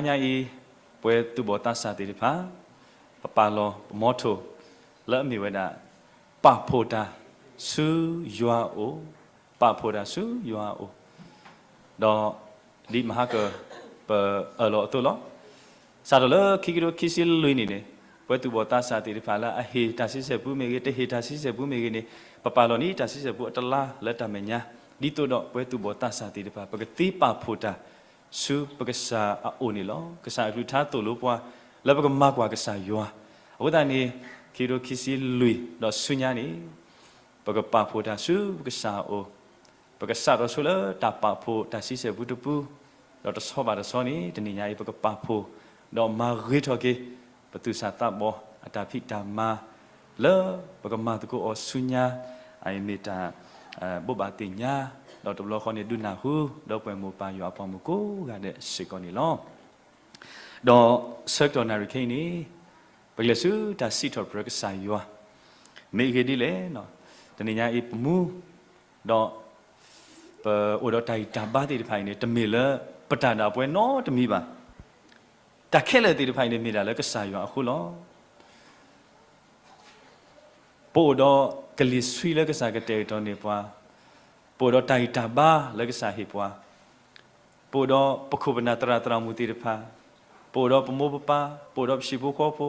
ညါအံၤ ပဝဲသူၣ်ဘီၣ်သးစၢ်သ့ၣ်တဖၣ် ပပာ်လီၤပမီထိၣ် လၢအမ့ၢ်ဝဲဒၣ် ပာ်ဖှိၣ်တၢ်ဆူယွၤအအိၣ်, ပာ်ဖှိၣ်တၢ်ဆူယွၤအအိၣ်, ဒီးဒ်မဟါကၢၣ် ပအၢၣ်လီၤအသိးလီၤ. စးထီၣ်လၢခံကထိခံဆံလွံၢ်နံၣ်န့ၣ် ပဝဲသူၣ်ဘီၣ်သးစၢ်သ့ၣ်တဖၣ်လၢအဟ့ၣ်တၢ်ဆံဆဲၣ်ပူမ့ၢ်ဂ့ၤ, တဟ့ၣ်တၢ်ဆံဆဲၣ်ပူမ့ၢ်ဂ့ၤန့ၣ် ပပာ်လီၤန့ၢ်တၢ်ဆံဆဲၣ်ပူအတလါလၢတၢ်မဲာ်ညါ, ဒ်သိးဒီးပဝဲသူၣ်ဘီၣ်သးစၢ်သ့ၣ်တဖၣ် ပကသ့ပာ်ဖှိၣ်တၢ် ဆူပကစၢ်အအိၣ်န့ၣ်လီၤ. ကစၢ်အကလုၢ်ကထါသိၣ်လိပှၤ လၢပကမၤကွၢ်ကစၢ်ယွၤ, အဃိသတးန့ၣ် ခံကထိခံဆံလွံၢ်ဒီးဆူညါန့ၣ် ပကပာ်ဖှိၣ်တၢ်ဆူပကစၢ်အအိၣ်, ပကစးထီၣ်ဆိလၢတၢ်ပာ်ဖှိၣ်တၢ်ဆံဆဲၣ်ပူတပူ, ဒီးတဆီဘၣ်တဆီန့ၣ် တနံၤညါအံၤ ပကပာ်ဖှိၣ် ဒီးမၤဂ့ၤထီၣ်က့ၤ ပသူၣ်စၢ်သးဘီၣ်အတၢ်ဖံးတၢ်မၤ လၢပကမၤသကိးအီၤဆူညါ, အအံၤမ့ၢ်တၢ် ဘိးဘၣ်သ့ၣ်ညါ, ဒီးတဘျီဃီန့ၣ် ဒုးနၢ်ဟူ ဒီးပှဲၤမိၢ်ပၢ်ယွၤအပှၤမုၣ်ကိးဂၤဒဲးစ့ၢ်ကီးန့ၣ်လီၤ. ဒီးဆၢကတီၢ်နၣ်ရံၣ်ခဲအံၤန့ၣ် ပကလဲၤဆူတၢ်စံးထီၣ်ပတြၢၤကစၢ်ယွၤ, မ့ၢ်အဂ့ၢ်ဒ်လဲၣ်, တနံၤညါအံၤပမူ ဒီး ပအိၣ်ဒီးတၢ်ဂံၢ်တၢ်ဘါသ့ၣ်တဖၣ်အံၤန့ၣ် တမ့ၢ်လၢပတၢ်ဒၣ်ပဝဲနီတမံၤဘၣ်. တၢ်ခဲလၢာ်သ့ၣ်တဖၣ်အံၤန့ၣ် မ့ၢ်ဒၣ်လၢကစၢ်ယွၤအဃိလီၤ. ပအိၣ်ဒီးကလံၤဆှံလၢကစၢ်ကတဲာ်ကတီၤန့ၢ်ပှၤ, ပအိၣ်ဒီးတၢ်ဂံၢ်တၢ်ဘါလၢကစၢ်ဟ့ၣ်ပှၤ, ပအိၣ်ဒီးပခိၣ်ပနၢ်သရၣ်သရၣ်မုၣ်သ့ၣ်တဖၣ်, ပအိၣ်ဒီးပမိၢ်ပပၢ်, ပအိၣ်ဒီးပဟံၣ်ဖိဃီဖိ,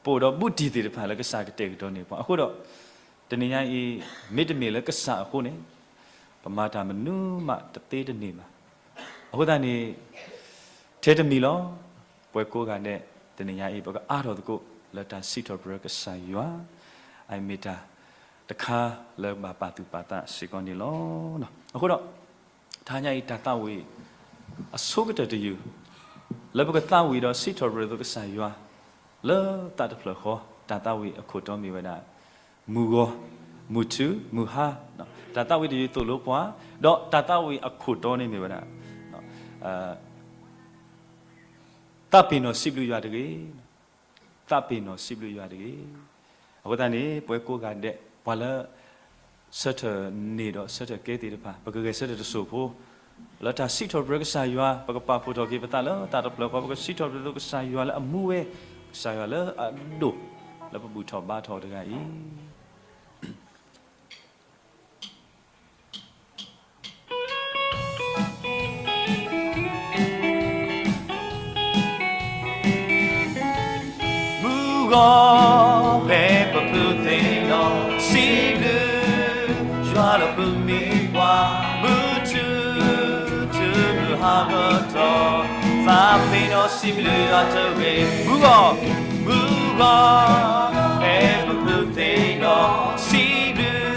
ပအိၣ်ဒီးဘူးတံၢ်သ့ၣ်တဖၣ်လၢကစၢ်ကတဲာ်ကတီၤန့ၢ်ပှၤ. အဃိဒီး တနံၤညါအံၤ မ့တမ့ၢ်လၢကစၢ်အဃိန့ၣ် ပမၤတၢ်မနုၤမးတသ့တန့ၢ်ဘၣ်. အဃိသတးန့ၣ် ထဲတမံၤလီၤ, ပဝဲကိးဂၤဒဲး တနံၤညါအံၤ ပကအါထီၣ်သကိးလၢတၢ်စံးထီၣ်ပတြၢၤကစၢ်ယွၤ, အအံၤမ့ၢ်တၢ်တခါလၢဘၣ်ပာ်သူၣ်ပာ်သးစ့ၢ်ကီးန့ၣ်လီၤ. အဃိဒီး တဟါညါအံၤ တၢ်သးဝံၣ်အဆိကတၢၢ်တယုၢ် လၢပကသးဝံၣ်ဒီးစံးထီၣ်ပတြၢၤသကိးကစၢ်ယွၤ လၢသးတဖျၢၣ်ဃီ, တၢ်သးဝံၣ်အခိၣ်တီမ့ၢ်ဝဲဒၣ် မုၢ်ဂီၤ, မုၢ်ထူ, မုၢ်ဟါ, တၢ်သးဝံၣ်တယုၢ်သိၣ်လိပှၤ, ဒီးတၢ်သးဝံၣ်အခိၣ်တီန့ၣ်မ့ၢ်ဝဲဒၣ် သးပ့ၤနီၣ်စံးဘျုးယွၤတဂ့ၤ, သးပ့ၤနီၣ်စံးဘျုးယွၤတဂ့ၤ. အဃိသတးန့ၣ် ပဝဲကိးဂၤဒဲး ပှၤလၢ ဆၢထၢၣ်န့ၢ်ဒီးဆၢထၢၣ်ကဲသ့ၣ်တဖၣ် ပကဂဲၤဆၢထၢၣ်တစိၢ်ဖိ လၢတၢ်စံးထီၣ်ပတြၢၤကစၢ်ယွၤ, ပကပာ်ဖှိၣ်ထီၣ်က့ၤပသးလၢတၢ်တဖျၢၣ်ဃီ, ပကစံးထီၣ်ပတြၢၤသကိးကစၢ်ယွၤလၢအမူဝဲ, ကစၢ်ယွၤလၢအဒိၣ်, လၢပဘူၣ်ထီၣ်ဘါထီၣ်တဂၤအံၤ မုၢ်ဂီၤ ဖဲပဖုသ့ၣ်နီၣ် စံးဘျုးယွၤလၢပမံၤပှၢ်, မုၢ်ထူ, ထူမုၢ်ဟါကတီၢ်, သးပ့ၤနီၣ်စံးဘျုးယွၤတဂ့ၤ. မုၢ်ဂီၤ, မုၢ်ဂီၤ, ဖဲပဖုသ့ၣ်နီၣ် စံးဘျုး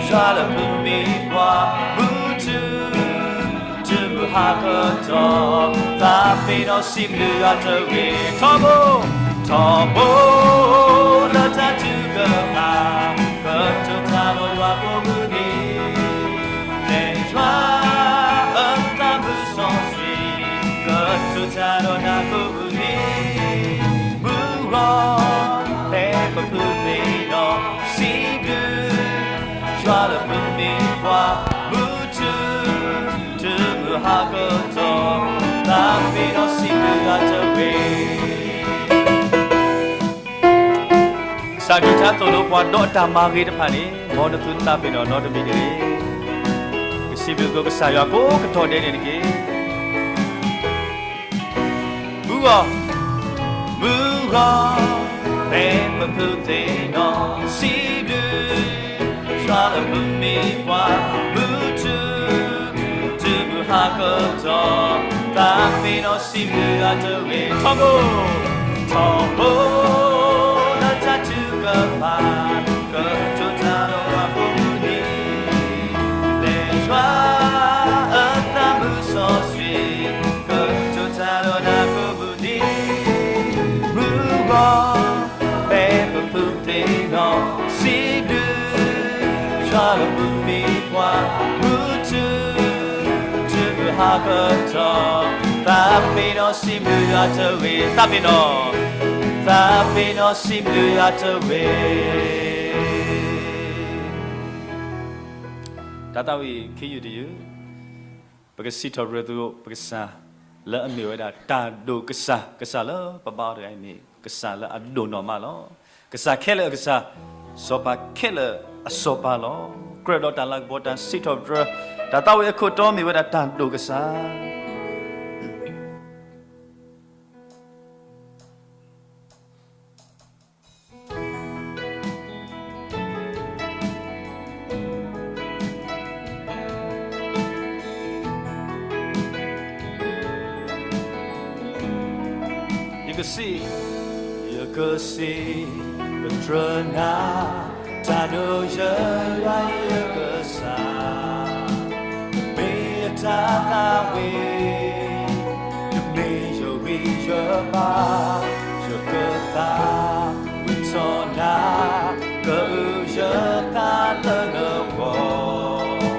ယွၤလၢပမံၤပှၢ်, မုၢ်ထူ, ထူမုၢ်ဟါကတီၢ်, သးပ့ၤနီၣ်စံးဘျုးယွၤတဂ့ၤ. ထီဘိ, ထီဘိ, လၢတၢ်ထုကဖၣ်, ကတိၤတၢ်ဒီးယွၤကိးမုၢ်နံၤ, လဲၤယွၤအသးမုာ်စီဆှံ, ကတိၤတၢ်ဒီးနၤကိးမုၢ်နံၤ, မုၢ်ဂီၤ, ဖဲပဖုသ့ၣ်နီၣ် စံးဘျုး ယွၤလၢပမံၤပှၢ်, မုၢ်ထူ, ထူမုၢ်ဟါကတီၢ်, သးပ့ၤနီၣ်စံးဘျုးယွၤတဂ့ၤ. ကစၢ်ကလုၢ်ကထါသိၣ်လိပှၤဒီးတၢ်မၤဂ့ၤတဖၣ်န့ၣ် မ်နသုသးပ့ၤနီၣ်နီတမံၤတဂ့ၤ. ပကစံးဘျုးသကိးကစၢ်ယွၤကိးကတီၢ်ဒဲးန့ၣ်တက့ၢ်. မုၢ်ဂီၤ, မုၢ်ဂီၤ, ဖဲပဖုသ့ၣ်နီၣ် စံးဘျုး ယွၤလၢပမံၤပှၢ်, မုၢ်ထူ, ထူမုၢ်ဟါကတီၢ်, သးပ့ၤနီၣ်စံးဘျုးယွၤတဂ့ၤ. ထီဘိ, ထီဘိ, လၢတၢ်ထုကဖၣ်, ကတိၤတၢ်ဒီးယွၤကိးမုၢ်နံၤ, လဲၤယွၤအသးမုာ်စီဆှံ, ကတိၤတၢ်ဒီးနၤကိးမုၢ်နံၤ, မုၢ်ဂီၤ, ဖဲပဖုသ့ၣ်နီၣ် စံးဘျုး ယွၤလၢပမံၤပှၢ်, မုၢ်ထူ, ထူမုၢ်ဟါကတီၢ်, သးပ့ၤနီၣ်စံးဘျုးယွၤတဂ့ၤ. သးပ့ၤနီၣ်, သးပ့ၤနီၣ်စံးဘျုးယွၤတဂ့ၤ. တၢ်သးဝံၣ်ခံယုၢ်တယုၢ်, ပကစံးထီၣ်ပတြၢၤသကိးပကစၢ်, လၢအမ့ၢ်ဝဲဒၣ်တၢ်ဒိၣ်ကစၢ်, ကစၢ်လၢပဘါအီၤတဂၤအံၤမ့ၢ် ကစၢ်လၢအဒိၣ်နီၢ်မးလီၤ. ကစၢ်ခဲလၢာ်အကစၢ်, စီၤပၤခဲလၢာ်အစီၤပၤလီၤ. ကြၢးဒီးတၢ်လၤကပီၤ တၢ်စံးထီၣ်ပတြၢၤ, တၢ်သးဝံၣ်အခိၣ်တီမ့ၢ်ဝဲဒၣ်တၢ်ဒိၣ်ကစၢ် ယကစံး, ယကစံးပတြၢၤနၤ, တၢ်ဒိၣ်ယွၤယွၤယကစၢ်, နမ့ၢ်ယတၢ်သးဝံၣ်, နမ့ၢ်ယဂံၢ်ယဘါ, ယကသးဝံၣ်ထီၣ်နၤ, ကအုၣ်ယသးလၢနဂီၢ် လၢ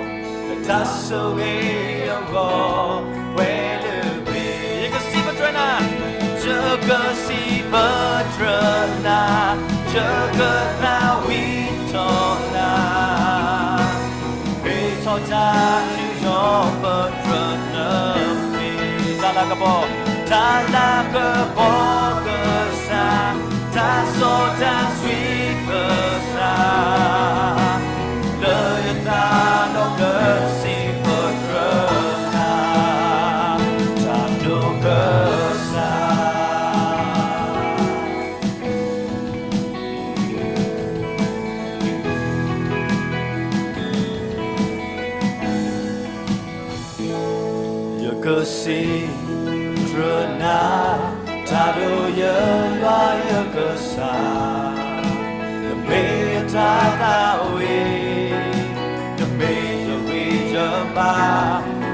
တၢ်ဆိၣ်ဂ့ၤအဂီၢ် ပှဲၤလၢမ့ၢ် ယကစံးပတြၢၤနၤ, ယကစံးပတြၢၤနၤ, ယကသးဝံၣ်ထီၣ်နၤ, ဟ့ၣ်ထီၣ်တၢ်ယူးယီၣ်ပတြၢၤနမံၤ, တၢ်လၤကပီၤ, တၢ်လၤကပီၤကစၢ်, တၢ်စီတၢ်ဆှံကစၢ်, လၢယသးဒီဖျၢၣ်စံးပတြၢၤနၤ, တၢ်ဒိၣ်ကစၢ် ယကစံးပတြၢၤနၤ, တၢ်ဒိၣ်ယွၤယွၤယကစၢ်, နမ့ၢ်ယတၢ်သးဝံၣ်, နမ့ၢ်ယဂံၢ်ယဘါ,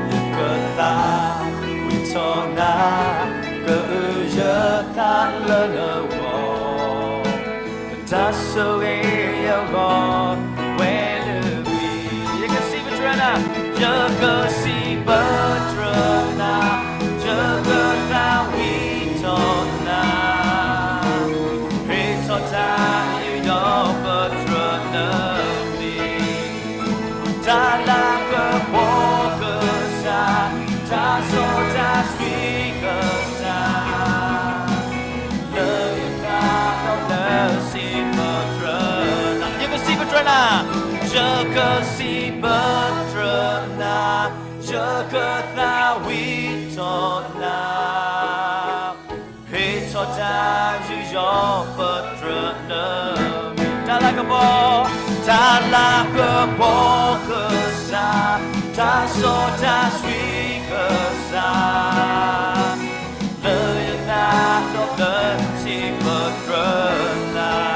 ယကသးဝံၣ်ထီၣ်နၤ, ကအုၣ်ယသးလၢနဂီၢ် လၢတၢ်ဆိၣ်ဂ့ၤအဂီၢ် ပှဲၤလၢမ့ၢ်, ယကစံးပတြၢၤနၤ, ယကစံးပတြၢၤနၤ, ယကသးဝံၣ်ထီၣ်နၤ, ဟ့ၣ်ထီၣ်တၢ်ယူးယီၣ်ပတြၢၤနမံၤ, တၢ်လၤကပီၤကစၢ်, တၢ်စီတၢ်ဆှံကစၢ် လၢယသးဒီဖျၢၣ်စံးပတြၢၤနၤ, ယကစံးပတြၢၤနၤ, ယကစံးပတြၢၤနၤ, ယကသးဝံၣ်ထီၣ်နၤ, ဟ့ၣ်ထီၣ်တၢ်ယူးယီၣ်ပတြၢၤနမံၤ, တၢ်လၤကပီၤ, တၢ်လၤကပီၤကစၢ်, တၢ်စီတၢ်ဆှံကစၢ် လၢယသးဒီဖျၢၣ်စံးပတြၢၤနၤ,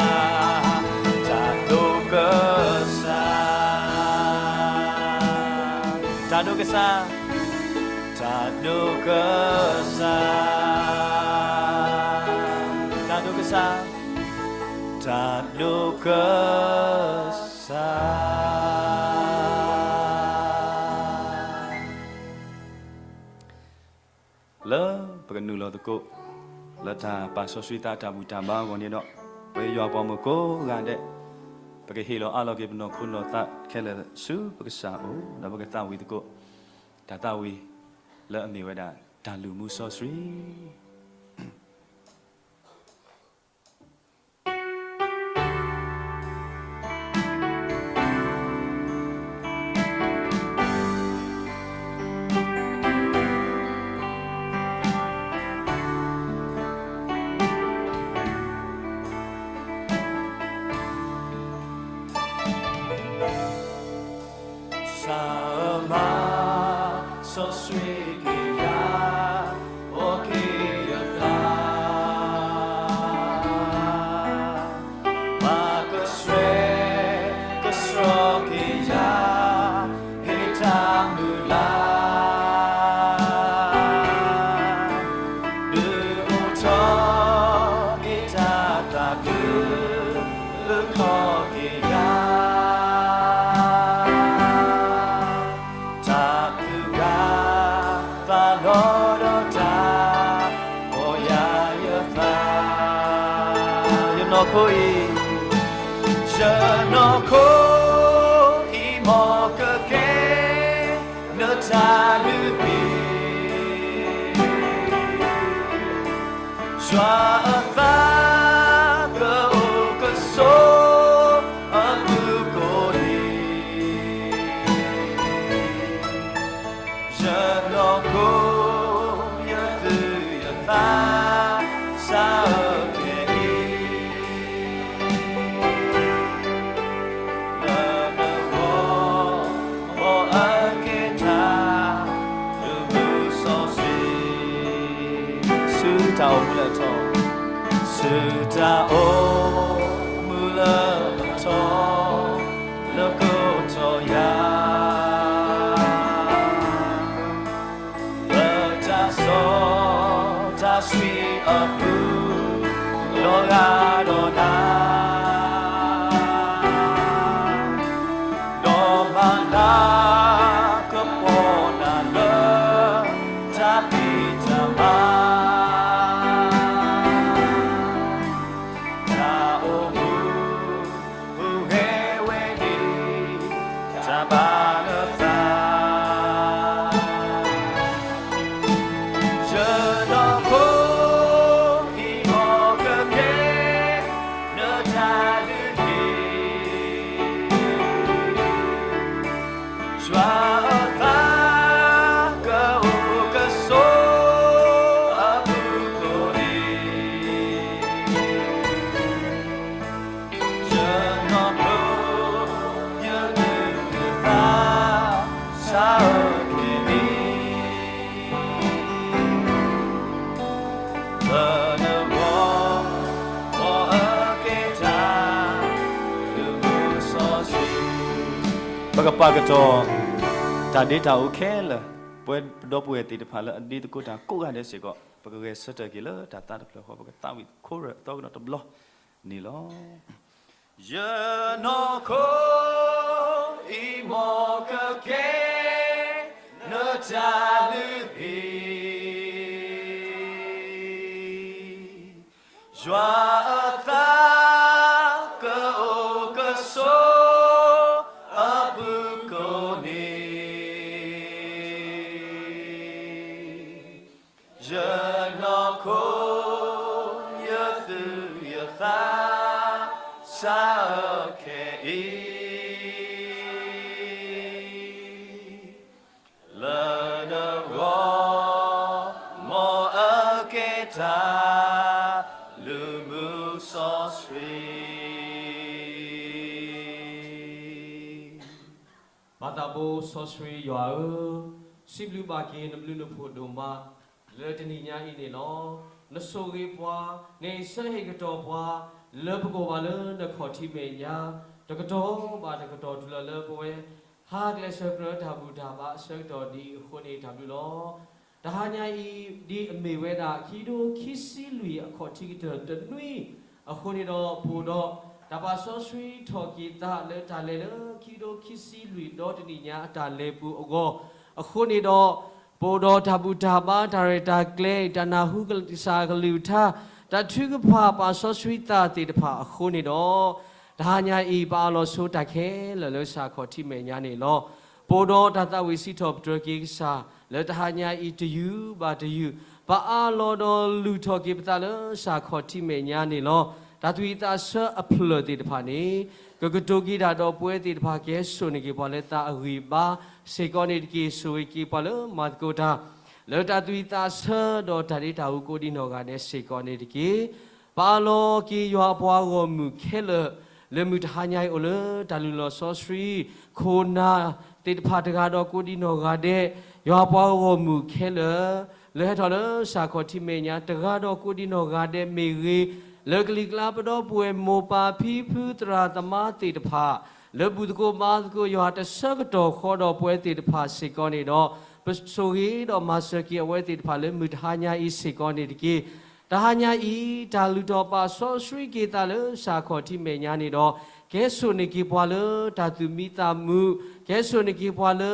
တၢ်ဒိၣ်ကစၢ်, တၢ်ဒိၣ်ကစၢ်, တၢ်ဒိၣ်ကစၢ်, တၢ်ဒိၣ်ကစၢ်, တၢ်ဒိၣ်ကစၢ်. လၢပကနုာ်လီၤသကိး လၢတၢ်ပာ်စီဆှံသးတၢ်ဘူၣ်တၢ်ဘါအဂီၢ်န့ၣ်ဒီး, ပယွၤပှၤမုၣ်ကိးဂၤဒဲး, ပကဟ့ၣ်လီၤအးလီၤက့ၤပနီၢ်ခိနီၢ်သးခဲလၢာ်ဆူပကစၢ်အအိၣ်, ဒီးပကသးဝံၣ်သကိး တၢ်သးဝံၣ်လၢအမ့ၢ်ဝဲဒၣ် တၢ်လုၢ်မူစီဆှံ စၢ်မၤစီဆှံက့ၤယၤ, အိၣ်က့ၤယသး, မၤကဆှဲကဆှီက့ၤယၤ, ဟ့ၣ်တၢ်မုၢ်လၢ် ဒုးအိၣ်ထီၣ်က့ၤတၢ်သးခု, အုၣ်ခီၣ်က့ၤယၤ, တၢ်အုၣ်ဂၤသးလီဒီးတၢ် ပီၢ်ယၤယသး, ယနီၢ်ခိအံၤ, ယနီၢ်ခိအံၤ မ်ကကဲ နတၢ်လုၢ်ဟံၣ် ယွၤအသးကအိၣ်ကဆိးအပူၤကိးနံၤ, ယနီၢ်ခိ ယသူၣ်ယသး စးအၢခဲအံၤ လၢနဂီၢ် မ်အကဲတၢ် လုၢ်မူစီဆှံ, ဆူတၢ်အိၣ်မူလၢအထီ, ဆူတၢ်အိၣ်မူလၢအထီ, လၢကထီၣ်ယၤ လၢတၢ်စီတၢ်ဆှံအပူၤ လီၤဂာ်ဒီးနၤ, ဒီးမၤနၤကပီၤနၤလၢ တၢ်ဖံးတၢ်မၤ တၢ်အိၣ်မူ ပူၤဂဲၤဝဲဒၣ် တၢ်ဘၣ်နသး, ယနီၢ်ခိ အံၤမ်ကကဲ နတၢ်လုၢ်ဟံၣ်, ယွၤအသးကအိၣ်ကဆိး အပူၤကိးနံၤ, ယနီၢ်ခိ ယသူၣ်ယသး စးအၢခဲအံၤ လၢနဂီၢ် မ်အကဲတၢ် လုၢ်မူစီဆှံ, ပကပာ်ကတီၢ် တၢ်ဒ့တၢ်အူခဲလၢာ်, ပဝဲပဒီပုၢ်ဝဲၢ်သ့ၣ်တဖၣ်လၢအဒ့သကိးတၢ်ကိးဂၤဒဲးစ့ၢ်ကီး ပကဂဲၤဆၢထၢၣ်က့ၤလၢတၢ်သးတဖျၢၣ်ဃီ ပကသးဝံၣ်ခိရၢ်အသီကဒီးတဘျီန့ၣ်လီၤ. ယနီၢ်ခိ အံၤမ်ကကဲ နတၢ်လုၢ်ဟံၣ်, ယွၤအသး ကအိၣ်ကဆိး အပူၤကိးနံၤ, ယနီၢ်ခိ ယသူၣ်ယသး စးအၢခဲအံၤ လၢနဂီၢ် မ်အကဲတၢ် လုၢ်မူစီဆှံ. မၤသးဘိစီဆှံယွၤဧၢ, စံးဘျုးဘၣ်က့ၤနဘျုးနဖှိၣ်ဒိၣ်မး လၢတနံၤညါအံၤန့ၣ်လီၤ. နဆိၣ်ဂ့ၤပှၤ, နဆၢဟ့ၣ်ကတီၢ်ပှၤ လၢပကအိၣ်ဘၣ်လၢနခီၣ်ထံးမဲာ်ညါ တကတီၢ်ဘၣ်တကတီၢ်တုၤလီၤလၢပဝဲ ဟးကျဲးစၢးကြၢးတၢ်ဘူၣ်တၢ်ဘါအဆၢကတီၢ်ဒ်အံၤအဃိန့ၣ် တၢ်ဘျုးလီၤ. တဟါညါအံၤ ဒ်အမ့ၢ်ဝဲဒၣ် ခံကထိခံဆံလွံၢ်အခီၣ်ထံးကတၢၢ်တနွံအဃိန့ၣ်ဒီး ပအိၣ်ဒီး တၢ်ပာ်စီဆှံထီၣ်က့ၤသးလၢတၢ်လဲၤလၢခံကထိခံဆံလွံၢ်ဒီတနံၣ်ညါအတၢ်လဲၤပူၤအဂီၢ် အဃိန့ၣ်ဒီး ပအိၣ်ဒီးတၢ်ဘူၣ်တၢ်ဘါ တၢ်ရဲၣ်တၢ်ကျဲၤ တၢ်နၢ်ဟူကစၢ်ကလုၢ်ကထါ တၢ်ထုကဖၣ်ပာ်စီဆှံသးသ့ၣ်တဖၣ်အဃိန့ၣ်ဒီး တဟါညါအံၤ ပအၢၣ်လီၤဆိတၢ်ခဲလၢာ်လၢကစၢ်ခီၣ်ထံးမဲာ်ညါန့ၣ်လီၤ. ပအိၣ်ဒီးတၢ်သးဝံၣ်စံးထီၣ်ပတြၢၤက့ၤကစၢ် လၢတဟါညါအံၤတယုၢ်ဘၣ်တယုၢ် ပအၢၣ်လီၤဒီးလုၢ်ထီၣ်က့ၤပသးလၢကစၢ်ခီၣ်ထံးမဲာ်ညါန့ၣ်လီၤ. တၢ်သူၣ်ဝံၣ်သးဆၢအဖျၢၣ်သ့ၣ်တဖၣ်န့ၣ် ကကတိၤက့ၤတၢ်ဒီးပဝဲသ့ၣ်တဖၣ် ကဟဲစိာ်န့ၢ်က့ၤပှၤလၢသးအဂံၢ်အဘါစ့ၢ်ကီးန့ၣ်တက့ၢ်. ဆိၣ်ဂ့ၤက့ၤပှၤလၢမၤသကိးတၢ် လၢတၢ်သူၣ်ဝံၣ်သးဆၢဒီးတၢ်ဒ့တၢ်အူကိးဒံနီၢ်ဂၤဒဲးစ့ၢ်ကီးန့ၣ်တက့ၢ်. ပအၢၣ်လီၤက့ၤယွၤအပှၤဂီၢ်မုၢ်ခဲလၢာ် လၢမုၢ်တဟါညါအံၤအိၣ်လၢတၢ်လုၢ်လီၢ်စီဆှံ ခိၣ်နၢ်သ့ၣ်တဖၣ်တဂၤဒီးကိးဒံနီၢ်ဂၤဒဲး ယွၤအပှၤဂီၢ်မုၢ်ခဲလၢာ် လၢဟဲထီၣ်လၢကစၢ်ခီၣ်ထံးမဲာ်ညါ တဂၤဒီးကိးဒံနီၢ်ဂၤဒဲးမ့ၢ်ဂ့ၤ, လၢကလံၤကျါပဒီပုၢ်ဝဲၢ်မိၢ်ပၢ်ဖံဖုသရၣ်သမါသ့ၣ်တဖၣ် လၢဘူၣ်သကိးဘါသကိးယွၤတဆၢကတီၢ်ဃီဒီးပဝဲသ့ၣ်တဖၣ်စ့ၢ်ကီးန့ၣ်ဒီး ပဆိၣ်ဂ့ၤဒီးမၤစၢၤက့ၤအဝဲသ့ၣ်တဖၣ်လၢမုၢ်တဟါညါအံၤစ့ၢ်ကီးန့ၣ်တက့ၢ်. တဟါညါအံၤ တၢ်လုၢ်ထီၣ်ပာ်စီဆှံက့ၤသးလၢကစၢ်ခီၣ်ထံးမဲာ်ညါန့ၣ်ဒီး ကဲစိာ်န့ၢ်က့ၤပှၤလၢတၢ်သူၣ်မံသးမုာ်, ကဲစိာ်န့ၢ်က့ၤပှၤလၢ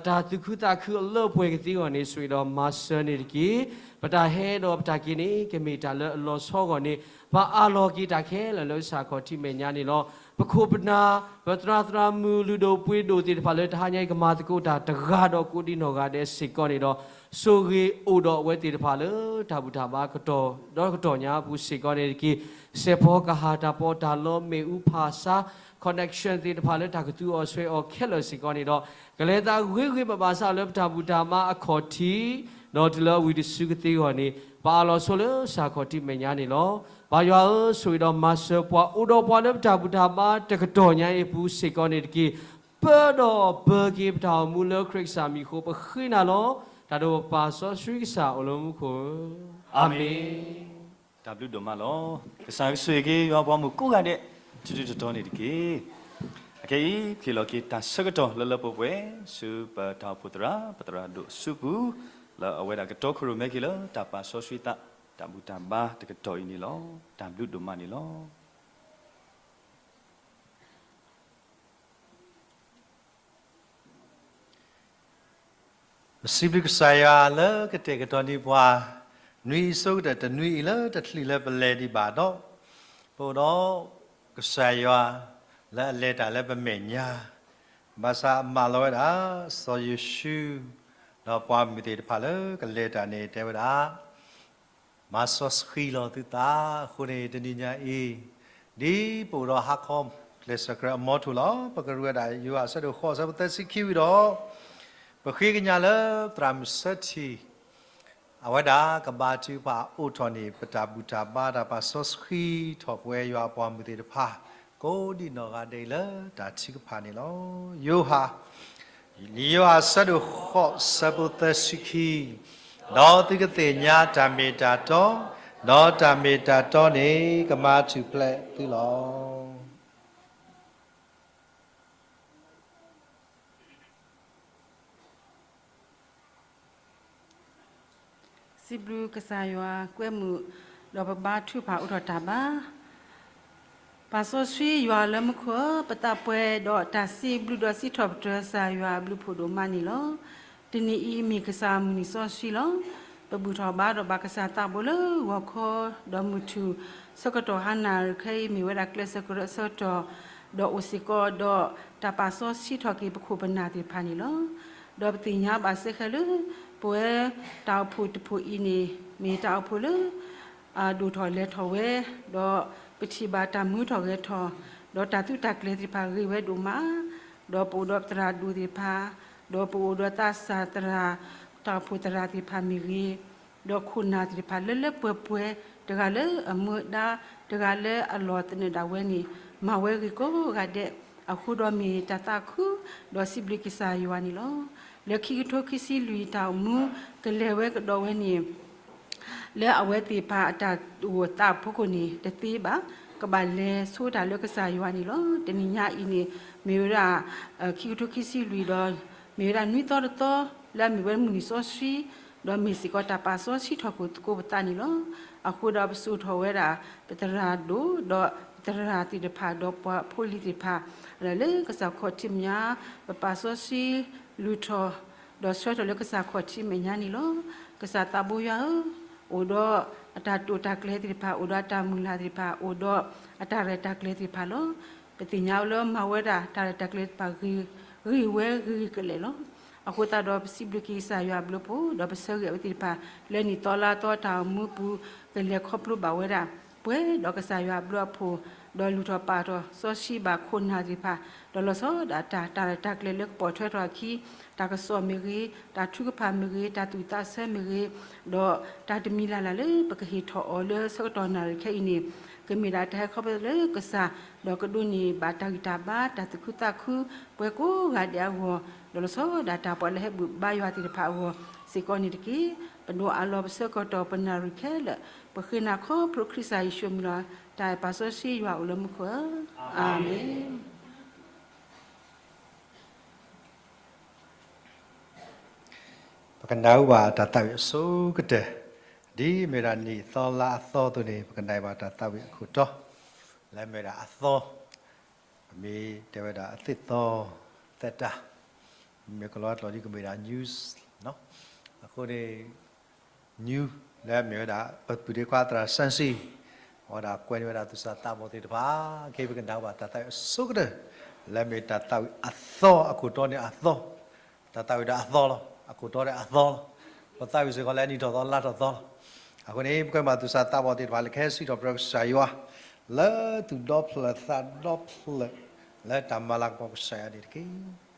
တၢ်သူၣ်ခုသးခုအလၢပှဲၤကသ့အဂီၢ်န့ၣ် ဆိၣ်ဂ့ၤဒီးမၤစၢၤန့ၣ်တက့ၢ်. ပတၢ်ဟဲဒီးပတၢ်က့ၤန့ၣ် ကမ့ၢ်တၢ်လၢအလီၤဆီအဂီၢ်န့ၣ် ပအၢၣ်လီၤက့ၤတၢ်ခဲလၢာ်လၢကစၢ်ခီၣ်ထံးမဲာ်ညါန့ၣ်လီၤ. ပခိၣ်ပနၢ် ပသရၣ်သရၣ်မုၣ်လုၢ်ဒိၣ်ပှ့ၤဒိၣ်သ့ၣ်တဖၣ်လၢတဟါညါအံၤ ကမၤသကိးတၢ်တဂၤဒီးကိးဒံနီၢ်ဂၤဒဲးစ့ၢ်ကီးန့ၣ်ဒီး ဆိၣ်ဂ့ၤအိၣ်ဒီးအဝဲသ့ၣ်တဖၣ်လၢတၢ်ဘူၣ်တၢ်ဘါကတီၢ်ဒီကတီၢ်ညါအပူၤစ့ၢ်ကီးန့ၣ်တက့ၢ်. စဲးဖီကဟၣ်တၢ်ပီးတၢ်လီမ့ၣ်အူဖၣ်ဆါ connection သ့ၣ်တဖၣ်လၢတၢ်ကသူအီၤဆှဲးအီၤခဲလၢာ်စ့ၢ်ကီးန့ၣ်ဒီး ကလဲၤသးဂ့ၤဂ့ၤဘၣ်ဘၣ်ဆၣ်လၢပတၢ်ဘူၣ်တၢ်ဘါအခီၣ်ထံး ဒီးတုၤလၢအဝံၤတစုကသ့အဂီၢ်န့ၣ် ပအးလီၤဆိလၢစၢ်ခီၣ်ထံးမဲာ်ညါန့ၣ်လီၤ. ပၢ်ယွၤဧၢ, ဆိၣ်ဂ့ၤဒီးမၤစၢၤပှၤအိၣ်ဒီးပှၤလၢပတၢ်ဘူၣ်တၢ်ဘါတကတီၢ်ညါအံၤအပူၤစ့ၢ်ကီးန့ၣ်တက့ၢ်. ပၢဒီးပၢၤက့ၤပတၢ်အိၣ်မူလၢခရံာ်ကစၢ်မံၤအဃိ ပဃ့နၤလီၤ. တၢ်ဒိးပပၢ်စီဆှံကစၢ်အိၣ်လၢမူခိၣ်ဧၢ, အၤမ့ၣ်. တၢ်ဘျုးဒိၣ်မးလီၤ. ကစၢ်ကဆိၣ်ဂ့ၤက့ၤယွၤပှၤမုၣ်ကိးဂၤဒဲး ထူထူတီတီန့ၣ်တက့ၢ်. အခဲအံၤ ပဟ့ၣ်လီၤက့ၤတၢ်ဆၢကတီၢ်လၢလၢပှဲၤပှဲၤ ဆူပတၢ်အိၣ်ဖှိၣ်သရၣ် ပသရၣ်ဒိၣ်အစုပူၤ လၢအဝဲဒၣ်ကတီခိၣ်ရိၣ်မဲက့ၤလၢတၢ်ပာ်စီဆှံသး တၢ်ဘူၣ်တၢ်ဘါတကတီၢ်အံၤန့ၣ်လီၤ. တၢ်ဘျုးဒိၣ်မးန့ၣ်လီၤ. ပစံးဘျုးကစၢ်ယွၤလၢကတဲာ်ကတီၤန့ၢ်ပှၤ နွံအံၤဆိကတၢၢ်တနွံအံၤလၢတချုးလၢပလဲၤဒံးဘၣ်ဒီး ပအိၣ်ဒီးကစၢ်ယွၤလၢအလဲၤတၢ်လၢပမဲာ်ညါ, ဘၣ်ဆၣ်အမၢလီၤဝဲဒၣ် စီၤယိၤၡူ ဒီးပှၤမုၣ်သ့ၣ်တဖၣ်လၢကလဲၤတၢ်န့ၣ် တဲဝဲဒၣ် မၤစီဆှံလီၤသုသးအဃိန့ၣ် တနံၤညါအံၤ ဒ်ပအိၣ်ဒီးဟါခီ ကျဲးစၢးကြၢးအမီထိၣ်လီၤ. ပကရူၢ်ဝဲဒၣ် ယိၤဟၣ်အဆၢဒိၣ်ဃိး အဆၢဖိသၢဆံခံဝံၤဒီး ပဃ့ကညးလၢသရၣ်မုၣ်စၢထံ အဝဲဒၣ်ကဘါထုကဖၣ်အိးထီၣ်န့ၢ် ပတၢ်ဘူၣ်တၢ်ဘါတၢ်ပာ်စီဆှံထီၣ်ပဝဲယွၤအပှၤမုၣ်သ့ၣ်တဖၣ် ကိးဒံနီၢ်ဂၤဒဲးလၢတၢ်ထုကဖၣ်န့ၣ်လီၤ. ယိၤဟၣ် ယိၤဟၣ်အဆၢဒိၣ်ဃိး အဆၢဖိသၢဆံခံ, ဒီးသုကသ့ၣ်ညါတၢ်မ့ၢ်တၢ်တီ, ဒီးတၢ်မ့ၢ်တၢ်တီန့ၣ် ကမၤထူၣ်ဖျဲးသုလီၤ. စံးဘျုးကစၢ်ယွၤကွဲမုာ် ဒီးပဘါထုကဖၣ်အိးထီၣ်တၢ်ဘါ ပာ်စီဆှံယွၤလၢမူခိၣ်ဧၢ, ပသးပှဲၤဒီးတၢ်စံးဘျုးဒီးစံးထီၣ်ပတြၢၤကစၢ်ယွၤအဘျုးဖှိၣ်ဒိၣ်မးန့ၣ်လီၤ. တနံၤအံၤမ့ၢ်ကစၢ်အမုၢ်နံၤစီဆှံလီၤ. ပဘူၣ်ထီၣ်ဘါထီၣ်ဘၣ်ကစၢ်သးဘိလၢဂီၤခီ, ဒီးမုၢ်ထူၣ်ဆၢကတီၢ်ဟါနၣ်ရံၣ်ခဲအံၤ မ့ၢ်ဝဲဒၣ်ကျဲးစၢးကရၢအဆၢကတီၢ်, ဒီးအိၣ်စ့ၢ်ကီးဒီးတၢ်ပာ်စီဆှံထီၣ်က့ၤပခိၣ်ပနၢ်သ့ၣ်တဖၣ်န့ၣ်လီၤ. ဒီးပသ့ၣ်ညါဘၣ်စ့ၢ်ကီးလၢ ပဝဲတၢ်အိၣ်ဖှိၣ်တဖှိၣ်အံၤန့ၣ် မ့ၢ်တၢ်အိၣ်ဖှိၣ်လၢ အဒိၣ်ထီၣ်လဲၤထီၣ်ဝဲ, ဒီးပထံၣ်ဘၣ်တၢ်မူထီၣ်ဂဲၤထီၣ်, ဒီးတၢ်သုးတၢ်ကျဲၤသ့ၣ်တဖၣ်ဂ့ၤဝဲဒိၣ်မး, ဒီးပအိၣ်ဒီးပသရၣ်ဒိၣ်သ့ၣ်တဖၣ်, ဒီးပအိၣ်ဒီးသးစၢ်သရၣ်, တၢ်အိၣ်ဖှိၣ်သရၣ်သ့ၣ်တဖၣ်မ့ၢ်ဂ့ၤ, ဒီးခိၣ်နၢ်သ့ၣ်တဖၣ်လၢလၢပှဲၤပှဲၤ, တဂၤလၢအမူဒါ, တဂၤလၢအလီၢ်သနၢၣ်ဒၣ်ဝဲန့ၣ်, မၤဝဲဂ့ၤကိးဂၤဒဲး, အဃိဒီးမ့ၢ်တၢ်သးခု, ဒီးစံးဘျုးကစၢ်ယွၤန့ၣ်လီၤ. လၢခံကထိခံဆံလွံၢ်တၢ်အိၣ်မူကလဲၤဝဲကဒီးဝဲန့ၣ် လၢအဝဲသ့ၣ်တဖၣ်အတၢ်အိၣ်သးအဖီခိၣ်န့ၣ် တသ့ဘၣ်, ကဘၣ်လဲၤဆိတၢ်လၢကစၢ်ယွၤန့ၣ်လီၤ. တနံၤညါအံၤန့ၣ် မ့ၢ်ဝဲဒၣ် ခံကထိခံဆံလွံၢ်ဒီး မ့ၢ်ဝဲဒၣ်နွံသီတသီ လၢအမ့ၢ်ဝဲမုၢ်နံၤစီဆှံ, ဒီးမ့ၢ်စ့ၢ်ကီးတၢ်ပာ်စီဆှံထီၣ်သကိးပသးန့ၣ်လီၤ. အဃိဒီးပစိာ်ထီၣ်ဝဲဒၣ် ပသရၣ်ဒိၣ် ဒီးပသရၣ်သ့ၣ်တဖၣ် ဒီးပှၤဖိလံၤသ့ၣ်တဖၣ် လၢကစၢ်ခီၣ်ထံးမဲာ်ညါ ပပာ်စီဆှံ လုၢ်ထီၣ် ဒီးဆှၢထီၣ်လၢကစၢ်ခီၣ်ထံးမဲာ်ညါန့ၣ်လီၤ. ကစၢ်သးဘိယွၤဧၢ, အိၣ်ဒီးအတၢ်တိာ်တၢ်ကျဲၤသ့ၣ်တဖၣ်, အိၣ်ဒီးအတၢ်မုၢ်လၢ်သ့ၣ်တဖၣ်, အိၣ်ဒီးအတၢ်ရဲၣ်တၢ်ကျဲၤသ့ၣ်တဖၣ်လီၤ. ပသ့ၣ်ညါလၢမၤဝဲဒၣ်တၢ်ရဲၣ်တၢ်ကျဲၤသ့ၣ်တဖၣ် ဂ့ၤဝဲဂ့ၤကလဲာ်လီၤ. အဃိသတးဒီးပစံးဘျုးက့ၤကစၢ်ယွၤအဘျုးအဖှိၣ်, ဒီးပဆၢဂ့ၤအဝဲသ့ၣ်တဖၣ် လၢနံၣ်သီလါသီတၢ်အိၣ်မူပူၤ ကလဲၤခီဖျိဘၣ်ဝဲဒၣ် ပှဲၤဒီးကစၢ်ယွၤအဘျုးအဖှိၣ်, ဒီးလုၢ်ထီၣ်ပာ်ထီၣ်စီဆှံဘၣ်ခိၣ်နၢ်သ့ၣ်တဖၣ်, ဒီးလီၤဆီဒၣ်တၢ် တၢ်ရဲၣ်တၢ်ကျဲၤလၢကပိာ်ထွဲထီၣ်အခံ, တၢ်ကစီၣ်မ့ၢ်ဂ့ၤ, တၢ်ထုကဖၣ်မ့ၢ်ဂ့ၤ, တၢ်သူၣ်ဝံၣ်သးဆၢမ့ၢ်ဂ့ၤ, ဒီးတၢ်တမံၤလၢ်လၢ်လၢပကဟ့ၣ်ထီၣ်အီၤလၢဆၢကတီၢ်နၣ်ရံၣ်ခဲအံၤန့ၣ်, ကမ့ၢ်ဒၣ်တၢ်ဟဲခီဖျိလၢကစၢ်, ဒီးကဒိးန့ၢ်ဘၣ်တၢ်ဂံၢ်တၢ်ဘါ တၢ်သူၣ်ခုသးခု ပှဲၤကိးဂၤဒဲးအဂီၢ်, ဒီးလီၤဆီဒၣ်တၢ်ပှၤလၢဟဲဘုၣ်ဘါယွၤသ့ၣ်တဖၣ်အဂီၢ်စ့ၢ်ကီးန့ၣ်တက့ၢ်. ပဒိးအးလီၤပဆၢကတီၢ်ပနၣ်ရံၣ်ခဲလၢာ်, ပဃ့နၤခီဖျိခရံာ်ကစၢ်ယ့ၣ်ၡူးအမံၤလီၤ. တၢ်အဲၣ်ပာ်စီဆှံယွၤအိၣ်လၢမူခိၣ်ဧၢ, အၤမ့ၣ်. ပကနၣ်ဟူဘၣ်တၢ်သးဝံၣ်အဆိကတၢၢ်, ဒ်မ့ၢ်ဝဲဒၣ်နံၣ်သီလါအသီအသိးန့ၣ် ပကနၣ်ဘၣ်တၢ်သးဝံၣ်အခိၣ်တီ, လၢမ့ၢ်ဝဲဒၣ်အသီ, ပမ့ၢ်တဲဝဲဒၣ်အသ့ၣ်သီ, သဲတၢ်, မ့ၢ်ကလီၤကျိာ်ဒ်ကမ့ၢ်ဒၣ် news, အဃိန့ၣ် news လၢမ့ၢ်ဝဲဒၣ် ပပုၢ်ဒ့ခွါသရၣ်စၢၣ်စံၣ်, ပ အဝဲဒၣ်ကွဲးန့ၢ်ဝဲဒၣ်သူၣ်စၢ်သးဘီၣ်သ့ၣ်တဖၣ် ကဟ့ၣ်ပကနၣ်ဘၣ်တၢ်သးဝံၣ်အဆိကတၢၢ် လၢမ့ၢ်တၢ်သးဝံၣ်အသီ အခိၣ်တီန့ၣ်အသီ, တၢ်သးဝံၣ်ဒီးအသီလီၤ. အခိၣ်တီဒီးအသီလီၤ. ပသးဝံၣ်စ့ၢ်ကီးလၢအနံၣ်ထီၣ်သီလါထီၣ်သီလီၤ. အဃိန့ၣ် ပကမၤသူၣ်စၢ်သးဘီၣ်သ့ၣ်တဖၣ်လၢကဟဲစံးထီၣ်ပတြၢၤကစၢ်ယွၤ လၢသူၣ်ဒီဖျၢၣ်သးဒီဖျၢၣ် လၢတၢ်မၤလၤကပီၤကစၢ်ယွၤန့ၣ်တက့ၢ်.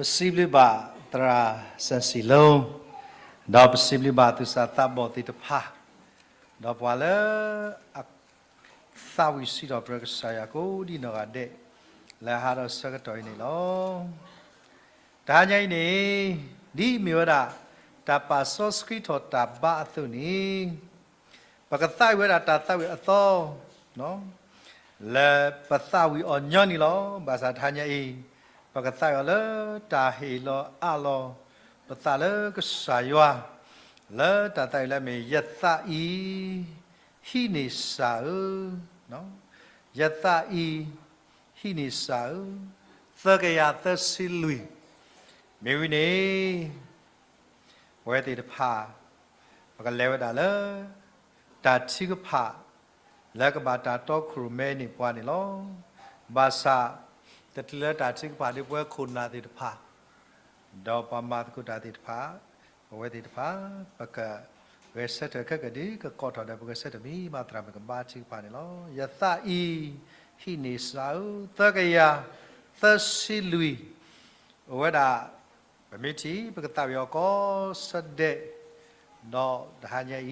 ပစံးဘျုးဘၣ်သရၣ်စၢၣ်စံၣ်လိ, ဒီးပစံးဘျုးဘၣ်သူၣ်စၢ်သးဘီၣ်သ့ၣ်တဖၣ်, ဒီးပှၤလၢ အသးဝံၣ်စံးထီၣ်ပတြၢၤကစၢ်ယွၤကိးဒံနီၢ်ဂၤဒဲး, လၢဟါဒီးဆၢကတီၢ်အံၤန့ၣ်လီၤ. တဟါညါအံၤန့ၣ်, ဒ်အမ့ၢ်ဝဲဒၣ် တၢ်ပာ်စီဆှံထီၣ်တၢ်ဘါအသိးန့ၣ်, ပကသးဝံၣ်ဝဲဒၣ်တၢ်သးဝံၣ်အသီ လၢပသးဝံၣ်အီၤညီနုၢ်လီၤ. ဘၣ်ဆၣ်တဟါညါအံၤ, ပကသးဝံၣ်အီၤလၢတၢ်ဟ့ၣ်လီၤအးလီၤပသးလၢကစၢ်ယွၤ, လၢတၢ်သးဝံၣ်လၢအမ့ၢ် ယသးအံၤ ဟံးန့ၢ်စၢ်ဧၢ, ယသးအံၤ ဟံးန့ၢ်စၢ်ဧၢ, သၢကယၤသၢဆံလွံၢ်, မ့ၢ်ဝံၤန့ၣ် ပဝဲသ့ၣ်တဖၣ် ပကလဲၤဝဲဒၣ်လၢ တၢ်ထုကဖၣ် လၢကဘၣ်တၢ်တီခိၣ်ရိၣ်မဲန့ၢ်ပှၤန့ၣ်လီၤ. ဘၣ်ဆၣ် တချုးလၢတၢ်ထုကဖၣ်ဒ်ပဝဲခိၣ်နၢ်သ့ၣ်တဖၣ် ဒီးပှၤမၤသကိးတၢ်သ့ၣ်တဖၣ်, ပဝဲသ့ၣ်တဖၣ် ပကဂဲၤဆၢထၢၣ်ခဲကဒုးကကိးထီၣ်ဒီး ပဂဲၤဆၢထၢၣ်မ့ၢ်မၤသရၣ်မုၣ်ကဘါထုကဖၣ်န့ၣ်လီၤ. ယသးအံၤ ဟံးန့ၢ်စၢ်ဧၢ, သၢကယၤသၢဆံလွံၢ်, အိၣ်ဝဲဒၣ် ပမ့ၢ်ထံၣ် ပကသးဝံၣ်အီၤကိးဆၢဒဲး, ဒီးတဟါညါအံၤ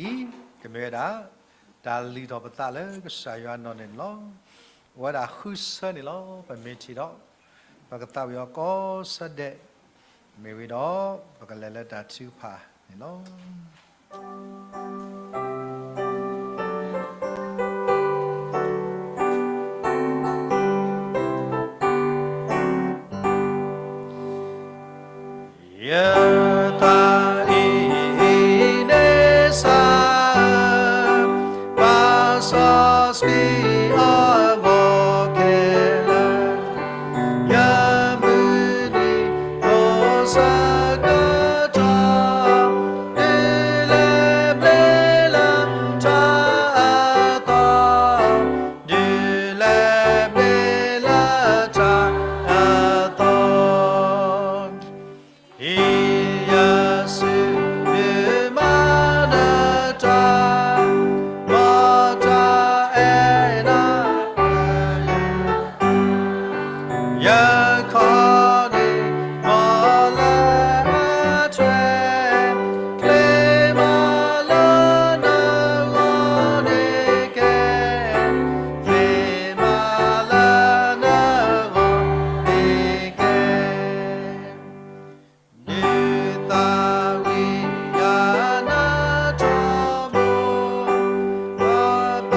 ကမ့ၢ်ဝဲဒၣ် တၢ်လုၢ်ထီၣ်ပသးလၢကစၢ်ယွၤနီၢ်န့ၣ်န့ၣ်လီၤ. အိၣ်ဝဲဒၣ်ဃုဆၢန့ၣ်လီၤ. ပမ့ၢ်ထံၣ်ဒီး ပကသးဝံၣ်အီၤကိးဆၢဒဲး, မ့ၢ်ဝံၤဒီး ပကလဲၤလၢတၢ်ထုကဖၣ်န့ၣ်လီၤ. ယသးအံၤဟံးန့ၢ်စၢ်ဧၢ, ပာ်စီဆှံအဂီၢ်ခဲလၢာ်, ယမုၢ်နံၤဒိၣ်ဆၢကတီၢ်, တုၤလဲၤဘျ့လၢထးအသီ, တုၤလဲၤဘျ့လၢထးအသီ ဟံးယစုမုၢ်မၤနတၢ်, မ်တၢ်အဲၣ်နၤ, ယခီန့ၢ်မီၢ်လၢအထွဲ, ချ့မးလၢနဂီၢ်န့ၣ်ကဲ, ချ့မးလၢနဂီၢ်န့ၣ်ကဲ. ဒုးသးဝံၣ်ယၤနၤထီဘိ, ပပ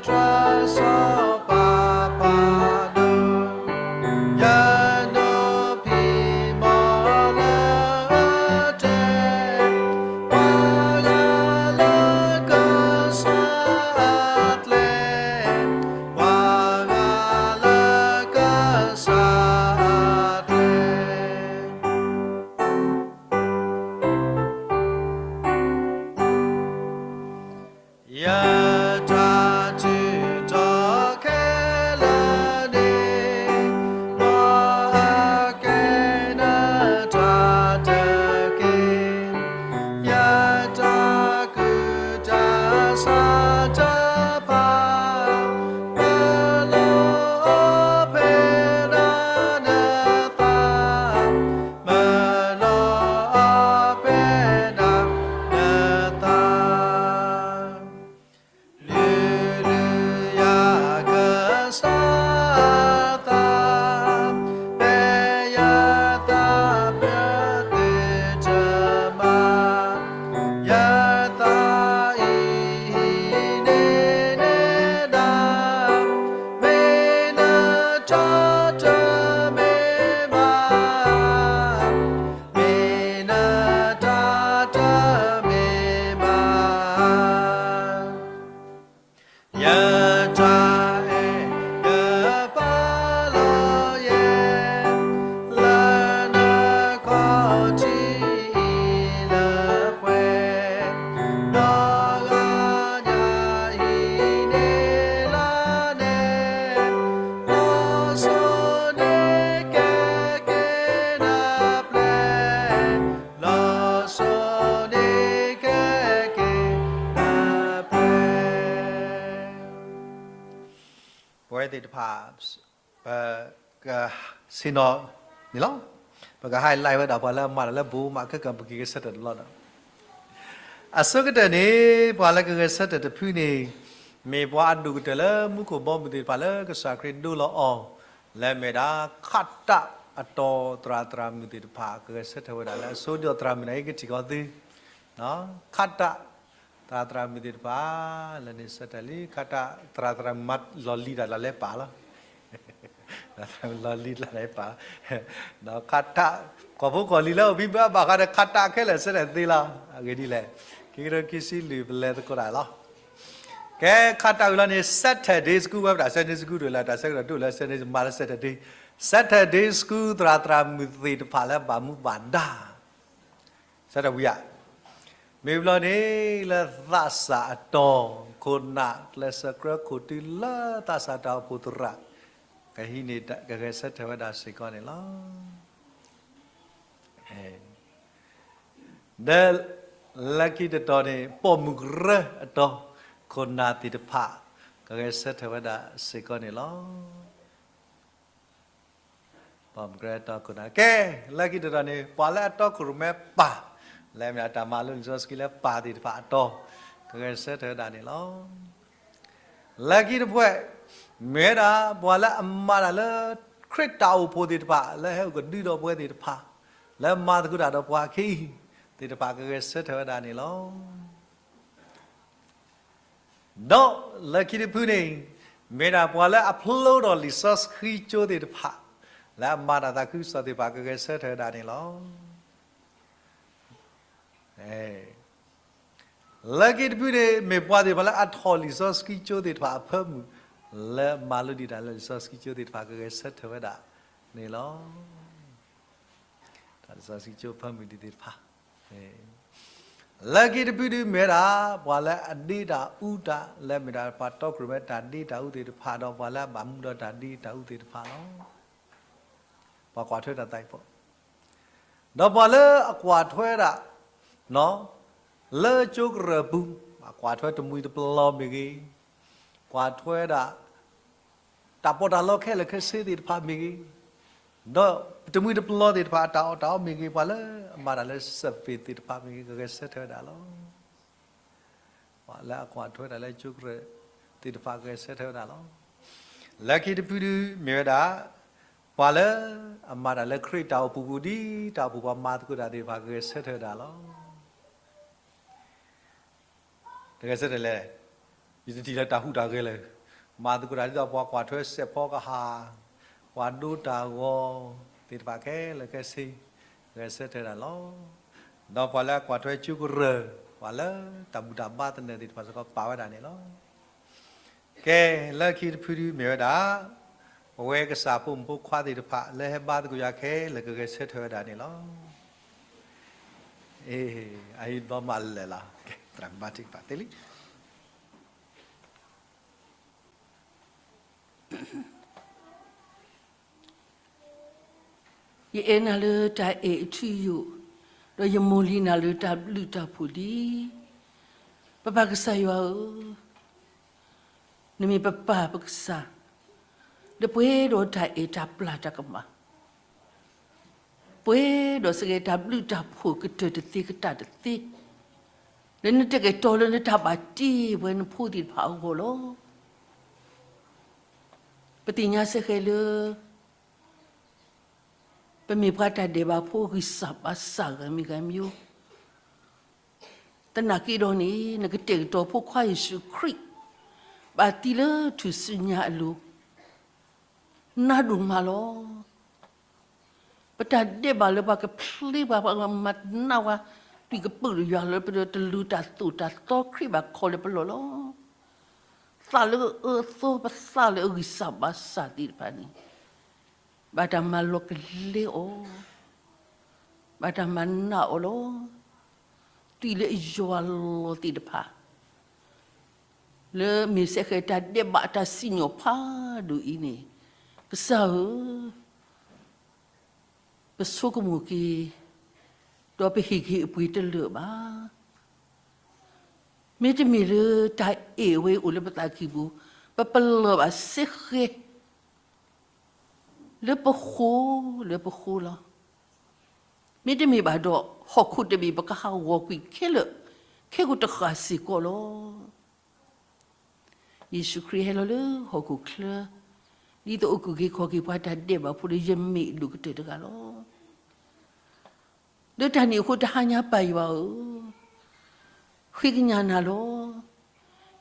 တြၢၤစီၤပၤဖးဒိၣ်, ယနိးဖံးမီၢ်လၢအတဲ, ပှၤဂၤလၢကစၢ်အကျဲ, ပှၤဂၤလၢကစၢ်အကျဲ ယတၢ်ထုးထီၣ်ခဲလၢာ်န့ၣ်, မ်အကဲနတၢ်တက့ၢ်. ယတၢ်ကူၣ်တၢ်ဆးတဖၣ်, မၤလီၤအီၤဖဲဒၣ်နသး, မၤလီၤအီၤဖဲဒၣ်နသး, လုၢ်လုၢ်ယၤကစၢ်သး, ဖဲယသးပၢသုတမၤ, ယသးအံၤဟံးန့ၢ်နၤ, မ့ၢ်နတၢ်တမ့ၢ်ဘၣ် မ့ၢ်နတၢ်တမ့ၢ်ဘၣ်. ယတၢ်အဲၣ်ယပာ်လီၤယဲ, လၢနခီၣ်ထံးအံၤလၢပှဲၤ, ဒီးဂၤညါအံၤန့ၣ်လၢနဲ, လီၤစိၤန့ၣ်ကဲက့ၤနၤပျဲ, လီၤစိၤန့ၣ်ကဲက့ၤ ပဝဲသ့ၣ်တဖၣ် ပကဆ့ၣ်နီၤန့ၣ်လီၤ. ပက highlight ဝဲဒၣ်ပှၤလၢအမၤတၢ်လၢဘိးမးခဲကၢ် ပက့ၤဂဲၤဆၢထၢၣ်တဘျီဒီး, အဆိကတၢၢ်န့ၣ် ပှၤလၢကဂဲၤဆၢထၢၣ်တဖုန့ၣ် မ့ၢ်ပှၤအဒိၣ်ကတၢၢ်လၢမူခိၣ်ဘီမုၢ်သ့ၣ်တဖၣ်လၢကစၢ်ခရံာ်ဒိလီၤအီၤ, လၢအမ့ၢ်ဒၣ် ခတၢ်အတီၤသရၣ်သရၣ်မုၣ်သ့ၣ်တဖၣ် ကဂဲၤဆၢထၢၣ်ဝဲဒၣ်လၢအဆိဒံးအီၤသရၣ်မုၣ်န့ၣ် ကထံၣ်ကီၤသု ခတၢ် သရၣ်သရၣ်မုၣ်သ့ၣ်တဖၣ် လၢန့ၣ်ဆၢထၢၣ်လံ ခတၢ် သရၣ်သရၣ်မုၣ်မၤလီၢ်လံၤတၢ်လၢလဲၤပာ်လီၤ, သရၣ်သရၣ်မုၣ်လီၢ်လံၤတၢ်လၢပာ်လီၤ, ခတၢ် ကီၢ်ဖိကီၢ်လံၤလၢအိၣ်ဘံၣ်ဘၢဘၣ်ဃးဒီးခတၢ်ခဲလၢာ်ဆၢထၢၣ်သ့လီၤ, အဂ့ၢ်ဒ်လဲၣ်, ခံကထိခံဆံလွံၢ်ပလဲၤသကိးတၢ်လီၤ, ကဲ ခတၢ်ဝံၤလီၤန့ၣ် Saturday school ဝဲပတၢ် Sunday school ဒၣ်လၢတၢ်ဆၢကတီၢ်ဒိၣ်လၢ Sunday မၤလၢ Saturday, Saturday school သရၣ်သရၣ်မုၣ်သ့ၣ်တဖၣ်လၢဘၣ်မူဘၣ်ဒါ ဆၢထၢၣ်ဝံၤဧါ, မ့ၢ်ဘျီန့ၣ် လၢသးစၢ်အတီၤ ခိၣ်နၢ်ကျဲးစၢးကြၢးခိၣ်တုၤလၢသးစၢ်တၢ်အိၣ်ဖှိၣ်သရၣ် ကဟံးန့ၢ်ကဂဲၤဆၢထၢၣ်ဝဲဒၣ်စ့ၢ်ကီးန့ၣ်လီၤ. ဒီးလၢခံတတီၤန့ၣ် ပိာ်မုၣ်ကရၢအတီၤ ခိၣ်နၢ်သ့ၣ်တဖၣ် ကဂဲၤဆၢထၢၣ်ဝဲဒၣ်စ့ၢ်ကီးန့ၣ်လီၤ. ပိာ်မုၣ်ကရၢအတီၤခိၣ်နၢ် ကဲ လၢခံတတီၤန့ၣ် ပှၤလၢအတီခိၣ်ရိၣ်မဲပၢ် လၢမ့ၢ်တၢ်မၤလိလံာ်စီဆှံလၢပၢ်သ့ၣ်တဖၣ်အတီၤ ကဂဲၤဆၢထၢၣ်ဝဲဒၣ်န့ၣ်လီၤ. လၢခံတဖှဲၣ် မ့ၢ်ဝဲဒၣ် ပှၤလၢအမၤတၢ်လၢ ခရံာ်တၢ်အိၣ်ဖှိၣ်သ့ၣ်တဖၣ် လၢဟဲအိၣ်ကဒုဒီးပဝဲသ့ၣ်တဖၣ် လၢမၤသကိးတၢ်ဒီးပှၤခဲအံၤသ့ၣ်တဖၣ် ကဂဲၤဆၢထၢၣ်ဝဲဒၣ်န့ၣ်လီၤ. ဒီးလၢခံတဖုန့ၣ် မ့ၢ်ဒၣ်ပှၤလၢအဖျိဒီးလံာ်စီဆှံကၠိသ့ၣ်တဖၣ် လၢအမၤတၢ်သးခုကစီၣ်သ့ၣ်တဖၣ် ကဂဲၤဆၢထၢၣ်ဝဲဒၣ်န့ၣ်လီၤ. လၢခံတဖုန့ၣ် မ့ၢ်ပှၤသ့ၣ်တဖၣ်လၢအထီၣ်လံာ်စီဆှံကၠိသ့ၣ်တဖၣ်အဖၢမုၢ် လၢမၤလိဒံးတၢ်လၢလံာ်စီဆှံကၠိသ့ၣ်တဖၣ် ကဂဲၤဆၢထၢၣ်ဝဲဒၣ်န့ၣ်လီၤ. တၢ်လံာ်စီဆှံကၠိဖၢမုၢ်ဒံးသ့ၣ်တဖၣ် လၢခံတဖုဒုးမ့ၢ်ဝဲဒၣ် ပှၤလၢအဒ့တၢ်အူတၢ် လၢမ့ၢ်ဒၣ်ပှၤတီခိၣ်ရိၣ်မဲတၢ်ဒ့တၢ်အူသ့ၣ်တဖၣ် ဒီးပှၤလၢအဘၣ်မူဒီးတၢ်ဒ့တၢ်အူသ့ၣ်တဖၣ်လီၤ. ပှၤကွၢ်ထွဲတၢ်သးအံၤဖိ ဒီးပှၤလၢအကွၢ်ထွဲဒၣ် လၢကၠိကရၢၢ်ပူၤ ကွၢ်ထွဲတမှံၤတပလီၤမ့ၢ်ဂ့ၤ, ကွၢ်ထွဲဒၣ် တၢ်ပီးတၢ်လီခဲလၢာ်ခဲဆ့သ့ၣ်တဖၣ်မ့ၢ်ဂ့ၤ, ဒီးတမှံၤတပလီၤသ့ၣ်တဖၣ် အတၢ်အီၣ်တၢ်အီမ့ၢ်ဂ့ၤ, ပှၤလၢအမၤတၢ်လၢ survey သ့ၣ်တဖၣ်မ့ၢ်ဂ့ၤ, ကဂဲၤဆၢထၢၣ်ဝဲဒၣ်လီၤ. ပှၤလၢအကွၢ်ထွဲတၢ်လၢကၠိကရၢၢ်သ့ၣ်တဖၣ် ကဂဲၤဆၢထၢၣ်ဝဲဒၣ်လီၤ. လၢခံတဖုဒုးမ့ၢ်ဝဲဒၣ် ပှၤလၢအမၤတၢ်လၢခရံာ်တၢ်အိၣ်ဖှိၣ်ပူၤ ဒ်တၢ်အိၣ်ဖှိၣ်ပှၤမၤသကိးတၢ်သ့ၣ်တဖၣ် ကဂဲၤဆၢထၢၣ်ဝဲဒၣ်လီၤ. တဂဲၤဆၢထၢၣ်လဲၣ်, ယတထံၣ်လၢတၢ်ဟူးတၢ်ဂဲၤလၢာ်, မၤသကိးတၢ်ဒ်သိးပှၤကွၢ်ထွဲစဲးဖီကဟၣ်, ပှၤဒိတၢ်ဂီၤသ့ၣ်တဖၣ်ခဲလၢာ်ခဲဆ့, ဂဲၤဆၢထၢၣ်ဝဲဒၣ်လီၤ. ဒီးပှၤလၢအကွၢ်ထွဲကၠိကရၢၢ်, ပှၤလၢတၢ်ဘူၣ်တၢ်ဘါသနၢၣ်သ့ၣ်တဖၣ်စ့ၢ်ကီး ပာ်ဝဲဒၣ်န့ၣ်လီၤ. ကဲ, လၢခံတဖုဒုးမ့ၢ်ဝဲဒၣ် ပဝဲကစၢ်ဖိမုၣ်ဖိခွါသ့ၣ်တဖၣ် လၢဟဲဘါသကိးယၤခဲလၢာ် ကဂဲၤဆၢထၢၣ်ဝဲဒၣ်န့ၣ်လီၤ. အ့, အဟံၣ်ဘီမၤလၢာ်လီၤ. သရၣ်ကမၤထံကပၤသ့လံ. ယအဲၣ်နၤလၢတၢ်အဲၣ်အထူအယိာ်, ဒီးယမိၢ်လံၤနၤလၢတၢ်ဘျုးတၢ်ဖှိၣ်လံ. ပပၢ်ကစၢ်ယွၤဧၢ, နမ့ၢ်ပပၢ်ပကစၢ်, လၢပှဲၤဒီးတၢ်အဲၣ်တၢ်ပျၢ်တၢ်ကမၣ်, ပှဲၤဒီးစကဲတၢ်ဘျုးတၢ်ဖှိၣ်ကတၢၢ်တသ့ကတၢၢ်တသ့, လၢနတၢ်ကဲထီၣ်လၢနတၢ်ဘၣ်တ့ၢ်ပဝဲနဖိသ့ၣ်တဖၣ်အဂီၢ်လီၤ. ပသ့ၣ်ညါစ့ၢ်ကီးလၢ ပမ့ၢ်ပှၤတၢ်ဒဲးဘးဖိဂံၢ်စၢ်ဘါစၢ်ဂၤမံၤဂၤမံၤ, သနာ်က့ဒီးန့ၣ် နကတဲာ်ကတီၤဖိခွါယ့ၣ်ၡူးခရံာ် ဘၣ်သံလၢထူၣ်စုညါအလိၤ, နးဒိၣ်မးလီၤ. ပတၢ်ဒဲးဘးလၢပှၤကဖျ့ပှၤ ပှၤမၤနးဝဲ, ပှၤကပၢၢ်ယွၤလၢပတလူၤတၢ်သိၣ်တၢ်သီခရံာ်ဘၣ်ခီလၢပလီၢ်လီၤ. သးလၢအအၢအသီ ပသးလၢအဂံၢ်စၢ်ဘါစၢ်သ့ၣ်တဖၣ်န့ၣ် ဘၣ်တၢ်မၤလီၤကလဲအီၤ, ဘၣ်တၢ်မၤနးအီၤလီၤ. တုၤလၢယွၤလီၤသ့ၣ်တဖၣ် လၢမ့ၢ်စ့ၢ်ကီးတၢ်ဒဲးဘးတၢ်စံၣ်ညီၣ်ဖးဒိၣ်အံၤန့ၣ်, ကစၢ်ဧၢ, ပဆိကမိၣ်က့ၤ, ဒီးပဟ့ၣ်က့ၤအပှ့ၤတလၢာ်ဘၣ်. မ့တမ့ၢ်လၢတၢ်အဲၣ်ဝဲအိၣ်လၢပသးကံၢ်ပူၤ, ပပလီၢ်ဘၣ်စ့ၢ်ကီး လၢပဃိ, လၢပဃိလီၤ. မ့တမ့ၢ်ဘၣ်ဒီး ဟီၣ်ခိၣ်တဘ့ၣ်ပကဟးဂီၤကွံာ်ခဲလၢာ်, ခဲကိာ်တဃၣ်စ့ၢ်ကီးလီၤ. ယ့ၣ်ၡူးခရံာ်ဟဲလီၤလၢဟီၣ်ခိၣ်ချၢ, ဒ်သိးအကူၣ်က့ၤခီၣ်က့ၤပှၤတၢ်ဒဲးဘးဖိလၢယမ့ၢ်အဒိၣ်ကတၢၢ်တဂၤလီၤ. ဒီးတၢ်န့ၣ်အဃိတဟါညါပၢ်ယွၤဧၢ, ဃ့ကညးနၤလီၤ.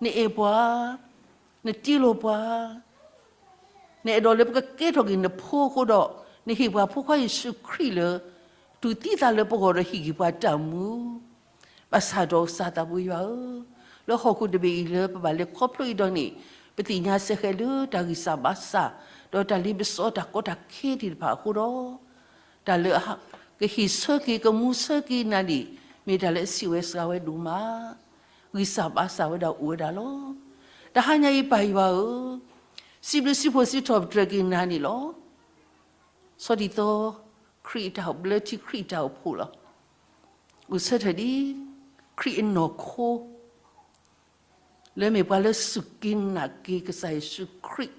နအဲၣ်ပှၤ, နတ့လီၤပှၤ, နအဲၣ်ဒိးလၢပကကဲထီၣ်က့ၤနဖိအဃိဒီး, နဟ့ၣ်ပှၤဖိခွါယ့ၣ်ၡူးခရံာ်လၢ တူၢ်သံသးလၢပဂီၢ်ဒီးဟ့ၣ်က့ၤပှၤတၢ်မူ ဘၣ်ဆၣ်ဒီးကစၢ်သးဘိယွၤဧၢ, လၢဟီၣ်ခိၣ်တဘ့ၣ်အံၤလၢပဘၣ်လဲၤခီဖျိအံၤဒီးန့ၣ်, ပသ့ၣ်ညါစ့ၢ်ကီးလၢတၢ်ဂံၢ်စၢ်ဘါစၢ်, ဒီးတၢ်လ့ပစီတၢ်ကီတၢ်ခဲသ့ၣ်တဖၣ်အဃိဒီး, တၢ်လၢကဟ့ၣ်ဆၢက့ၤကမူဆၢက့ၤနၤန့ၣ်, မ့ၢ်တၢ်လၢအစံးဝဲစှၤဝဲဒိၣ်မး, ဂံၢ်စၢ်ဘါစၢ်ဝဲဒၣ်အိၣ်ဝဲဒၣ်လီၤ. တဟါညါအံၤပၢ်ယွၤဧၢ, စံးဘျုးစံးဖှိၣ်စံးထီၣ်ပတြၢၤက့ၤနၤန့ၣ်လီၤ. ဆီဒံၣ်သီ, ခရံာ်အတၢ်အိၣ် ဘျၢထံခရံာ်အတၢ်အိၣ်ဖှိၣ်လီၤ. အိၣ်ဆၢထၢၣ်ဒ်ခရံာ်အနီၢ်ခိ, လၢမ့ၢ်ပှၤလၢစူၢ်က့ၤနာ်က့ၤကစၢ်ယ့ၣ်ၡူးခရံာ်,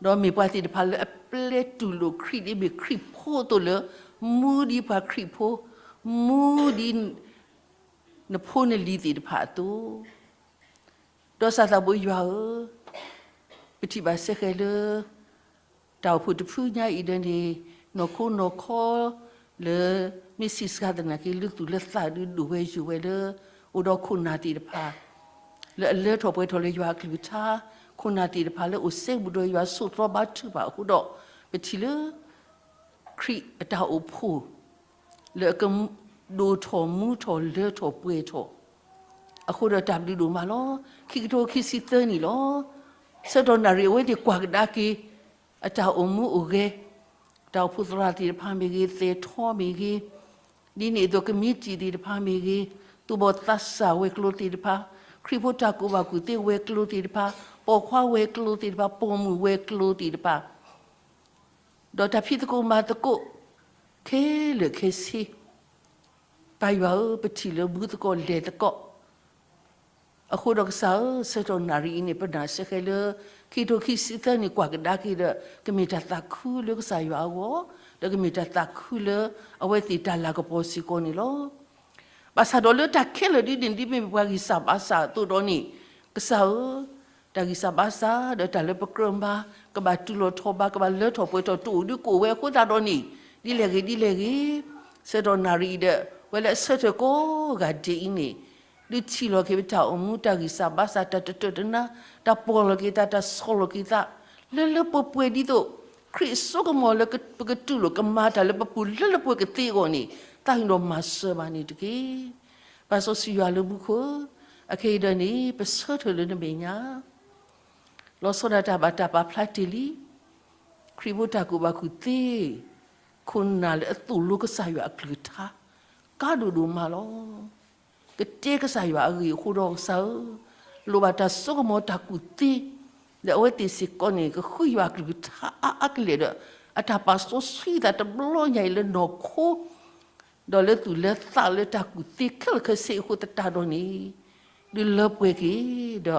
ဒီးမ့ၢ်ပှၤသ့ၣ်တဖၣ်လၢအပျဲတူၢ်လိာ်ခရံာ်ဒ်မ့ၢ်ခရံာ်ဖိအသိးလၢ မူဒ်ပှၤခရံာ်ဖိ, မူဒ် နဖိနလံၤသ့ၣ်တဖၣ်အသိး, ဒီးကစၢ်သးဘိယွၤဧၢ, ပထံၣ်ဘၣ်စ့ၢ်ကီးလၢ တၢ်အိၣ်ဖှိၣ်တဖုညါအံၤဒီးန့ၣ်, နီၢ်ခိနီၢ်ခီ လၢမ့ၢ်စံးစှၤသနာ်က့ လၢသူၣ်လၢသးဒုးဒိၣ်ဝဲယိာ်ဝဲလၢ အိၣ်ဒီးခိၣ်နၢ်သ့ၣ်တဖၣ် လၢအလၢထီၣ်ပှဲၤထီၣ်လၢယွၤအကလုၢ်ကထါ, ခိၣ်နၢ်သ့ၣ်တဖၣ်လၢအိၣ်စဲဘူးဒီးယွၤဆိးသီဘါထုကဖၣ်အဃိဒီး, ပထံၣ်လၢ ခရံာ်အတၢ်အိၣ်ဖှိၣ် လၢအကဒိၣ်ထီၣ်မူထီၣ်လၢထီၣ်ပှဲၤထီၣ် အဃိဒီးတၢ်ဘျုးဒိၣ်မးလီၤ. ခံကထိခံဆံသၢနံၣ်လီၤ. ဆၢကတီၢ်နၣ်ရံၣ်အဝဲသ့ၣ်ကွၢ်ကဒါက့ၤ အတၢ်အိၣ်မူအိၣ်ဂဲၤ, တၢ်အိၣ်ဖှိၣ်သရၣ်သ့ၣ်တဖၣ်မ့ၢ်ဂ့ၤ, သဲးထီမ့ၢ်ဂ့ၤ, ဒ်န့ၣ်အသိးကမံးတံာ်သ့ၣ်တဖၣ်မ့ၢ်ဂ့ၤ, သူၣ်ဘီၣ်သးစၢ်ဝဲၤကျိၤသ့ၣ်တဖၣ်, ခရံာ်ဖိတၢ်ကူၣ်ဘၣ်ကူၣ်သ့ဝဲၤကျိၤသ့ၣ်တဖၣ်, ပိာ်ခွါဝဲၤကျိၤသ့ၣ်တဖၣ်, ပိာ်မုၣ်ဝဲၤကျိၤသ့ၣ်တဖၣ် ဒီးတၢ်ဖံးသကိးမၤသကိး ခဲလၢာ်ခဲဆ့, ပၢ်ယွၤဧၢ, ပထံၣ်လၢမူသကိးလဲၤသကိး အဃိဒီးကစၢ်ဧၢ, ဆၢကတီၢ်နၣ်ရံၣ်အံၤန့ၣ် ပနာ်စ့ၢ်ကီးလၢ ခံကထိခံဆံသၢနံၣ်ကွၢ်ကဒါက့ၤဒီး ကမ့ၢ်တၢ်သးခုလၢကစၢ်ယွၤအဂီၢ်, ဒီးကမ့ၢ်တၢ်သးခုလၢအဝဲသ့ၣ်တၢ်လၤကပီၤစ့ၢ်ကီးန့ၣ်လီၤ. ဘၣ်ဆၣ်ဒီးလၢတၢ်ခဲလၢာ်ဒ်န့ၣ် ဒ်မ့ၢ်ပှၤဂံၢ်စၢ်ဘါစၢ်အသိးဒီးန့ၣ်, ကစၢ်ဧၢ, တၢ်ဂံၢ်စၢ်ဘါစၢ် ဒီးတၢ်လၢပကြၢးမၤ ကဘၣ်တုၤလီၤထီၣ်ဘး ကဘၣ်လၢထီၣ်ပှဲၤထီၣ် တအိၣ်ဒုးကအိၣ်ဝဲအဃိသတးဒီးန့ၣ်, ဒ်လဲၣ်ဂ့ၤဒ်လဲၣ်ဂ့ၤ, ဆၢကတီၢ်နၣ်ရံၣ်အံၤဒီး ဝဲလၢအဆၢထၢၣ်ကိးဂၤဒဲးအံၤန့ၣ်, ဒုးထံၣ်လီၤက့ၤပတၢ်အိၣ်မူ တၢ်ဂံၢ်စၢ်ဘါစၢ် တၢ်တတၢၢ်တနါ, တၢ်ပီၢ်လီၤက့ၤသး တၢ်ဆီၣ်လီၤက့ၤသး လၢလၢပှဲၤပှဲၤဒ်သိး ခရံာ်အစိကမီၤလၢပကတူၢ်လိာ် ကမၤတၢ်လၢပပူၤလၢလၢပှဲၤပှဲၤကသ့အဂီၢ်န့ၣ်, သးကညီၤမၤစၢၤဘၣ်န့ၣ်တက့ၢ်. ပၢ်စီဆှံယွၤလၢမူခိၣ်, အခဲအံၤဒီးန့ၣ် ပဆၢထၢၣ်လၢနမဲာ်ညါ လီၤဆီဒၣ်တၢ်ဘၣ်တၢ်ပာ်ဖျါတ့ၢ်လံ, ခရံာ်ဖိတၢ်ကူၣ်ဘၣ်ကူၣ်သ့, ခိၣ်နၢ်လၢအသိၣ်လိကစၢ်ယွၤအကလုၢ်ကထါ, ကါဒိၣ်ဒိၣ်မးလီၤ. ကတဲကစၢ်ယွၤအဂ့ၢ်အဃိဒီးကစၢ်ဧၢ, လိၣ်ဘၣ်တၢ်စိကမီၤတၢ်ကူၣ်သ့, ဒီးအဝဲသ့ၣ်စ့ၢ်ကီးန့ၣ် ကဃုယွၤအကလုၢ်ကထါအါအါကလဲာ်ဒီး, အတၢ်ပာ်စီဆှံသးတဘျီညါအံၤလၢနီၢ်ခိ ဒီးလၢသူၣ်လၢသးလၢတၢ်ကူၣ်သ့ခဲလၢာ်ခဲဆ့အဃိသတးဒီးန့ၣ်, ဒုးလၢပှဲၤက့ၤဒီး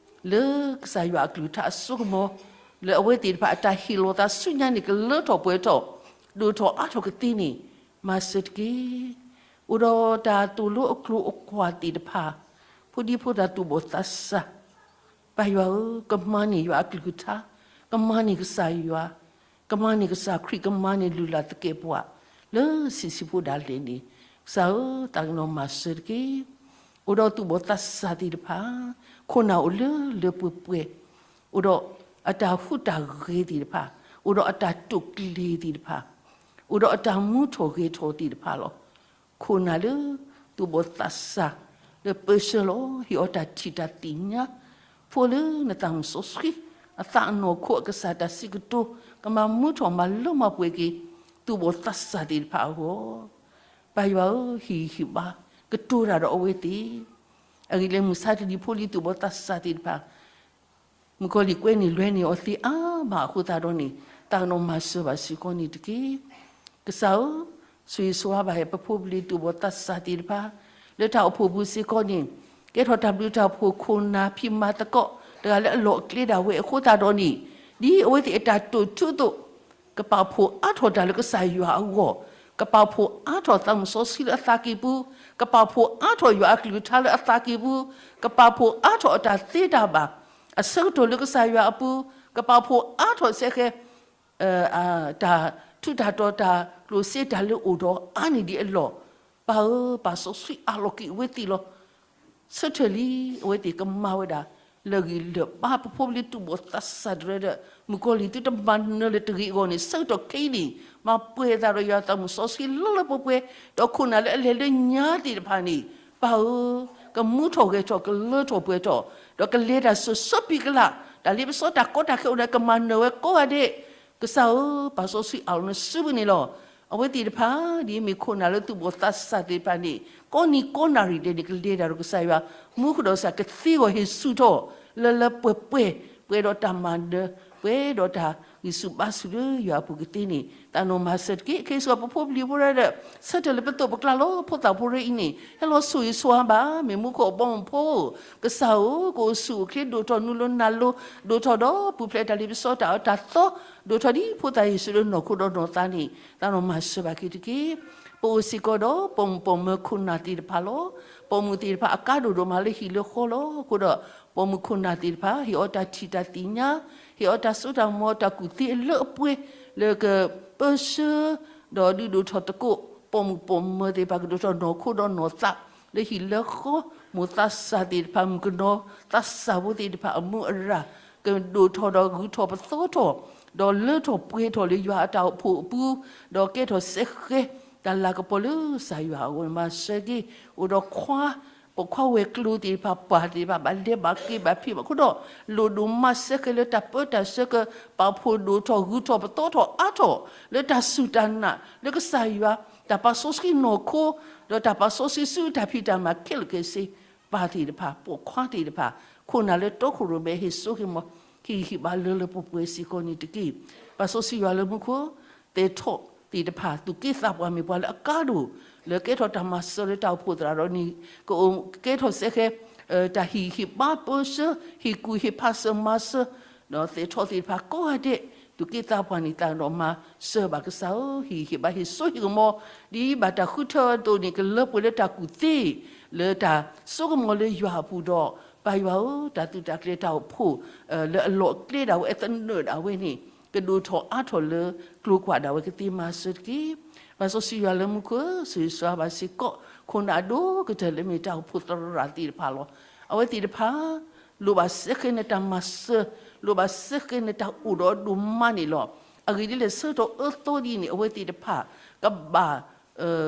လၢကစၢ်ယွၤအကလုၢ်ကထါအစိကမီၤ, လၢအဝဲသ့ၣ်တဖၣ်အတၢ်ဟ့ၣ်လီၤသးဆူညါန့ၣ် ကလၢထီၣ်ပှဲၤထီၣ်, ဒိၣ်ထီၣ်အါထီၣ်ကသ့န့ၣ်, မၤစၢၤတက့ၢ်. အိၣ်ဒီးတၢ်သိၣ်လိအကျိၤအကွာ်သ့ၣ်တဖၣ်, ဖိဒံဖိသၣ်သူၣ်ဘီၣ်သးစၢ် ပၢ်ယွၤဧၢ, ကမၤန့ၢ်ယွၤအကလုၢ်ကထါ, ကမၤန့ၢ်ကစၢ်ယွၤ, ကမၤန့ၢ်ကစၢ်ခရံာ်, ကမၤန့ၢ်လုၢ်လၢ်သကဲာ်ပဝး, လၢဆံးဆံးဖိဒၣ်လဲာ်န့ၣ်, ကစၢ်ဧၢ, သးကညီၤမၤစၢၤတက့ၢ်. အိၣ်ဒီးသူၣ်ဘီၣ်သးစၢ်သ့ၣ်တဖၣ်, ခိၣ်နၢ်အိၣ်လၢလၢပှဲၤပှဲၤ, အိၣ်ဒီးအတၢ်ဟူးတၢ်ဂဲၤသ့ၣ်တဖၣ်, အိၣ်ဒီးအတၢ်တိာ်ကျ့ၤသ့ၣ်တဖၣ်, အိၣ်ဒီးအတၢ်မူထီၣ်ဂဲၤထီၣ်သ့ၣ်တဖၣ်လီၤ. ခိၣ်နၢ်လၢသူၣ်ဘီၣ်သးစၢ် လၢပၢဆှၢလီၤ, ဟ့ၣ်အီၤတၢ်ထံၣ်တၢ်သ့ၣ်ညါ, ဖိလၢနသးမုၣ်စီဆှံ, အသးအနီၢ်ခိအကစၢ်တၢ်စံးကတိၤ, ကမၤမူထီၣ်မၤလၢမၤပှဲၤက့ၤ, သူၣ်ဘီၣ်သးစၢ်သ့ၣ်တဖၣ်အဂီၢ်, ပၢ်ယွၤဧၢ, ဟ့ၣ်ဂံၢ်ဟ့ၣ်ဘါ, ကတိၤတၢ်ဒီးအဝဲသ့ၣ်, အဂ့ၢ်လၢမုၢ်ဆါတနံၤဖိလံသူၣ်ဘီၣ်သးစၢ်သ့ၣ်တဖၣ် မုၣ်ကီၤလံၢ်ကွဲန့ၢ်လွဲန့ၢ်အီၤသ့အါမးအဃိသတးဒီးန့ၣ်, သးကညီၤမၤစၢၤဘၣ်စ့ၢ်ကီးန့ၣ်တက့ၢ်. ကစၢ်ဧၢ, ဆိၣ်ဂ့ၤဆိၣ်ဝါဘၣ်ပဖိပလံၤသူၣ်ဘီၣ်သးစၢ်သ့ၣ်တဖၣ်, လၢတၢ်အိၣ်ဖှိၣ်ပူၤစ့ၢ်ကီးန့ၣ်, ကဲထီၣ်တၢ်ဘျုးတၢ်ဖှိၣ်ခိၣ်နၢ်ဖံးမၤသကိး, တဂၤလၢအလီၢ်အကျဲဒၣ်ဝဲအဃိသတးဒီးန့ၣ်, ဒ်အဝဲသ့ၣ်အတၢ်တိာ်ထူအသိး, ကပာ်ဖှိၣ်အါထီၣ်တၢ်လၢကစၢ်ယွၤအဂီၢ်, က ကပာ်ဖှိၣ်အါထီၣ်သးမုၣ်စီဆှံလၢအသးကံၢ်ပူၤ, ကပာ်ဖှိၣ်အါထီၣ်ယွၤအကလုၢ်ကထါလၢအသးကံၢ်ပူၤ, ကပာ်ဖှိၣ်အါထီၣ်အတၢ်သ့တၢ်ဘၣ် အဆၢကတီၢ်လၢကစၢ်ယွၤအပူၤ, ကပာ်ဖှိၣ်အါထီၣ်စဲဃဲ တၢ်ထူးတၢ်တီၤ တၢ်ကျိၣ်စ့တၢ်လၢအိၣ်ဒီးအါန့ၢ်ဒံးအလီၢ်, ပၢ်ဧၢ, ပာ်စီဆှံအးလီၤက့ၤအဝဲသ့ၣ်လီၤ. ဆၢထၢၣ်လံ အဝဲသ့ၣ်ကမၤဝဲဒၣ် လၢာ်ဂံၢ်လၢာ်ဘါ ပဖိပလံၤသူၣ်ဘီၣ်သးစၢ်တဖၣ်ဒီး မုၣ်ကီၤလံၢ်သုတမၤနၢၤလၢၤတဂ့ၤအဂီၢ်န့ၣ် ဆၢကတီၢ်ခဲအံၤန့ၣ် မၤပှဲၤသးဒီးယွၤသးမုၣ်စီဆှံလၢလၢပှဲၤပှဲၤ, ဒီးခိၣ်နၢ်လၢအလဲၤလၢညါသ့ၣ်တဖၣ်န့ၣ် ပၢ်ဧၢ, ကမူထီၣ်ဂဲၤထီၣ် ကလၢထီၣ်ပှဲၤထီၣ်, ဒီးကလဲၤတၢ်စၢၤဆၢပံၤကလး, တၢ်လ့ပစီတၢ်ကီတၢ်ခဲအိၣ်န့ၣ် ကမၤနၢၤဝဲကိးဂၤဒဲး, ကစၢ်ဧၢ, ပာ်စီဆှံအးလီၤနစုပူၤန့ၣ်လီၤ. အဝဲသ့ၣ်တဖၣ် ဒ်မ့ၢ်ခိၣ်နၢ်လၢသူၣ်ဘီၣ်သးစၢ်သ့ၣ်တဖၣ်န့ၣ် ကိးနံၤကိးနၣ်ရံၣ်ဒဲးန့ၣ် ကလဲၤတၢ်ဒီးကစၢ်ယွၤ မူဃုာ်ဒီးကစၢ် ကသ့အဂီၢ်ဟ့ၣ်ဆူၣ်ထီၣ် လၢလၢပှဲၤပှဲၤ ပှဲၤဒီးတၢ်မၤနၢၤ ပှဲၤဒီးတၢ်ဂံၢ်ဆူၣ်ဘါဆူၣ်လၢယွၤအပူၤကသ့န့ၣ် သးနီၢ်မၤစၢၤတက့ၢ်. ခဲအံၤစ့ၢ်ကီးပဖိပလံၤဖိရဲဒီး ဆၢထၢၣ်လၢပသိးပကျါလီၤ. ဖိသၣ်ဖိရဲအံၤန့ၣ် ဟဲလီၤဆိၣ်ဂ့ၤဆိၣ်ဝါဘၣ် မ့ၢ်မူခိၣ်အဘီအမုၢ်ဖိ ကစၢ်ဧၢ, ကအိၣ်ဆူၣ်အိၣ်ချ့ ဒိၣ်ထီၣ်နူလိၤနၢ်လိၤ ဒိၣ်ထီၣ်ဒီးပူၤဖျဲးတၢ်လ့ပစီတၢ်အၢတၢ်သီ ဒိၣ်ထီၣ်ဒ်ဖိသၣ်ယ့ၣ်ၡူးလၢနီၢ်ခိဒီးနီၢ်သးန့ၣ် သးနီၢ်မၤစၢၤဘၣ်က့ၤတက့ၢ်. ပအိၣ်စ့ၢ်ကီးဒီး ပိာ်မုၣ်ပိာ်မၢၤခိၣ်နၢ်သ့ၣ်တဖၣ်လီၤ. ပိာ်မုၣ်သ့ၣ်တဖၣ်အကါဒိၣ်ဒိၣ်မးလၢဟံၣ်လၢဃီလီၤ. အဃိဒီး ပိာ်မုၣ်ခိၣ်နၢ်သ့ၣ်တဖၣ် ဟ့ၣ်အီၤတၢ်ထံၣ်တၢ်သ့ၣ်ညါ, ဟ့ၣ်အီၤတၢ်စိတၢ်ကမီၤ တၢ်ကူၣ်သ့အလၢအပှဲၤ လၢကပၢဆှၢ ဒီးဒုးဒိၣ်ထီၣ်သကိး ပိာ်မုၣ်ပိာ်မၢၤသ့ၣ်တဖၣ် ကဒိၣ်ထီၣ်နီၢ်ခိဒီးနီၢ်သး လၢဟံၣ်လၢဃီ, မိၢ်သးစၢ်သ့ၣ်တဖၣ် မုၣ်ကနီၤသးစၢ်ဖိသ့ၣ်တဖၣ်အမူအရၣ် ကဒိၣ်ထီၣ်ဒီးဂုၤထီၣ်ပသီထီၣ် ဒီးလၢထီၣ်ပှဲၤထီၣ်လၢယွၤအတၢ်အိၣ်ဖှိၣ်အပူၤ, ဒီးကဲထီၣ်စဲဃဲ တၢ်လၤကပီၤလၢကစၢ်ယွၤအဂီၢ်န့ၣ် မၤစၢၤက့ၤ အိၣ်ဒီးခွါ ပိာ်ခွါဝဲၤကျိၤသ့ၣ်တဖၣ် ပှၤသ့ၣ်တဖၣ် ဘၣ်လဲၤဘၣ်က့ၤဘၣ်ဖံးဘၣ်မၤအဃိဒီး လိၣ်ဒိၣ်မးစဲဃဲလၢတၢ်ပၢတၢ်ဆှၢ ကပာ်ဖှိၣ်ဒိၣ်ထီၣ်ဂုၤထီၣ်ပသီထီၣ်အါထီၣ် လၢတၢ်စူၢ်တၢ်နာ်လၢကစၢ်ယွၤ တၢ်ပာ်စီဆှံနီၢ်ခိ ဒီးတၢ်ပာ်စီဆှံဆူတၢ်ဖံးတၢ်မၤခဲလၢာ်ခဲဆ့ ပၢ်သ့ၣ်တဖၣ် ပိာ်ခွါသ့ၣ်တဖၣ် ခိၣ်နၢ်လၢတီခိၣ်ရိၣ်မဲ ဟ့ၣ်စိဟ့ၣ်ကမီၤ ဟ့ၣ်ဂံၢ်ဟ့ၣ်ဘါလၢလၢပှဲၤပှဲၤစ့ၢ်ကီးန့ၣ်တက့ၢ်. ပာ်စီဆှံယွၤလၢမူခိၣ် သဲးထီၣ်သ့ၣ်တဖၣ် သူၣ်က့သးပှၢ်မ့ၢ်ပှၤလၢအကါဒိၣ် လၢကဲထီၣ်တၢ်မၤစၢၤလၢတၢ်အိၣ်ဖှိၣ်သရၣ်ဒီးန့ၣ် ကအိၣ်ကဲထီၣ်စဲဃဲ တၢ်ဟ့ၣ်ဂံၢ်ဟ့ၣ်ဘါပၢဆှၢ ဟ့ၣ်ကူၣ်ဟ့ၣ်ဖးစၢၤမၤစၢၤ ဒီးသဲးထီၣ်သ့ၣ်တဖၣ်ကိးဂၤဒဲး သူၣ်က့သးပှၢ်န့ၣ် သးဒီးမၤစၢၤဘၣ်ကစၢ်ဧၢ, ဟ့ၣ်ဂံၢ်ဟ့ၣ်ဘါဟ့ၣ်စိဟ့ၣ်ကမီၤ ဒ်ဘၣ်တၢ်ဃုထၢအသိးန့ၣ် ကလၢပှဲၤလၢတၢ်ကူၣ်သ့ လၢတၢ်စိကမီၤလၢယွၤအပူၤဒီး ပၢ်ယွၤဧၢ, တၢ်သုးတၢ်ကျဲၤတၢ်အိၣ်ဖှိၣ် လၢအလီၢ်အကျဲဒၣ်ဝဲ အသနၢၣ်ဒၣ်ဝဲန့ၣ် ကဒိၣ်ထီၣ်အါထီၣ်လၢကျိၤကွာ်ဒၣ်ဝဲကသ့မၤစၢၤတက့ၢ်. ပာ်စီဆှံယွၤလၢမူခိၣ် ဆိၣ်ဂ့ၤဆိၣ်ဝါဘၣ်စ့ၢ်ကီး ခိၣ်နၢ်အဒိၣ်ကတၢၢ်လၢမ့ၢ်တၢ်အိၣ်ဖှိၣ်သရၣ်သ့ၣ်တဖၣ်လီၤ. အဝဲသ့ၣ်တဖၣ် လိၣ်ဘၣ်စဲဃဲနတၢ်မၤစၢၤ, လိၣ်ဘၣ်စဲဃဲနတၢ်အိၣ်ဒီးဒိၣ်မးန့ၣ်လီၤ. အဂ့ၢ်ဒ်လဲၣ် ဆၢကတီၢ်အၢသီဒ်န့ၣ် အဝဲသ့ၣ်တဖၣ် ကဘၣ်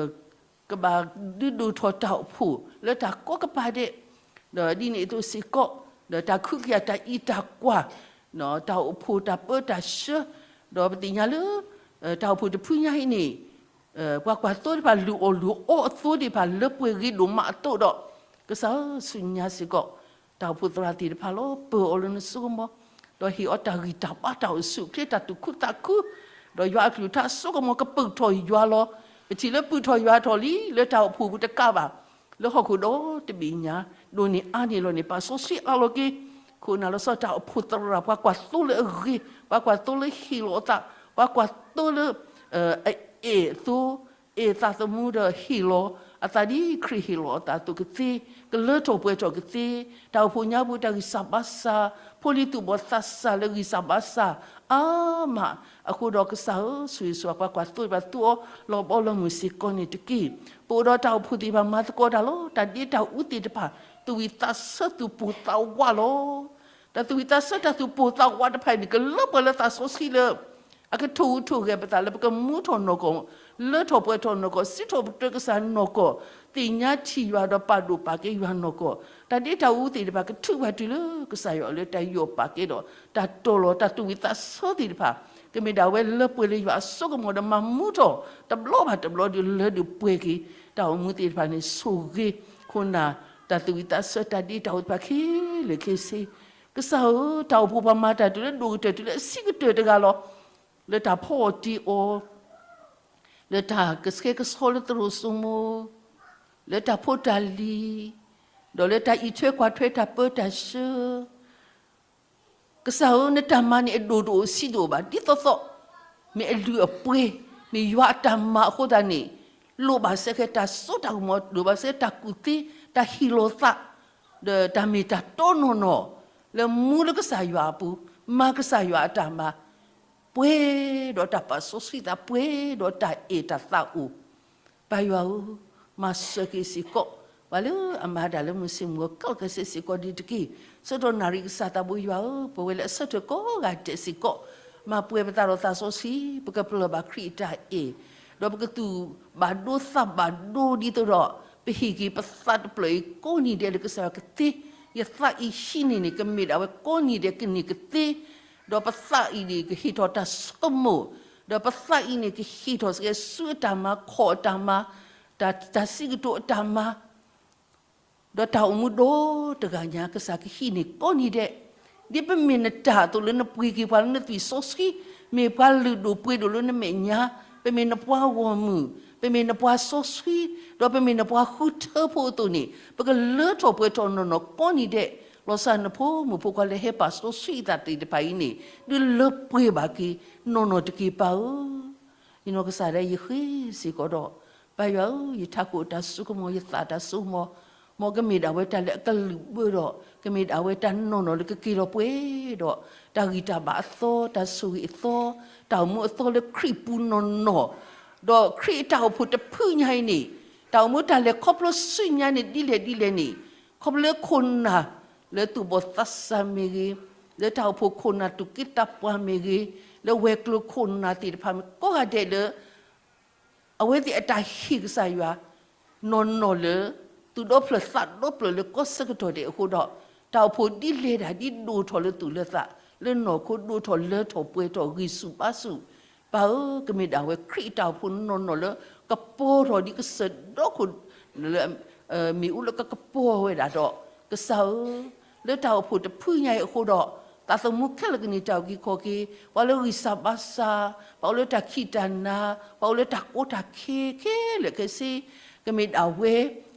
ကဘၣ်ဒုးဒိၣ်ထီၣ်တၢ်အိၣ်ဖှိၣ်လၢတၢ်ကိးကပၤဒဲး, ဒီးဒ်န့ၣ်အသိးစ့ၢ်ကီး ဒီးတၢ်ခုကယာ်တၢ်အံးတၢ်ကွၢ်, တၢ်အိၣ်ဖှိၣ်တၢ်ပၢတၢ်ဆှၢ, ဒီးပသ့ၣ်ညါလၢ တၢ်အိၣ်ဖှိၣ်တဖုညါအံၤန့ၣ် ပှၤကွၢ်သိတဖၣ် လုၢ်အီၣ်လုၢ်အီအသိတဖၣ် လၢပှဲၤဂ့ၤဒိၣ်မးအသိးဒီး ကစၢ်ဧၢ ဆူညါစ့ၢ်ကီး တၢ်အိၣ်ဖှိၣ်သရၣ်သ့ၣ်တဖၣ်လီၤ. ပၢၤအီၤလၢနစိကမီၤ, ဒီးဟ့ၣ်အီၤတၢ်ဂံၢ်တၢ်ဘါ တၢ်အိၣ်ဆူၣ်အိၣ်ချ့ တၢ်သူၣ်ခုသးခု, ဒီးယွၤအကလုၢ်ကထါစိကမီၤကပုာ်ထီၣ်ယွၤလီၤ. ပထံၣ်လၢပုာ်ထီၣ်ယွၤထီၣ်လံ လၢတၢ်အိၣ်ဖှိၣ်ပူၤတကးဘၣ်, လၢဟီၣ်ခိၣ်ဒီတဘ့ၣ်ညါ ဒိၣ်န့ၢ်အါန့ၢ်လီၤန့ၣ် ပာ်စီဆှံအးလီၤက့ၤ ခိၣ်နၢ်လီၤဆီ တၢ်အိၣ်ဖှိၣ်သရၣ် ပှၤကွၢ်သိလၢအဂ့ၤ, ပှၤကွၢ်သိလၢဟ့ၣ်လီၤအသး, ပှၤကွၢ်သိလၢ အအဲၣ်အသိ အဲၣ်သးသမူဒီးဟ့ၣ်လီၤအသးဒ်ခရံာ်ဟ့ၣ်လီၤအသးအသိးကသ့, ကလၢထီၣ်ပှဲၤထီၣ်ကသ့, တၢ်အိၣ်ဖှိၣ်ညါပူၤတၢ်ဂံၢ်စၢ်ဘါစၢ်, ဖိလံၤသူၣ်ဘီၣ်သးစၢ်လၢဂံၢ်စၢ်ဘါစၢ်အါမး, အဃိဒီးကစၢ်ဧၢ ဆိၣ်ဂ့ၤဆိၣ်ဝါ ပှၤကွၢ်သိတဖၣ် သူအီၤလီၤဘီလီၤမုၢ်စ့ၢ်ကီးန့ၣ်တက့ၢ်. ပအိၣ်ဒီးတၢ်အိၣ်ဖှိၣ်သ့ၣ်တဖၣ် မၤသကိးတၢ်လီၤ. တၢ်ဒ့တၢ်အူသ့ၣ်တဖၣ် သူၣ်ဝံၣ်သးဆၢသူၣ်ပိၢ်သးဝးလီၤ. တၢ်သူၣ်ဝံၣ်သးဆၢတၢ်သူၣ်ပိၢ်သးဝးတဖၣ်အံၤန့ၣ် ကလၢပှဲၤလၢသးစီဆှံလၢ အကထိၣ်ဟူးထိၣ်ဂဲၤပသးလၢပကမူထီၣ်နီၢ်ကီၢ်, လၢထီၣ်ပှဲၤထီၣ်နီၢ်ကီၢ်, စံးထီၣ်ပတြၢၤကစၢ်နီၢ်ကီၢ်, သ့ၣ်ညါထံၣ်ယွၤဒီးပာ်ဒိၣ်ပာ်ကဲယွၤနီၢ်ကီၢ်, တၢ်ဒ့တၢ်အူသ့ၣ်တဖၣ် ကထုးဘၣ်တုၤလၢကစၢ်ယွၤအအိၣ်လၢတၢ်ယီၣ်ပာ်ကဲဒီး တၢ်တီၢ်လီၤ. တၢ်သူၣ်ဝံၣ်သးဆၢသ့ၣ်တဖၣ် ကမ့ၢ်ဒၣ်ဝဲလၢပှဲၤလၢယွၤအစိကမီၤဒီးမၤမူထီၣ် တဘျီဘၣ်တဘျီဒီးလၢဒုးပှဲၤက့ၤ တၢ်အိၣ်မူသ့ၣ်တဖၣ်န့ၣ် ဆိၣ်ဂ့ၤ ခိၣ်နၢ် တၢ်သူၣ်ဝံၣ်သးဆၢတၢ်ဒ့တၢ်အူသ့ၣ်တဖၣ်ခဲလၢာ်ခဲဆ့ ကစၢ်ဧၢ, တၢ်အိၣ်ဖှိၣ်ပှၤမၤတၢ်တုၤလၢဒိၣ်ကတၢၢ်တုၤလၢအဆံးကတၢၢ်တဂၤလီၤ. လၢတၢ်ဖီအီၣ်တံၢ်အီၣ်, လၢတၢ်ကဆှဲကဆှီလၢသရိာ်စိမိၤ, လၢတၢ်ဖိတၢ်လံၤ, ဒီးလၢတၢ်အံးထွဲကွၢ်ထွဲတၢ်ပၢတၢ်ဆှၢ ကစၢ်ဧၢ, နတၢ်မၤန့ၣ်အဒိၣ်တအိၣ်ဆံးတအိၣ်ဘၣ်, ဒ်သိးသိး မ့ၢ်အလုၢ်အပှ့ၤ မ့ၢ်ယွၤအတၢ်မၤအဃိသတးန့ၣ်, လိၣ်ဘၣ်စဲဃဲတၢ်စိတၢ်ကမီၤ, လိၣ်ဘၣ်စဲတၢ်ကူၣ်သ့, တၢ်ဟ့ၣ်လီၤသး, ဒီးတၢ်မ့ၢ်တၢ်တီနီၢ်နီၢ်, လၢမူလၢကစၢ်ယွၤအပူၤ, မၤကစၢ်ယွၤအတၢ်မၤ, ပှဲၤဒီးတၢ်ပာ်စီဆှံသး, ပှဲၤဒီးတၢ်အဲၣ်တၢ်သးအိၣ် ပၢ်ယွၤဧၢ, မၤစၢၤက့ၤစ့ၢ်ကီး, ပှၤလၢအမၤတၢ်လၢမုၢ်ဆ့ၣ်မုၢ်ဂီၤခဲလၢာ်ခဲဆ့စ့ၢ်ကီးဒ်တက့ၢ်. ဆၢကတီၢ်နၣ်ရံၣ်ကစၢ်သးဘိယွၤဧၢ, ပဝဲလၢအဆၢထၢၣ်ကိးဂၤဒဲးစ့ၢ်ကီး, မၤပှဲၤပသးဒီးသးစီဆှံ, ပကပလၢၢ်ဘၣ်ခရံာ်အတၢ်အဲၣ်, ဒီးပကသူၣ်ဘၣ်ဒိသးဘၣ်ဒိဒ်သိးဒီး, ပဟ့ၣ်က့ၤပသးတဖျၢၣ်အံၤကိးနံၤဒဲးလၢကစၢ်ယွၤကသ့, ယသးအံၤဟံးန့ၢ်န့ၣ် ကမ့ၢ်ဒၣ်ဝဲကိးနံၤဒဲးကန့ၢ်ကသ့ ဒီးပသးအံၤန့ၣ် ကဟ့ၣ်ထီၣ်တၢ်ဆိကမိၣ်, ဒီးပသးအံၤန့ၣ် ကဟ့ၣ်ထီၣ်စ့ၢ်ကီးဆူအတၢ်မၤ, ခီၣ်အတၢ်မၤ, တၢ်, တၢ်စံးကတိၤအတၢ်မၤ, ဒီးတၢ်အိၣ်မူဒီတဂၤညါ ကစၢ်ကဟံးန့ၢ်ကိးနံၤဒဲး, ဒ်ပမ့ၢ်နတၢ်အသိးလၢနပှ့ၤက့ၤပှၤလၢနသွံၣ်စီဆှံ, မ့ၢ်ပှၤလုၢ်ဒိၣ်ပှ့ၤဒိၣ်လၢနမဲာ်ညါ, ပမ့ၢ်နပှၤဂီၢ်မုၢ်, ပမ့ၢ်နပှၤစီဆှံ, ဒီးပမ့ၢ်နပှၤဃုထၢဖိအသိးန့ၣ် ပကလၢထီၣ်ပှဲၤထီၣ်နီၢ်နီၢ်ကိးနံၤဒဲး, လီၤစၢ်နဖိမုၣ်ဖိခွါလၢဟဲပာ်စီဆှံအသးသ့ၣ်တဖၣ်အံၤန့ၣ် ဒုးလၢပှဲၤဘၣ်က့ၤနီၢ်နီၢ်တက့ၢ်ပၢ်ဧၢ. ယနီၢ်ကစၢ်ဒၣ်ယဃ့စ့ၢ်ကီးဒီး, ပၢ်ယွၤဧၢ, ယထးခိၣ်အတၢ်စိကမီၤ, ယသးတၢ်စိကမီၤ, မ်ကမ့ၢ်ဒၣ်ဝဲတၢ်လၢအကလုၢ်ဘၢဒီး, ကမ့ၢ်ဒၣ်ဝဲတၢ်နီၢ်နီၢ်လၢကက့ၤလီၤပှဲၤဒီး, တၢ်ဂံၢ်တၢ်ဘါအသီ, တၢ်ဆိၣ်ဂ့ၤအသီ, တၢ်အိၣ်မူအသီလၢခရံာ်ပူၤနီၢ်နီၢ်, ဒီးခရံာ်အတၢ်အိၣ်ဖှိၣ်တဖုညါအံၤန့ၣ်, တၢ်အိၣ်မူတၢ်လဲၤခီဖျိဆူညါန့ၣ်ဒ်လဲၣ်ဒ်လဲၣ်န့ၣ်, ခီဖျိခိၣ်နၢ်လၢသူၣ်ဘီၣ်သးစၢ်မ့ၢ်ဂ့ၤ, လၢတၢ်အိၣ်ဖှိၣ်ခိၣ်နၢ်သူၣ်က့သးပှၢ်မ့ၢ်ဂ့ၤ, လၢဝဲၤကျိၤခိၣ်နၢ်သ့ၣ်တဖၣ်မ့ၢ်ကိးဂၤဒဲးလၢ အဝဲသ့ၣ်အတၢ်ဟ့ၣ်ကစၢ်ယွၤ နီၢ်နီၢ်လၢ သူၣ်ဒီဖျၢၣ်သးဒီဖျၢၣ်လၢကီၢ်ဆၢကတီၢ်ဒဲးအဃိဒီး, တၢ်အိၣ်ဖှိၣ်ဒ်လဲၣ်ဒၣ်ဒ်ဒိၣ်ထီၣ်လၢသူၣ်လၢသး, လၢနီၢ်ခိဒိၣ်ထီၣ်လၢထီၣ်ပှဲၤထီၣ်ဂံၢ်ဆူၣ်ဘါဆူၣ်, ပၢ်ဧၢ, ကမ့ၢ်ဒၣ်ဝဲခရံာ်အတၢ်အိၣ်ဖှိၣ်နီၢ်နီၢ်လၢ ကပီၤထီၣ်ဒ်ကစၢၢ်ဒီခိၣ်လၢ မ့ၣ်အူလၢကကပီၤဝဲဒၣ်ဒီး, ကစၢ်ဧၢ, လၢတၢ်အိၣ်ဖှိၣ်တဖုညါအံၤအဃိဒီး, သးသမူခဲလၢာ်ကန့ၢ်တၢ်အုၣ်က့ၤခီၣ်က့ၤ, ပှၤလၢဂံၢ်စၢ်ဘါစၢ်, ပှၤအိၣ်လၢတၢ်ခံးတၢ်နၤ, ပှၤအိၣ်လၢတၢ်ကီတၢ်ခဲခဲလၢာ်ခဲဆ့, ကမ့ၢ်ဒၣ်ဝဲ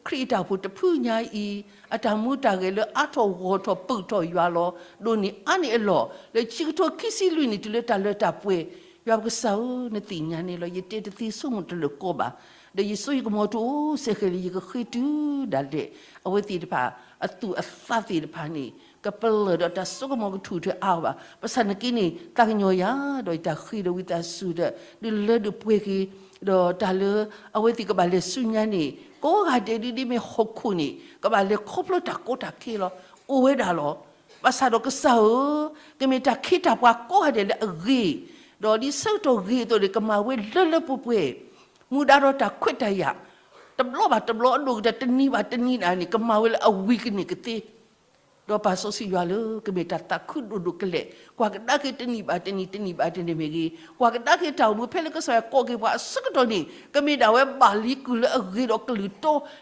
ခရံာ်အတၢ်အိၣ်ဖှိၣ်တဖုညါအံၤ, အတၢ်မူတၢ်ဂဲၤလၢအါထီၣ်ဂီၢ်ထီၣ်ပုာ်ထီၣ်ယွၤလီၤ. ဒိၣ်န့ၢ်အါန့ၢ်အလီၢ်, လၢခံကထိခံဆံလွံၢ်နံၣ်တုၤလၢတၢ်လၢတၢ်ပှဲၤ, ယွၤပကစၢ်ဧၢ, နသ့ၣ်ညါန့ၣ်လီၤ. ယတဲတသ့ဆိကမိၣ်တလၢာ်ကီးဘၣ်, ဒီးယစိယကမီၤတအိၣ်စဲဃဲၤလၢယကဃ့တုၤဒၣ်လဲာ်, အဝဲသ့ၣ်တဖၣ် အသူၣ်အသးသ့ၣ်တဖၣ်န့ၣ် ကပလၢၢ်ဒီးတၢ်စိကမီၤကထူၣ်ထၢအါဘၣ်. ဘၣ်ဆၣ်နာ်က့န့ၣ် သးကညီၤယၤ, ဒီးယတၢ်ဃ့ဒီးဝံသးစူၤဒီး, ဒုးလၢဒုးပှဲၤက့ၤ, ဒီးတၢ်လၢ အဝဲသ့ၣ်ကဘၣ်လဲၤဆူညါန့ၣ်, ကိးဂၤဒဲးဒ်ဒ်မ့ၢ်ဟီၣ်ခိၣ်န့ၣ် ကဘၣ်လဲၤခီဖျိတၢ်ကီတၢ်ခဲလီၤ. အိၣ်ဝဲဒၣ်လီၤ. ဘၣ်ဆၣ်ဒီးကစၢ်ဧၢ, ကမ့ၢ်တၢ်ခ့တၢ်ပှၤကိးဂၤဒဲးလၢအဂ့ၤ, ဒီးဒ်ဆၢကတီၢ်ဂ့ၤအသိးန့ၣ် ကမၤဝဲလၢလၢပှဲၤပှဲၤ, မူဒါဒီးတၢ်ခွဲးတၢ်ယာ်, တဘျီဘၣ်တဘျီအဒိၣ်ကတၢၢ် တနံၤဘၣ်တနံၤဒၣ်န့ၣ် ကမၤဝဲလၢအဝံၤကန့ၢ်ကသ့ ဒီးပာ်စီဆှံယွၤလၢ ကမ့ၢ်တၢ်သးခုဒိၣ်ဒိၣ်ကလဲာ်, ကွၢ်ကဒါက့ၤတနံၤဘၣ်တနံၤ တနံၤဘၣ်တနံၤမ့ၢ်ဂ့ၤ, ကွၢ်ကဒါက့ၤတၢ်အိၣ်မူဖဲလၢကစၢ်ယွၤကိးက့ၤပှၤအဆၢကတီၢ်န့ၣ် ကမ့ၢ်ဒၣ်ဝဲဘၣ်လံကုၢ်လၢအဂ့ၤဒီးကလုၢ်တီ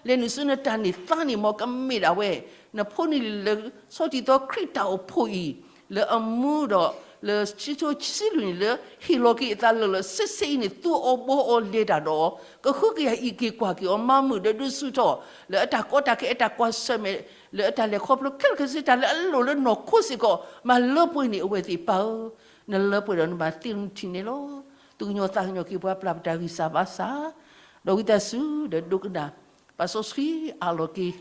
လဲၤနုာ်ဆူနတၢ်န့ၢ်သါန့ၣ် မ်ကမ့ၢ်ဒၣ်ဝဲ နဖိနလံၤလၢ ဆီထံသီခရံာ်တၢ်အိၣ်ဖှိၣ်အံၤ လၢအမူဒီး လၢခံကထိခံဆံလွံၢ်န့ၣ် လၢဟ့ၣ်လီၤက့ၤအသးလၢာ်လၢာ်ဆ့ဆ့အံၤန့ၣ် သူအီၤဘှီအီၤလဲၤတၢ်ဒီး ကဟုကယာ်အံးက့ၤကွၢ်က့ၤအီၤ မၤမုာ်ဒီးဒုးဆူၣ်ထီၣ် လၢအတၢ်ကီတၢ်ခဲ အတၢ်ကွၢ်ဆၢၣ်မဲာ် လၢအတၢ်လဲၤခီဖျိခဲလၢာ်ခဲဆ့ တၢ်လၢအလိၣ်လၢနီၢ်ခိစ့ၢ်ကီး မၤလၢပှဲၤန့ၢ်အဝဲသ့ၣ်ပၢ်ဧၢ, နလၢပှဲၤဒီးနဘၣ်သ့ၣ်နထံၣ်န့ၣ်လီၤ. သူၣ်ကညီၤသးကညီၤက့ၤပှၤ ပျၢ်ပတၢ်ဂံၢ်စၢ်ဘါစၢ် ဒီးဝံသးစူၤဒီးဒိကနၣ် ပာ်စီဆှံအးလီၤက့ၤ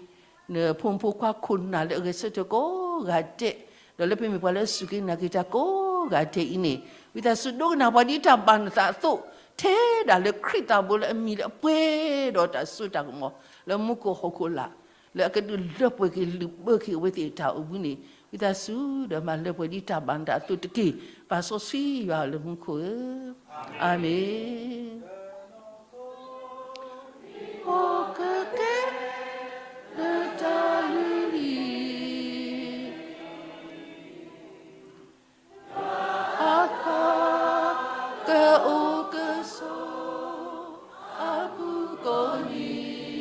နဖိမုၣ်ဖိခွါခိၣ်နၢ်လၢအဂဲၤဆၢထၢၣ်ကိးဂၤဒဲး, ဒီးလၢပမ့ၢ်ပှၤလၢအစူၢ်က့ၤနာ်က့ၤတၢ်ကိးဂၤဒဲးအံၤန့ၣ်, ဝံသးစူၤဒိကနၣ်ပှၤဒ်တၢ်ဘၣ်နသးအသိး, ထဲဒၣ်လၢခရံာ်သးဘိလၢအမံၤလၢအပှဲၤဒီးတၢ်စိတၢ်ကမီၤ လၢမူခိၣ်ဟီၣ်ခိၣ်လာ်, လၢအကဒုးလၢပှဲၤက့ၤလုၢ်ဘၢက့ၤအဝဲသ့ၣ်အတၢ်အိၣ်မူန့ၣ်, ဝံသးစူၤဒီးမၤလၢပှဲၤဒ်တၢ်ဘၣ်နသးအသိးတက့ၢ်. ပာ်စီဆှံယွၤလၢမူခိၣ်ဧၢ, အၤမ့ၣ်. အိၣ်ကကဲလၢတၢ်လုၢ်လံၤ, အသးကအိၣ်ကဆိးအပူၤကိးနံၤ,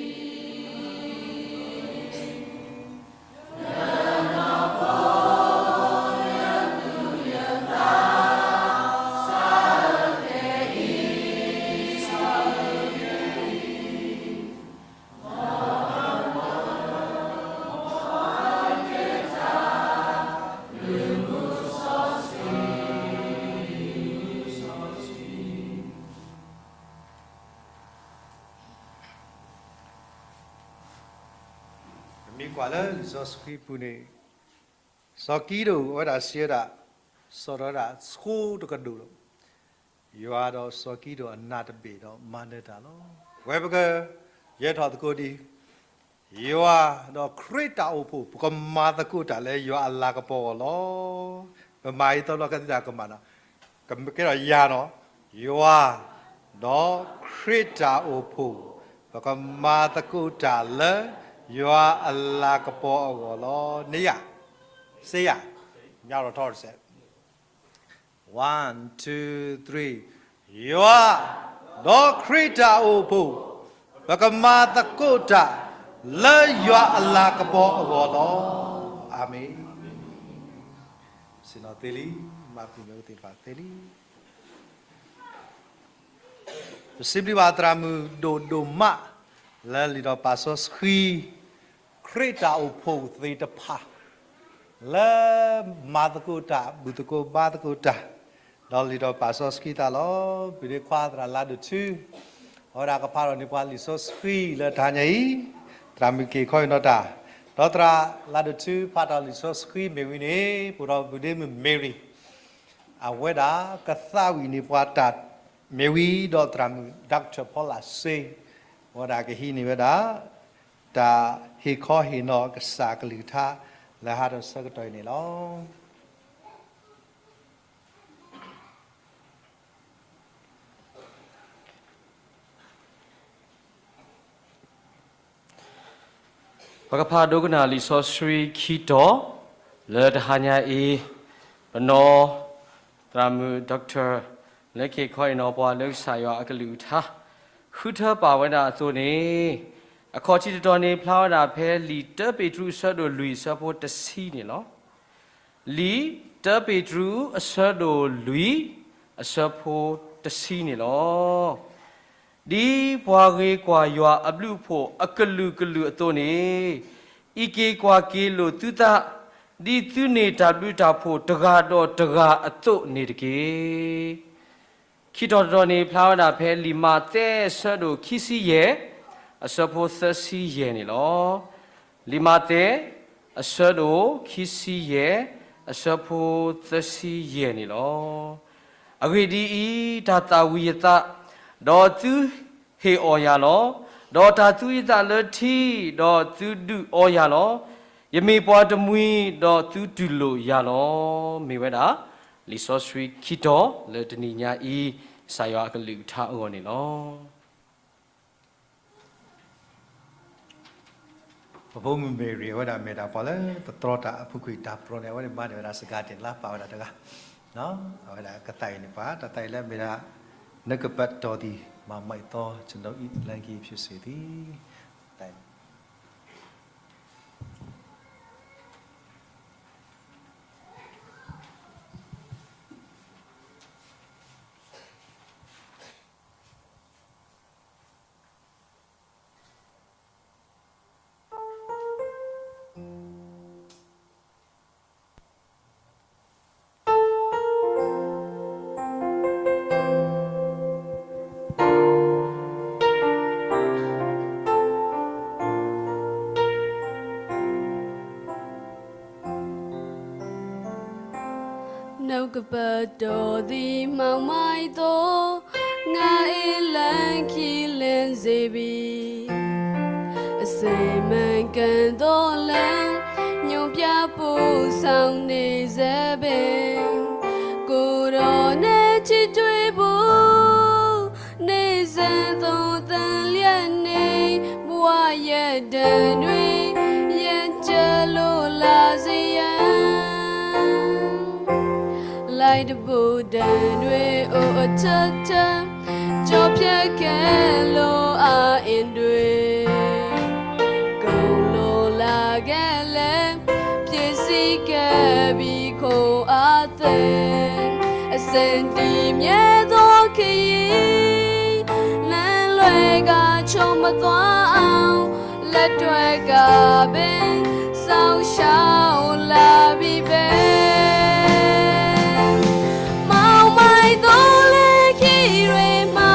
မ့ၢ်ကွၢ်လၢလံာ်စီဆှံပူၤန့ၣ်, စီၤကံဒိၣ်အဝဲဒၣ်စံးဝဲဒၣ်, စိာ်ထီၣ်ဝဲဒၣ်ဆိတကဒိၣ်လီၤ. ယွၤဒီးစီၤကံဒိၣ်အနၢ်တဘ့ၣ်ဒီးမၤနၢၤတၢ်လီၤ. ဝဲပကယဲၢ်ထီၣ်သကိးဒံး, ယွၤဒီးခရံာ်တၢ်အိၣ်ဖှိၣ် ပကမၤသကိးတၢ်လၢယွၤအလၤကပီၤအဂီၢ်လီၤ. ပမၤအံၤသီလီၤကသံၣ်တၢ်ကမၣ်နီၤ, ကကဲထီၣ်ယၤနီၤ, ယွၤဒီးခရံာ်တၢ်အိၣ်ဖှိၣ် ပကမၤသကိးတၢ်လၢယွၤအလၤကပီၤအဂီၢ်လီၤ. န့ၣ်ယၤ, စ့ယၤ, ညါထီၣ်ထီတစဲး, one, two, three, ယွၤဒီးခရံာ်တၢ်အိၣ်ဖှိၣ် ပကမၤသကိးတၢ်လၢယွၤအလၤကပီၤအဂီၢ်လီၤ. အၤမ့ၣ်. စ့ၢ်နီၤသ့လံ, မၤပူၤမ့ၢ်အိၣ်သ့ၣ်တဖၣ်သ့လံ. ပစံးဘျုးဘၣ်သရၣ်မုၣ်ဒိၣ်ဒိၣ်မး လၢလံာ်ဒီးပာ်စီဆှံ ခရံာ်တၢ်အိၣ်ဖှိၣ်သ့ၣ်တဖၣ် လၢမၤသကိးတၢ် ဘူၣ်သကိးဘါသကိးတၢ် ဒီးလံာ်ဒီးပာ်စီဆှံသးလီၤ. ပုၢ်ဒ့ခွါသရၣ်လါဒိၣ်ထူ အဝဲဒၣ်ကဖးထီၣ်န့ၢ်ပှၤလံာ်စီဆှံလၢတဟါညါအံၤ, သရၣ်မုၣ်က့ၤခီအံၤနီၢ်တၢ်, ဒီးသရၣ်လါဒိၣ်ထူဖးထီၣ်လံာ်စီဆှံမ့ၢ်ဝံၤန့ၣ် ပအိၣ်ဒီးပုၢ်ဒ့မုၣ် Mary အဝဲဒၣ်ကသးဝံၣ်န့ၢ်ပှၤတၢ်မ့ၢ်ဝံၤဒီးသရၣ်မုၣ် Doctor Paula Singh အဝဲဒၣ်ကဟံးန့ၢ်ဝဲဒၣ် တၢ်ဟ့ၣ်ခီဟ့ၣ်နီၤကစၢ်ကလုၢ်ကထါ လၢဟါဒီးဆၢကတီၢ်အံၤန့ၣ်လီၤ. ပကဖးဒိကနၣ်လံာ်စီဆှံခံတီၤ လၢတဟါညါအံၤ, ပနီၢ်သရၣ်မုၣ် Doctor လၢက့ၤခီအံၤနီၢ်ပှၤလၢကစၢ်ယွၤအကလုၢ်ကထါ ဃုထၢပာ်ဝဲဒၣ်အသိးန့ၣ်, အခီၣ်ထံးတတီၤန့ၣ် ဖျါဝဲဒၣ်ဖဲလံာ်တၢပ့းတရူးအဆၢဒိၣ်လွံၢ်အဆၢဖိတဆံန့ၣ်လီၤ. လံာ်တၢပ့းတရူးအဆၢဒိၣ်လွံၢ်အဆၢဖိတဆံန့ၣ်လီၤ. ဒ်ပှၤဂ့ၤကွၢ်ယွၤအဘျုးအဖှိၣ်အကလုာ်ကလုာ်အသိးန့ၣ်, အံးက့ၤကွၢ်က့ၤလိာ်သုသး, ဒ်သုန့ၢ်တၢ်ဘျုးတၢ်ဖှိၣ်တဂၤဒီးတဂၤအသိးန့ၣ်တက့ၢ်. ခံတီၤတတီၤန့ၣ် ဖျါဝဲဒၣ်ဖဲလံာ်မးသဲအဆၢဒိၣ်ခံဆံယဲၢ် အဆၢဖိသၢဆံယဲၢ်န့ၣ်လီၤ. လံာ်မးသဲ အဆၢဒိၣ်ခံဆံယဲၢ် အဆၢဖိသၢဆံယဲၢ်န့ၣ်လီၤ. အဂ့ၢ်ဒ်အံၤ, တၢ်သၣ်ဝံၤယသး, ဒီးသုဟ့ၣ်အီၣ်ယၤလီၤ. ဒီးတၢ်သူယသးလၢထံ, ဒီးသုဒုးအီယၤလီၤ. ယမ့ၢ်ပှၤတမှံၤ, ဒီးသုတူၢ်လိာ်ယၤလီၤ. မ့ၢ်ဝဲဒၣ် လံာ်စီဆှံခံတီၤလၢတနံၤညါအံၤ ကစၢ်ယွၤအကလုၢ်ကထါအဂီၢ်န့ၣ်လီၤ. ပဖိမုၣ် Mary အဝဲဒၣ်မ့ၢ်ဒၣ်ပှၤလၢတတြီတၢ်အပူၤကွံာ်တၢ်ပြၢန့ၣ် အဝဲန့ၣ်မၤန့ၢ်ဝဲဒၣ်စကားသ့ၣ်လၢပာ်ဝဲဒၣ်တဂၤ, အဝဲဒၣ်ကသးအံၤန့ၣ်ပှၤ တၢ်သးအံၤလၢမ့ၢ်ဒၣ် နကပတ်တော်သည် မၤမိုက်သော ကျွန်ုပ်၏လမ်းခရီးဖြစ်စေသည်. နှုတ်ကပတ်တော်သည် မှောင့်မိုက်သော ငါ၏လမ်းခရီးလင်းစေပြီ။ အစိမ်းမန်ကန်းသောလမ်း ညွှန်ပြပို့ဆောင်နေဆဲပင် ကိုယ်တော်နဲ့ထိတွေ့ဖို့ နေ့စဉ်သုံးသပ်လျက်နေ ဘဝရပ်တံတွေ ရင်ကျဲလို့လာစေရန် လိုက်တံပိုးတံတွေ အိုအထက်ထက် ကျော်ဖြတ်ခဲ့လို့အအင်းတွေ ကုန်လို့လာခဲ့လဲ ဖြည့်ဆည်းခဲ့ပြီးခွန်အားသင့် အစဉ်တည်မြဲသောခရီး လမ်းလွဲကချိုးမသွားအောင် လက်တွဲကပင် စောင့်ရှောက်လာပြီပဲ။ မှောင့်မိုက်သောလမ်းခရီးတွေမှာ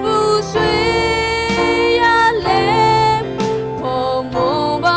ပူဆွေးရလဲ ဖို့မုန်းပါ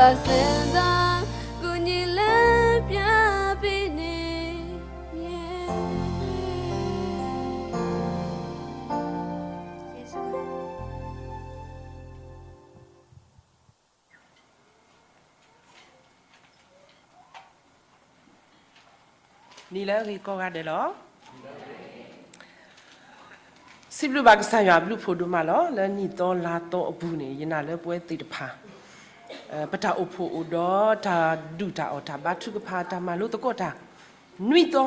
သးစၢ်သးကူညီလၢပျၢ်ပ့ၤန့ၣ် နံၤလၢအဂ့ၤကိးဂၤဒဲးလီၤ. စံးဘျုးဘၣ်ကစၢ်ယွၤအဘျုးအဖှိၣ်ဒိၣ်မးလီၤ. လၢနံၣ်သီလါသီအပူၤန့ၣ် ယနာ်လၢပဝဲသ့ၣ်တဖၣ် ပတၢ်အိၣ်ဖှိၣ်အိၣ်ဒီးတၢ်ဒုၣ်တၢ်အီၣ်တၢ်ဘါထုကဖၣ်တၢ်မၤလိသကိးတၢ် နွံသီ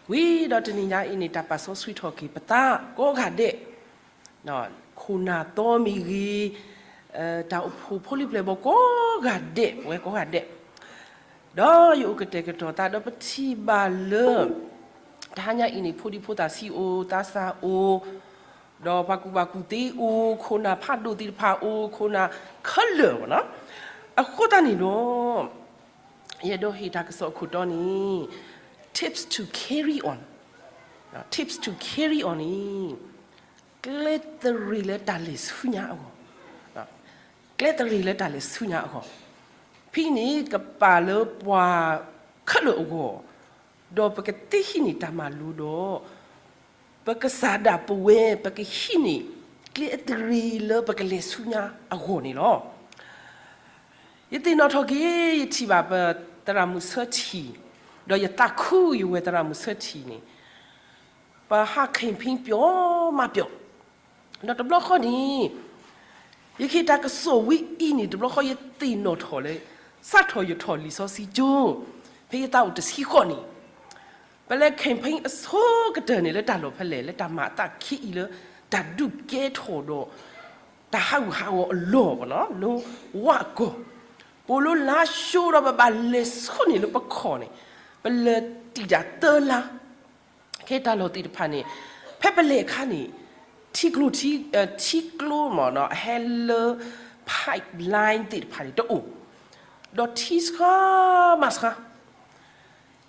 ဝံၤဒီးတနံၤညါအံၤန့ၣ် တၢ်ပာ်စီဆှံထီၣ်က့ၤပသးကိးဂၤဒဲး ခိၣ်နၢ်သီမ့ၢ်ဂ့ၤ, တၢ်အိၣ်ဖှိၣ်ဖိလံၤပျဲၢ်ဘီၣ်ကိးဂၤဒဲး ပဝဲကိးဂၤဒဲး, ဒီးယအိၣ်ကတဲာ်ကတီၤသးဒီးပထံၣ်ဘၣ်လၢ တဟါညါအံၤန့ၣ် ဖိဒံဖိသၣ်ဆံးအိၣ်, သးစၢ်အိၣ်, ဒီးပှၤကူၣ်ဘၣ်ကူၣ်သ့အိၣ်, ခိၣ်နၢ်ဖးဒိၣ်သ့ၣ်တဖၣ်အိၣ်, ခိၣ်နၢ်ခဲလၢာ်ဘၣ်နီၤ. အဃိသတးန့ၣ်ဒီး ယအဲၣ်ဒိးဟ့ၣ်တၢ်ကစီၣ်အခိၣ်တီန့ၣ် tips to carry on, tips to carry on န့ၣ် ကျဲသရံးလၢတၢ်လဲၤဆူညါအဂီၢ်, ကျဲသရံးလၢတၢ်လဲၤဆူညါအဂီၢ်, ဖဲန့ၣ်ကပာ်လၢပှၤခဲလၢာ်အဂီၢ်, ဒီးပကသ့ဟံးန့ၢ်တၢ်မၤလိဒီး ပကစၢ်ဒၣ်ပဝဲ ပကဟံးန့ၢ် ကျဲသရံးလၢပကလဲၤဆူညါအဂီၢ်န့ၣ်လီၤ. ယသ့ၣ်နီၣ်ထီၣ်က့ၤ ယထံၣ်ဘၣ်ပသရၣ်မုၣ်ဆၢထံၣ်, ဒီးယသးခုယဝဲသရၣ်မုၣ်ဆၢထံၣ်န့ၣ် ပဟး campaign ပျီမးပျီ, ဒီးတဘျီဃီန့ၣ် ယကဟ့ၣ်တၢ်ကစီၣ်ဝဲအံၤန့ၣ် တဘျီဃီယသ့ၣ်နီၣ်ထီၣ်လၢ စးထီၣ်ယထီၣ်လံာ်စီဆှံကၠိ ဖဲယသးအိၣ်တဆံဃိးန့ၣ် ပလဲၤ campaign အဆိကတၢၢ်န့ၣ် လၢတၢ်လီၢ်ဖဲလဲၣ် လၢတၢ်မၤအသးခံအံၤလၢ တၢ်ဒုးကဲထီၣ်ဒီး တၢ်ဟးဂူာ်ဟးဂီၤအလီၢ်ဘၣ်နီၤ လၢဝၣ်အကီၢ်, ပအိၣ်လၢလါၡိဒီးပဘၣ်လဲၤဆိန့ၣ်လၢပခီၣ်န့ၣ် ပလဲၤတံာ်တၢ်သၢလါ ခဲတၢ်လီၢ်သ့ၣ်တဖၣ်န့ၣ် ဖဲပလဲၤအခါန့ၣ် ထံကျိ ထံကျိမ့ၢ်နီၤ အဟဲလၢ pipeline သ့ၣ်တဖၣ်န့ၣ်တအိၣ်, ဒီးထံဆှါမးဆှါ,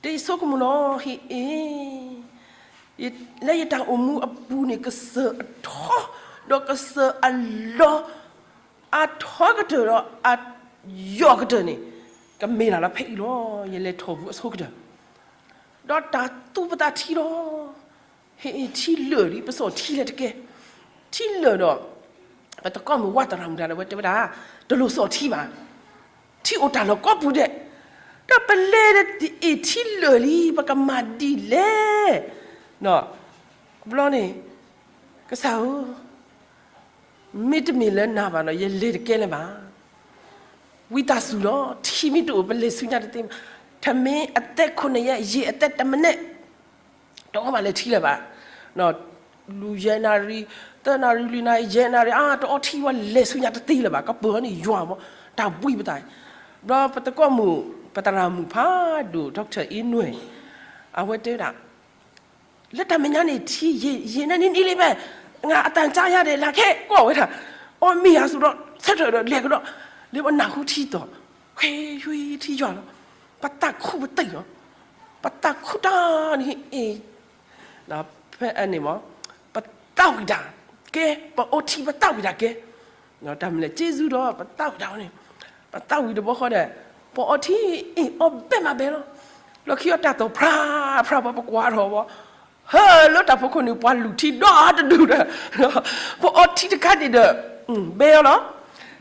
တဆိကမိၣ်နီၤ ဟ့ၣ်အ့ၣ် လၢယတၢ်အိၣ်မူအပူၤန့ၣ် ကစၢၢ်အထီ ဒီးကစၢၢ်အလီၤ အထီကတၢၢ်ဒီး အယိာ်ကတၢၢ်န့ၣ် ကမ့ၢ်ဒၣ်လၢဖဲအံၤလီၤ. ယလဲၤထီၣ်ပူၤအဆိကတၢၢ် ဒီးတၢ်သူပသးထံလီၤ. ဟ့ၣ်အ့ၣ် ထံလၢာ်လံ ပစီၣ်ထံလဲၣ်တကဲ, ထံလၢာ်ဒီး ပသကိးမုၣ်ဝါသရၣ်မုၣ်တဂၤဒီး အဝဲတဲဝဲဒၣ် တလိၣ်စီၣ်ထံဘၣ်, ထံအိၣ်တၢ်လီၢ်ကိးပူၤဒဲး, ဒီးပလဲၤဒီး အ့ၣ် ထံလၢာ်လံ ပကမၤဒ်လဲၣ်, ဘျီန့ၣ် ကစၢ်ဧၢ မ့တမ့ၢ်လၢနၤဘၣ်နီၤ ယလဲၤတကဲလၢၤဘၣ်. ဝံသးစူၤလီၤ ထံမ့ၢ်တအိၣ် ပလဲၤဆူညါတသ့ဘၣ်. ထမ့ၢ်အသဲခိၣ်နံၣ်ယဲ ယဲၢ်အသဲတမံးနံး တအီၣ်ဘၣ်လဲၤထံလၢၤဘၣ်. လူၤယဲၢ်နၣ်ရံၣ် သၢနၣ်ရံၣ် လွံၢ်နၣ်ရံၣ် ယဲၢ်နၣ်ရံၣ် အါ တအီထံဝဲလဲၤဆူညါတသ့လၢၤဘၣ်. ကပၢၤန့ၣ်ယွၤမး တၢ်ဘှံးပသး, ဘျီပသကိးမုၣ် ပသရၣ်မုၣ်ဖးဒိၣ် doctor အ့နွဲၣ် အဝဲတဲဝဲဒၣ် လၢတၢ်မဲာ်ညါန့ၣ် ထံယဲၢ် ယဲၢ်နၣ်ရံၣ်နံၤလံဘဲ, ငါအတၢ်ကါယါဒဲး လၢခဲကိးဝဲဒၣ်, အီၣ်မ့ၢ်ယၤစူၤဒီး ဆၢထၢၣ်ဒီးလဲၤကဒီး, လၢပနၢ်ဟူထံသီၣ်, ခွ့ယွံထံယွၤလီၤ, ပသးခူပသံၣ်လီၤ, ပသးခူတၢ်န့ၣ်အ့ၣ် ဖဲအန့ၣ်မး ပသးဝံၣ်တၢ်ကဲ, ပအီထံပသးဝံၣ်တၢ်ကဲ, တၢ်မနုၤလဲၣ် က့ၤဆူဒီး ပသးဝံၣ်တၢ်ဝဲန့ၣ်, ပသးဝံၣ်တဘျီဃီဒီး ပအီထံအ့ၣ်အီဘဲမးဘဲလီၤ, လီၢ်ခံအီတၢ်သီၣ်ဖြါဖြါ ပပကွၢ်ထီၣ်ဝဲ, ဟဲလၢတၢ်ဖိခိၣ်န့ၣ် ပှၤလူၤထံဒီတဒူၣ်ဒီး ပအီထံတခါန့ၣ်ဒီး ဘဲအီၤလီၤ,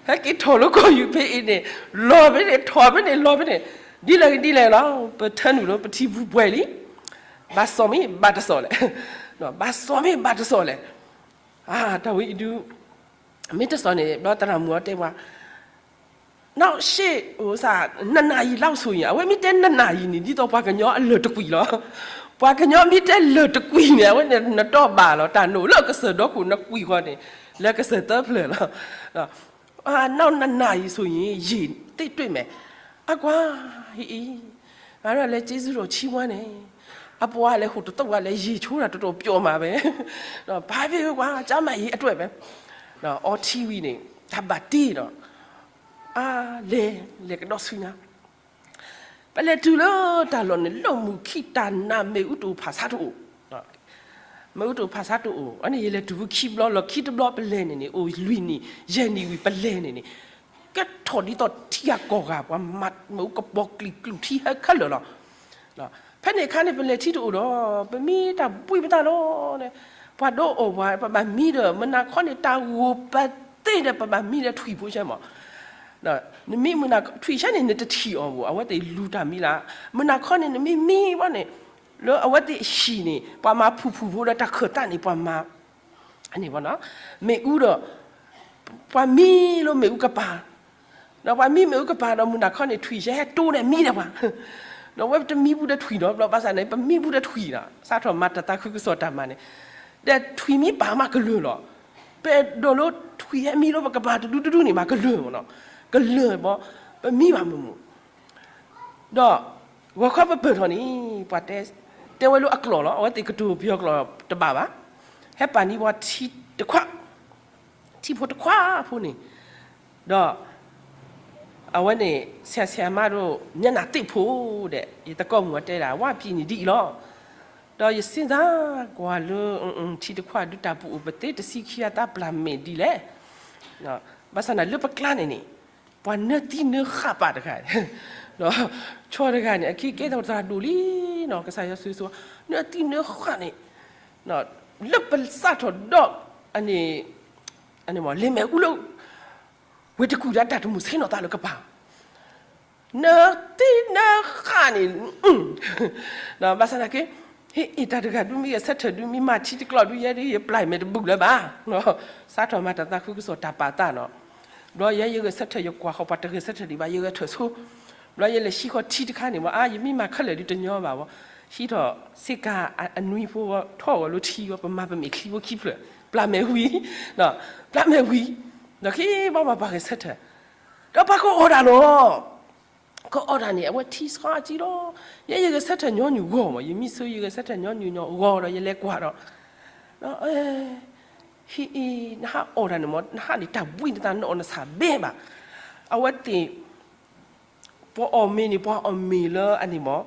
ဟဲက့ၤထီၣ်လၢကီၢ်ယူၤဖဲအံၤန့ၣ် လီၤဖဲန့ၣ် ထီၣ်ဖဲန့ၣ် လီၤဖဲန့ၣ်, ဒ်လဲၣ်ဂ့ၤဒ်လဲၣ်လီၤ ပထၢနုာ်လၢပထံပူၤပှဲၤလံ, ဘၣ်စီၣ်မ့ၢ်ဘၣ်တစီၣ်လဲၣ်, ဘၣ်စီၣ်မ့ၢ်ဘၣ်တစီၣ်လဲၣ်, တၢ်ဝဲအံၤဒုး မ့ၢ်တစီၣ်န့ၣ် ဘျီသရၣ်မုၣ်အီၤတဲပှၤ နောက်ရှေ့ နှစ်နာရီလောက်ဆိုရင် အဝဲမ့ၢ်တဲ နှစ်နာရီ န့ၣ် ဒ်သိးပှၤကညီအလၢာ်တကွံာ်လီၤ, ပှၤကညီမ့ၢ်တဲလၢာ်တကွံာ်န့ၣ် အဝဲန့ၣ်နတီၢ်ဘၣ်လီၤ, တၢ်နအိၣ်လၢကစၢၢ်ဒီခိၣ်နကွံာ်ဃီန့ၣ် လၢကစၢၢ်သၢဖျၢၣ်လီၤ, နောက်နှစ်နာရီဆိုရင် ရေသင့်တွေ့မယ်, အကွၢ် ဟ့ၣ်အံၤ ငါတို့လည်းကျေးဇူးတော်ချီးမွမ်းတယ်, အပှၤလည်းဟိုတသုတ်ကလည်းရေချိုးတာတော်တော်ပျော်မှာပဲ, ဘာဖြစ်ဖြစ်ကွာ ကျန်းမာရေးအတွက်ပဲ, အီထံဝံၤန့ၣ် တၢ်ဘၣ်တ့ဒီး အါ လဲၤ လဲၤကဒီးဆူညါ, ပလဲၤတုၤလၢတၢ်လီၢ်န့ၣ် လီၢ်မုာ်ခံတၢ်နး မ့ၣ်အူတအိၣ်ဖးဆါတအိၣ်, မ့ၣ်အူတအိၣ်ဖးဆါတအိၣ်, အန့ၣ်ယလဲၤတုၤဖုခံဘျီ လီၢ်ခံတဘျီပလဲၤန့ၣ်န့ၣ် အိၣ်လွံၢ်နံၣ် ယဲၢ်နံၣ်ဝံၤပလဲၤန့ၣ်န့ၣ် ကဲထီၣ်ဒ်သိးထံအကီၢ်ဂၤ ပှၤမၤမ့ၣ်အူကပီၤကျံၤကျူၢ်ထံဟဲခဲလၢာ်လီၤ. ဖဲန့ၣ်အခါန့ၣ် ပလဲၤထံတအိၣ်ဒီး ပမံတၢ်ဘှံးပတၢ်လီၤ. ပှၤဒိးအီၣ်ပှၤ ပဘၣ်မံဒီး မုၢ်နၤခီန့ၣ် တၢ်ဂိၢ်ပသ့ဒီး ပဘၣ်မံဒီးထွံၣ်ဖိဆဲမး နမံမုၢ်နၤထွံၣ်ဆဲန့ၣ် နတထံၣ်အီၤဘၣ် အဝဲသ့ၣ်လူၤတၢ်မံလၢ မုၢ်နၤခီန့ၣ် နမံမံဝဲန့ၣ် လၢအဝဲသ့ၣ်အဟံၣ်န့ၣ် ပှၤမၤဖုၣ်ဖုၣ်ဖိဒီးတၢ်ခၢၣ်သးန့ၣ် ပှၤမၤ မ့ၣ်အူဒီး ပှၤမံလၢမ့ၣ်အူကပၤ ဒီးပှၤမံမ့ၣ်အူကပၤဒီး မုၢ်နၤခီန့ၣ် ထွံၣ်ဆဲဟဲတိၢ်ဒီးမံဒီးပှၤ ဒီးအဝဲတမံဘူးတထွံၣ်ဒီး ဘျီဘၣ်ဆၣ်န့ၣ် ပမံဘူးတထွံၣ်ဒီး စးထီၣ်မၤတၢ်သးခုကစီၣ်တၢ်မၤန့ၣ် ဒီးထွံၣ်မံပာ်မးကလၢာ်လီၤ. ပအဲၣ်ဒိးလၢထွံၣ်ဟဲမံလၢပကပၤတဒူတဒူန့ၣ်မး ကလၢာ်မးနီၤ ကလၢာ်ဘီ ပမံဘၣ်မုာ်မုာ် ဒီး ဂီၤခီပပၢၢ်ထီၣ်န့ၣ် ပှၤတဲ တဲဝဲလၢအကျိာ်လီၤ အဝဲသ့ၣ်ကတိၤပယီၤကျိာ်တဘၣ်ဘၣ် ဟဲပာ်န့ၢ်ပှၤထံတခွး ထံဖိတခွးဖိန့ၣ် ဒီး အဝဲန့ၣ် ဆရာဆရာမတို့ မျက်နှာသစ်ဖို့ ဒီး ယသကိးမုၣ်အတဲဒၣ် ဝါပျံၤန့ၣ်ဒ်အံၤလီၤ. ဒီးယစ့ၢ်ကီးကွၢ်လၢ ထံတခွးဒုးတၢ်ပူၤအိၣ်ပသ့တဆံခံအသးပျၢ်မဲာ်ဒ်လဲၣ် ဘၣ်ဆၣ်န့ၣ်လၢပကျါန့ၣ်န့ၣ် ပှၤနၢသံနၢဃာ်ပာ်တဂၤ ဒီး ဆီတဂၤန့ၣ် အခံကဲထီၣ်သရၣ်ဒိၣ်လံနီၤ ကစၢ်ယွၤဆိၣ်ဂ့ၤဆိၣ်ဝါ နၢသံနၢဃာ်န့ၣ် လၢပစးထီၣ်ဒီး အန့ၣ် လ့ၣ်မဲာ်အူလၢ ဝ့ၢ်တကူၣ်ဒီးတၢ်တမုာ်ဆ့ၣ်နီၤသးလၢကပၤ နၢသံနၢဃာ်န့ၣ် ဘၣ်ဆၣ်သနာ်က့ ဟ့ၣ်အ့ၣ်တၢ်တဂၤဒုးမ့ၢ်ဂဲၤဆၢထၢၣ်ဒုးမ့ၢ်မၤထံတကျိာ်ဒုး ယဲဒုးယပျၢ်မဲာ်တဘူးလၢၤဘၣ် စးထီၣ်မၤတၢ်သးခုကစီၣ်တၢ်ပာ်သးနီၤ ဘျီယဲယဂဲၤဆၢထၢၣ်ယကွၢ်ဃီၤပှၤတဂဲၤဆၢထၢၣ်ဒံးဘၣ် ယဂဲၤထၢၣ်ဆိ ဘျီယလဲၤဟံးဃီၤထံတခါန့ၣ် မ့ၢ်အါ ယမ့ၢ်မၤခဲလၢာ်ဒုးတညီဘၣ်ဝဲ ဟံးထီၣ်စ့ကၤအနွံဖိဝဲ ထီၣ်ဝဲလၢထံဝဲ ပမၤပမဲာ်ချံဖိခံဖျၢၣ် ပျၢ်မဲာ်ဝံၤ ပျၢ်မဲာ်ဝံၤ ဒီးခံဘၣ်ပှၤဂဲၤဆၢထၢၣ် ဒီးပှၤကအီၣ်တၢ်လီၤ ကအီၣ်တၢ်န့ၣ် အဝဲထံဆှါကံလီၤ ယဲယဂဲၤဆၢထၢၣ်ညီနုၢ်ဂီၢ်မး ယမံဆိယဂဲၤဆၢထၢၣ်ညီနုၢ်ညီဂီၢ်ဒီး ယလဲၤကွၢ်ဒီး ဟ့ၣ်အ့ၣ် နဟးအီၣ်တၢ်န့ၣ်မး နဟးန့ၣ်တၢ်ဘှံးနသးနအီၣ်နဆၣ်ဘဲဘၣ် အဝဲသ့ၣ် ပှၤအီၣ်မ့ၤန့ၣ် ပှၤအီၣ်မ့ၤလၢအန့ၣ်မး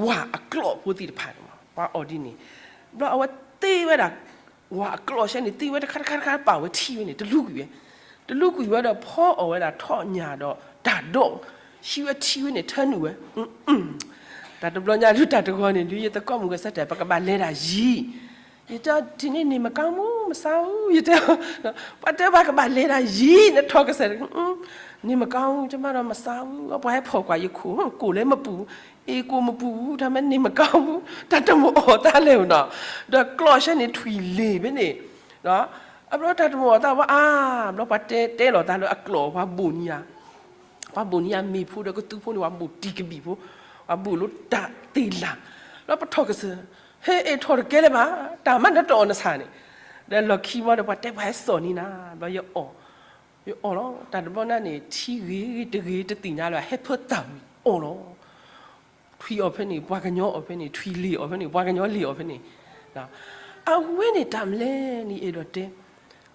ဝၣ်အကျိာ်ဖိသ့ၣ်တဖၣ်န့ၣ်မး ပှၤအီၣ်ဒ်န့ၣ် ဘျီအဝဲသ့ဝဲဒၣ် ဝၣ်အကျိာ်ဆဲန့ၣ် သ့ဝဲတခါတခါတခါ ပာ်ဝဲထံဝဲန့ၣ် တလူကွံာ်ဝဲ တလူကွံာ်ဝဲဒီးဖီအီၣ်ဝဲဒၣ်ထီၣ်ညၣ်ဒီးတၢ်ဒိၣ် ဟံးဝဲထံဝဲန့ၣ် ထၢနုာ်ဝဲ တၢ်တဘျီညါဒုးတၢ်တဂီၤန့ၣ် ဒုးယသကိးမုၣ်ဂဲၤဆၢထၢၣ် ပကဘၣ်လဲၤတၢ်ယံၤ ယတဲ ထံၣ်န့ၢ်န့ၣ်မကါမူ မဆါအူ ယတဲ ပှၤတဲပှၤကဘၣ်လဲၤတၢ်ယံၤ နထီၣ်ကစၢၢ် န့ၣ်မကါမူ ယမၤဒီးမဆါအူ ပှၤဟဲဖီၣ်ကွၢ်ယခိၣ် ကိၣ်လဲၣ်မပူၤ အ့ၣ်ကိၣ်မပူၤ တၢ်မ့ၢ်န့ၣ်မကါမူ တၢ်တမုာ်အီၣ်တၢ်လဲၣ်နီၤ ဒီးကျိာ်ဆဲန့ၣ်ထွံၣ်လ့ၤဖဲန့ၣ် အဘျီတၢ်တမုာ်အီၣ်တၢ်ဝဲအါ ဘျီပှၤတဲတဲလီၤတၢ်လၢအကျိာ် ပှၤဘိၣ်နံၤယၤ ပှၤဘိၣ်နံၤယၤမ့ၣ်ဖိဒီးကသူဖိန့ၣ် ပှၤဘိၣ်တံၤကဘံၣ်ဖိ ပှၤဘိၣ်လၢတၢ်သ့ၣ်လၢ် ဘျီပထီၣ်ကစၢၢ် ဟဲအ့ၣ်ထီၣ်တကဲလၢၤဘၣ် တၢ်မၤနတအီၣ်နဆၣ်န့ၣ် ဒီးလီၢ်ခံဘျီဒီးပှၤတဲပှၤဟဲစိာ်န့ၢ်နၤ ဘျီယအီၣ် ယအီၣ်လီၤ တၢ်တဘျီန့ၣ်န့ၣ် ထံဂ့ၤတဂ့ၤတသ့ၣ်ညါလၢၤ ဟဲဖၢသၣ်ဝံၤအီၣ်လီၤ ထွံၣ်အီၣ်ဖဲန့ၣ် ပှၤကညီအီၣ်ဖဲန့ၣ် ထွံၣ်လ့ၤအီၣ်ဖဲန့ၣ် ပှၤကညီလ့ၤအီၣ်ဖဲန့ၣ် အဝဲန့ၣ်တၢ်မလဲၣ်န့ၣ် အဲၣ်ဒိးတဲ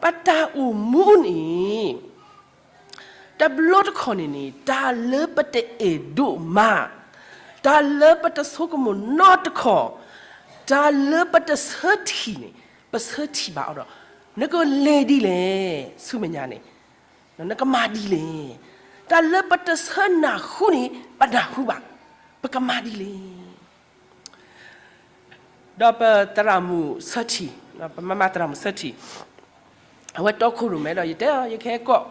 ပတၢ်အိၣ်မူန့ၣ် တဘျီတခီၣ်န့ၣ်န့ၣ် တၢ်လၢပတအဲၣ်ဒိးမၤ, တၢ်လၢပတဆိကမိၣ်နီတခီၣ်, တၢ်လၢပတဆၢထံၣ်န့ၣ် ပဆၢထံၣ်ဘၣ်အီၤဒီး နကလဲၤဒ်လဲၣ် ဆူမဲာ်ညါန့ၣ် နကမၤဒ်လဲၣ်. တၢ်လၢပတဆၢနၢ်ဟူန့ၣ် ပနၢ်ဟူဘၣ်, ပကမၤဒ်လဲၣ်. ဒီးပသရၣ်မုၣ်ဆၢထံၣ်, ပမၤမၤသရၣ်မုၣ်ဆၢထံၣ်, အဝဲတီခိၣ်ရိၣ်မဲဒီး ယတဲအီၤ ယကဟဲကိး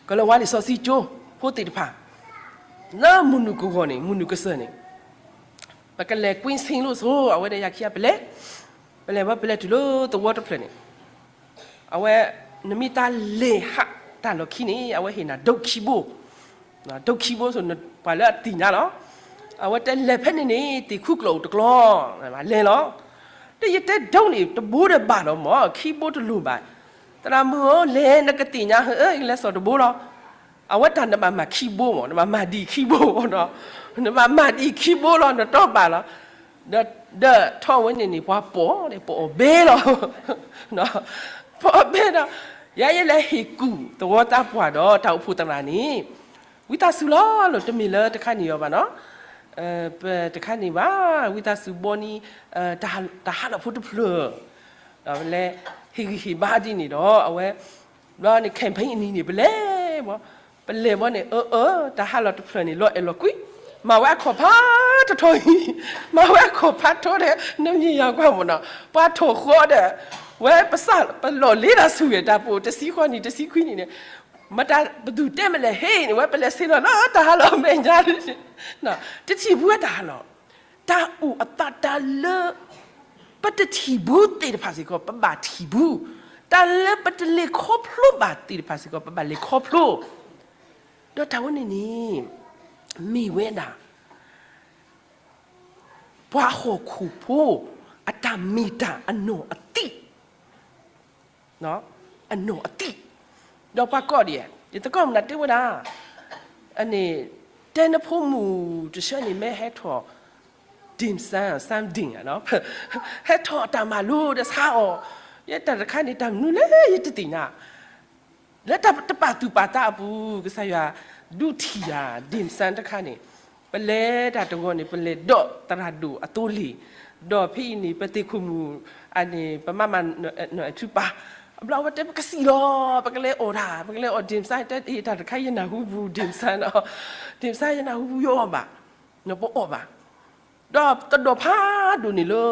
ကလၤဝါလံာ်စီဆှံကၠိဖိသ့ၣ်တဖၣ် လၢမုၢ်နုာ်ကဂီၤန့ၣ် မုၢ်နုာ်ကစၢၢ်န့ၣ် ပကလဲၤကွံဆ့လိၣ်ဆိ အဝဲဒီးယၤခံဂၤပလဲၤ, ပလဲၤဝဲပလဲၤတုၤလၢသဝီတဖျၢၣ်န့ၣ် အဝဲ နမ့ၢ်တၢ်လဲၤဟးတၢ်လီၢ်ခံန့ၣ် အဝဲဟ့ၣ်နၤဒိးခံဘိ, ဒိးခံဘိဆိ ပှၤလၢအသ့ၣ်ညါလီၤ. အဝဲတဲလဲၤဖဲန့ၣ်န့ၣ် သ့ၣ်ခူကျိာ်အိၣ်တကျီ, လဲၤလီၤ. ဒီးယတဲဒိးန့ၣ် တဘိဒီးဘၣ်လီၤမး ခံဘိတလိၣ်ဘၣ်. သရၣ်မုၣ်ဧၢ လဲၤနကသ့ၣ်ညါဧၢ ယကလဲၤစိာ်တဘိလီၤ. အဝဲတၢ်နဘၣ်မၤခံဘိမး နဘၣ်မၤဒံးခံဘိ, နဘၣ်မၤဒံးခံဘိလီၤ နတီဘၣ်လီၤ. ဒီးထီၣ်ဝဲန့ၣ်န့ၣ် ပှၤပိာ်ဒီး ပအီၣ်ဘဲလီၤ, ပအီၣ်ဘဲဒီး ယဲယလဲၤဟ့ၣ်ကူၣ်သဝီသးပှၢ်ဒီး တၢ်အိၣ်ဖှိၣ်သရၣ်န့ၣ် ဝံသးစူၤလီၤလီၤ တမ့ၢ်လၢတခါန့ၣ်အီၤဘၣ်နီၤ, ပတခါန့ၣ်ဘၣ် ဝံသးစူၤဘီနံၤ တၢ်ဟးလီၤဖိတဖျၢၣ်, ဒီးပလဲၤဟ့ၣ်ဂံၢ်ဟ့ၣ်ဘါဒ်န့ၣ်ဒီး အဝဲ ဘျီန့ၣ် campaign အနံၤန့ၣ် ပလဲၤမး အလဲၤဘီန့ၣ် အၢ အၢ တၢ်ဟးလီၤတဖျၢၣ်န့ၣ် လီၤအဲၣ်လီၤကွံ, မၤဝဲအခီၣ်ဖးထီထီအံၤ, မၤဝဲအခီၣ်ဖးထီဒီး နမ့ၢ်ယၤကွၢ်မ့ၢ်နီၤ, ပှၤထိၣ်ဃီဒီး ဝဲပစၢ်ပလီၢ်လ့တၢ်ဆူၣ်ဂဲၤတၢ်ပိာ် တဆံဃီနံၣ် တဆံခွံနံၣ်န့ၣ်, မတၤပဒုၣ်တဲမလဲၣ်ဟ့ၣ်န့ၣ် ဝဲပလဲၤဆ့ၣ်နီၤလၢတၢ်ဟးလီၤမဲာ်ညါ, တထံၣ်ဘူးဝဲတၢ်ဟးလီၤ, တၢ်အိၣ်အသးတၢ်လၢ ပတထံၣ်ဘူးသ့ၣ်တဖၣ်စ့ၢ်ကီး ပဘၣ်ထံၣ်ဘူး, တၢ်လၢပတလဲၤခီဖျိဘၣ်သ့ၣ်တဖၣ်စ့ၢ်ကီး ပဘၣ်လဲၤခီဖျိ, ဒီးတၢ်ဝဲန့ၣ်န့ၣ် မ့ၢ်ဝဲဒၣ် ပှၤဟီၣ်ခိၣ်ဖိ အတၢ်မ့ၢ်တၢ်အနီၢ်အသံၣ်, အနီၢ်အသံၣ်, ဒီးပှၤကိးဒ်, ယသကိးမုၣ်နၤတဲဝဲဒၣ်, န့ၣ် တဲနဖိမုၣ်တဆၢန့ၣ် မ့ၢ်ဟဲထီၣ် dim sum, something ဟဲထီၣ်တၢ်မၤလိဒီးဆါအီၤ, ယဲတၢ်တခါန့ၣ် တၢ်မနုၤလဲၣ်ယတသ့ၣ်ညါ လၢတၢ်တပာ်သူၣ်ပာ်သးအပူၤ ကစၢ်ယွၤဒုးထံၣ်ယၤ dim sum တခါန့ၣ်, ပလဲၤတၢ်တဂီၤန့ၣ် ပလဲၤဒီးသရၣ်ဒိၣ်အသိလ့ၣ်, ဒီးဖဲအံၤန့ၣ် ပသ့ၣ်ခိၣ်မုၣ်န့ၣ် ပမၤမၤနၢၤအထုပာ်, အဘျီအဝဲတဲ ပကစံၣ်လီၤ, ပကလဲၤအီၣ်တၢ်, ပကလဲၤအီၣ် dim sum တဲ တၢ်တခါယနၢ်ဟူပူၤ dim sum, dim sum ယနၢ်ဟူပူၤ ယအီၣ်ဘၣ်, ပအီၣ်ဘၣ် ဒီးတဒီၣ်ဖးဒိၣ်န့ၣ်လၢ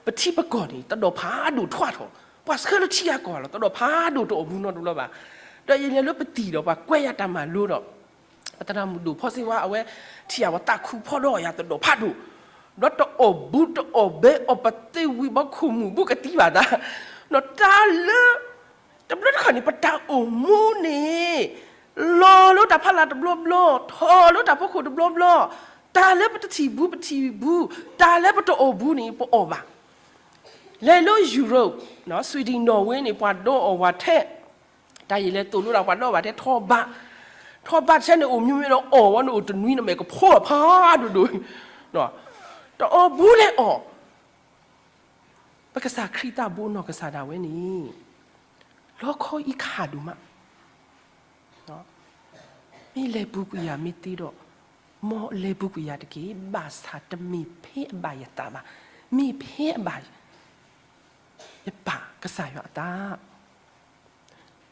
ပထံပကီၢ်န့ၣ် တဒီၣ်ဖးဒိၣ်ထွးထီၣ်, ပှၤဆှၢလၢထံဂၤကီၢ်ဂၤလီၤ, တဒီၣ်ဖးဒိၣ်တအီၣ်ဘူးနီတဘျီဘၣ်. ဒီးယလဲၤလၢပသံၣ်ဒီး ပှၤကွဲယၤတၢ်မၤလိဒီး ပသရၣ်မုၣ်ဒိၣ်ဖီစ့ဝါ အဝဲထံၣ်ယၤ ပှၤသးခုဖီဒီးယၤတဒီၣ်ဖးဒိၣ်, ဒီးတအီၣ်ဘူးတအီၣ်ဘဲအီၣ် ပသ့ဝံၤဘီခိၣ်မုၣ်ဘူးကသံဘၣ်သး, ဒီးတၢ်လၢ တဘျီတခီၣ်န့ၣ် ပတၢ်အိၣ်မူန့ၣ် လီၤလၢတၢ်ဖီလာ်တဘျီဘျီ, ထီၣ်လၢတၢ်ဖီခိၣ်တဘျီဘျီ, တၢ်လၢပတထံၣ်ဘူးပထံၣ်ဘူး, တၢ်လၢပတအီၣ်ဘူးန့ၣ် ပအီၣ်ဘၣ်. လဲၤလၢ Europe, Sweden, Norway န့ၣ် ပှၤဒီအီၣ်ဝဲထဲ, တၢ်ယလဲၤသိၣ်လိတၢ် ပှၤဒီဘၣ်ထဲထီဘး, ထီဘးထဲန့ၣ် အိၣ်မ့ၢ်မ့ၢ်ဒီးအီၣ်ဝဲန့ၣ် အိၣ်တနွံန့ၣ် မဲာ်ကဖီဖးဒိၣ်ဒိၣ်, တအီၣ်ဘူးလဲၤအီၣ် ပကစၢ်ခရံာ်သးဘူးအနီၢ်ကစၢ်ဒၣ်ဝဲန့ၣ် လီခီအံၤခးဒိၣ်မး, မ့ၢ်လဲၤပူၤကွံာ်ယၤမ့ၢ်သ့ဒီး, မ်အလဲၤပူၤကွံာ်ယၤတက့ၢ်, ဘၣ်ဆၣ်တမ့ၢ်ဖဲအဘၣ်ယသးဘၣ်, မ့ၢ်ဖဲအဘၣ်ယပၢ်ကစၢ်ယွၤအသး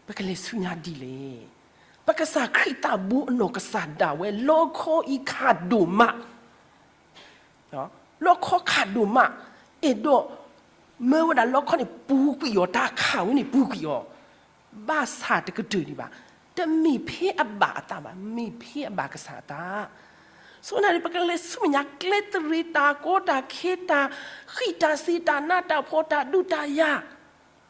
ပကလဲၤဆူညါဒ်လဲၣ်. ပကစၢ်ခရံာ်သးဘူးအနီၢ်ကစၢ်ဒၣ်ဝဲ လီခီအံၤခးဒိၣ်မး, လီခီခးဒိၣ်မး, အဲၣ်ဒိး မၢဝဲဒၣ်လီခီန့ၣ် ပူၤကွံာ်အီၤ, တၢ်ခးဝဲန့ၣ်ပူၤကွံာ်အီၤ, ဘၣ်ဆၣ်တကတၢၢ်ဒံးဘၣ်, တမ့ၢ်ဖဲအဘၣ်အသးဘၣ်, မ့ၢ်ဖဲအဘၣ်ကစၢ်အသး. ဆိန့ၣ် ပကလဲၤဆူမဲာ်ညါကျဲသရ့း တၢ်ကီတၢ်ခဲ တၢ်ဃံးတၢ်စ့ၤ တၢ်နးတၢ်ဖှီၣ် တၢ်ဒုးတၢ်ယၤ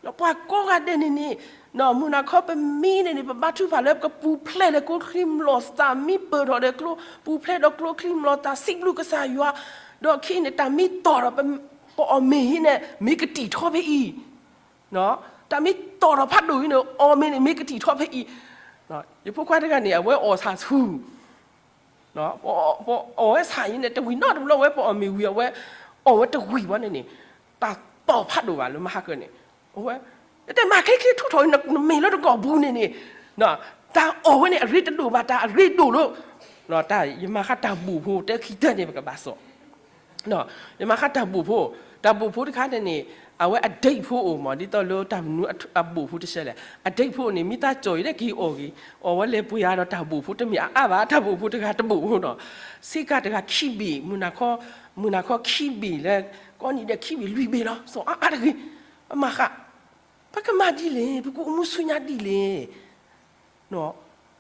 ဒီးပှၤကိးဂၤဒဲးန့ၣ်န့ၣ်, မုၢ်နၤခီပမံန့ၣ်န့ၣ် ပဘါထုကဖၣ်လၢပကပူၤဖျဲးလၢကျိချံမျိာ်သၣ် မံပၢၢ်ထီၣ်ဒီးကျိ, ပူၤဖျဲးဒီးကျိချံမျိာ်သၣ် စံးဘျုးကစၢ်ယွၤ, ဒီးခံန့ၣ် တၢ်မ့ၢ်တီၢ်ဒီး ပအီၣ်မ့ၤဟံးန့ၣ် မ့ၢ်ကတံာ်ထီဖဲအံၤ, တၢ်မ့ၢ်တီၢ်ထီၣ်ဖးဒိၣ်အံၤန့ၣ် အီၣ်မ့ၤန့ၣ် မ့ၢ်ကတံာ်ထီဖဲအံၤ, ယဖိခွါတဂၤန့ၣ် အဝဲအီၣ်ဆၣ်ဆူၣ် ပအီၣ်ဝဲဆၣ်အံၤန့ၣ် တဝံၤနီတဘျီဝဲ ပအီၣ်မ့ၤဝံၤအဝဲ, အီၣ်ဝဲတဝံၤဘၣ်န့ၣ်န့ၣ်, တၢ်တီၢ်ဖးဒိၣ်ဘၣ်လၢမဟါကၢန့ၣ်, အဝဲ, တဲမၤချ့ချ့ထူထီၣ်အံၤ နမ့ၢ်လၢတကီၢ်ပူၤန့ၣ်န့ၣ်, တၢ်အီၣ်ဝဲန့ၣ် အရ့တဒိၣ်ဘၣ် တၢ်အရ့ဒိၣ်လီၤ, တၢ်ယမၤဃါတၢ်ဘိၣ်ဖိ တဲခံတၢ်န့ၣ် ပကဘၣ်စိာ် ယမၤဃါတၢ်ဘိၣ်ဖိ, တၢ်ဘိၣ်ဖိတခါန့ၣ်န့ၣ်, အဝဲအဒ့ၣ်ဖိအိၣ်မး ဒ်သိးလၢတၢ်မနုၤအဘိၣ်ဖိတဆၢလဲၣ်, အဒ့ၣ်ဖိန့ၣ် မ့ၢ်သးကၠီၣ်အံၤဒၣ်က့ၤအီၣ်ဂ့ၤ, အီၣ်ဝဲလဲၤပှ့ၤဧါဒီးတၢ်ဘိၣ်ဖိတမ့ၢ်အအါဘၣ်, တၢ်ဘိၣ်ဖိတဂၤတဘိၣ်ဖိနီၤ, ဆ့ကၤတဂၤခံဘ့ၣ်, မုၢ်နၤခီခံဘ့ၣ်လၢ, ကိးနံၤဒဲးခံဘ့ၣ်လွံၢ်ဘ့ၣ်လီၤ, စီၤအါအါတဂ့ၤ, ပမၤဃါ, ပကမၤဒ်လဲၣ်, ပကအိၣ်မူဆူညါဒ်လဲၣ်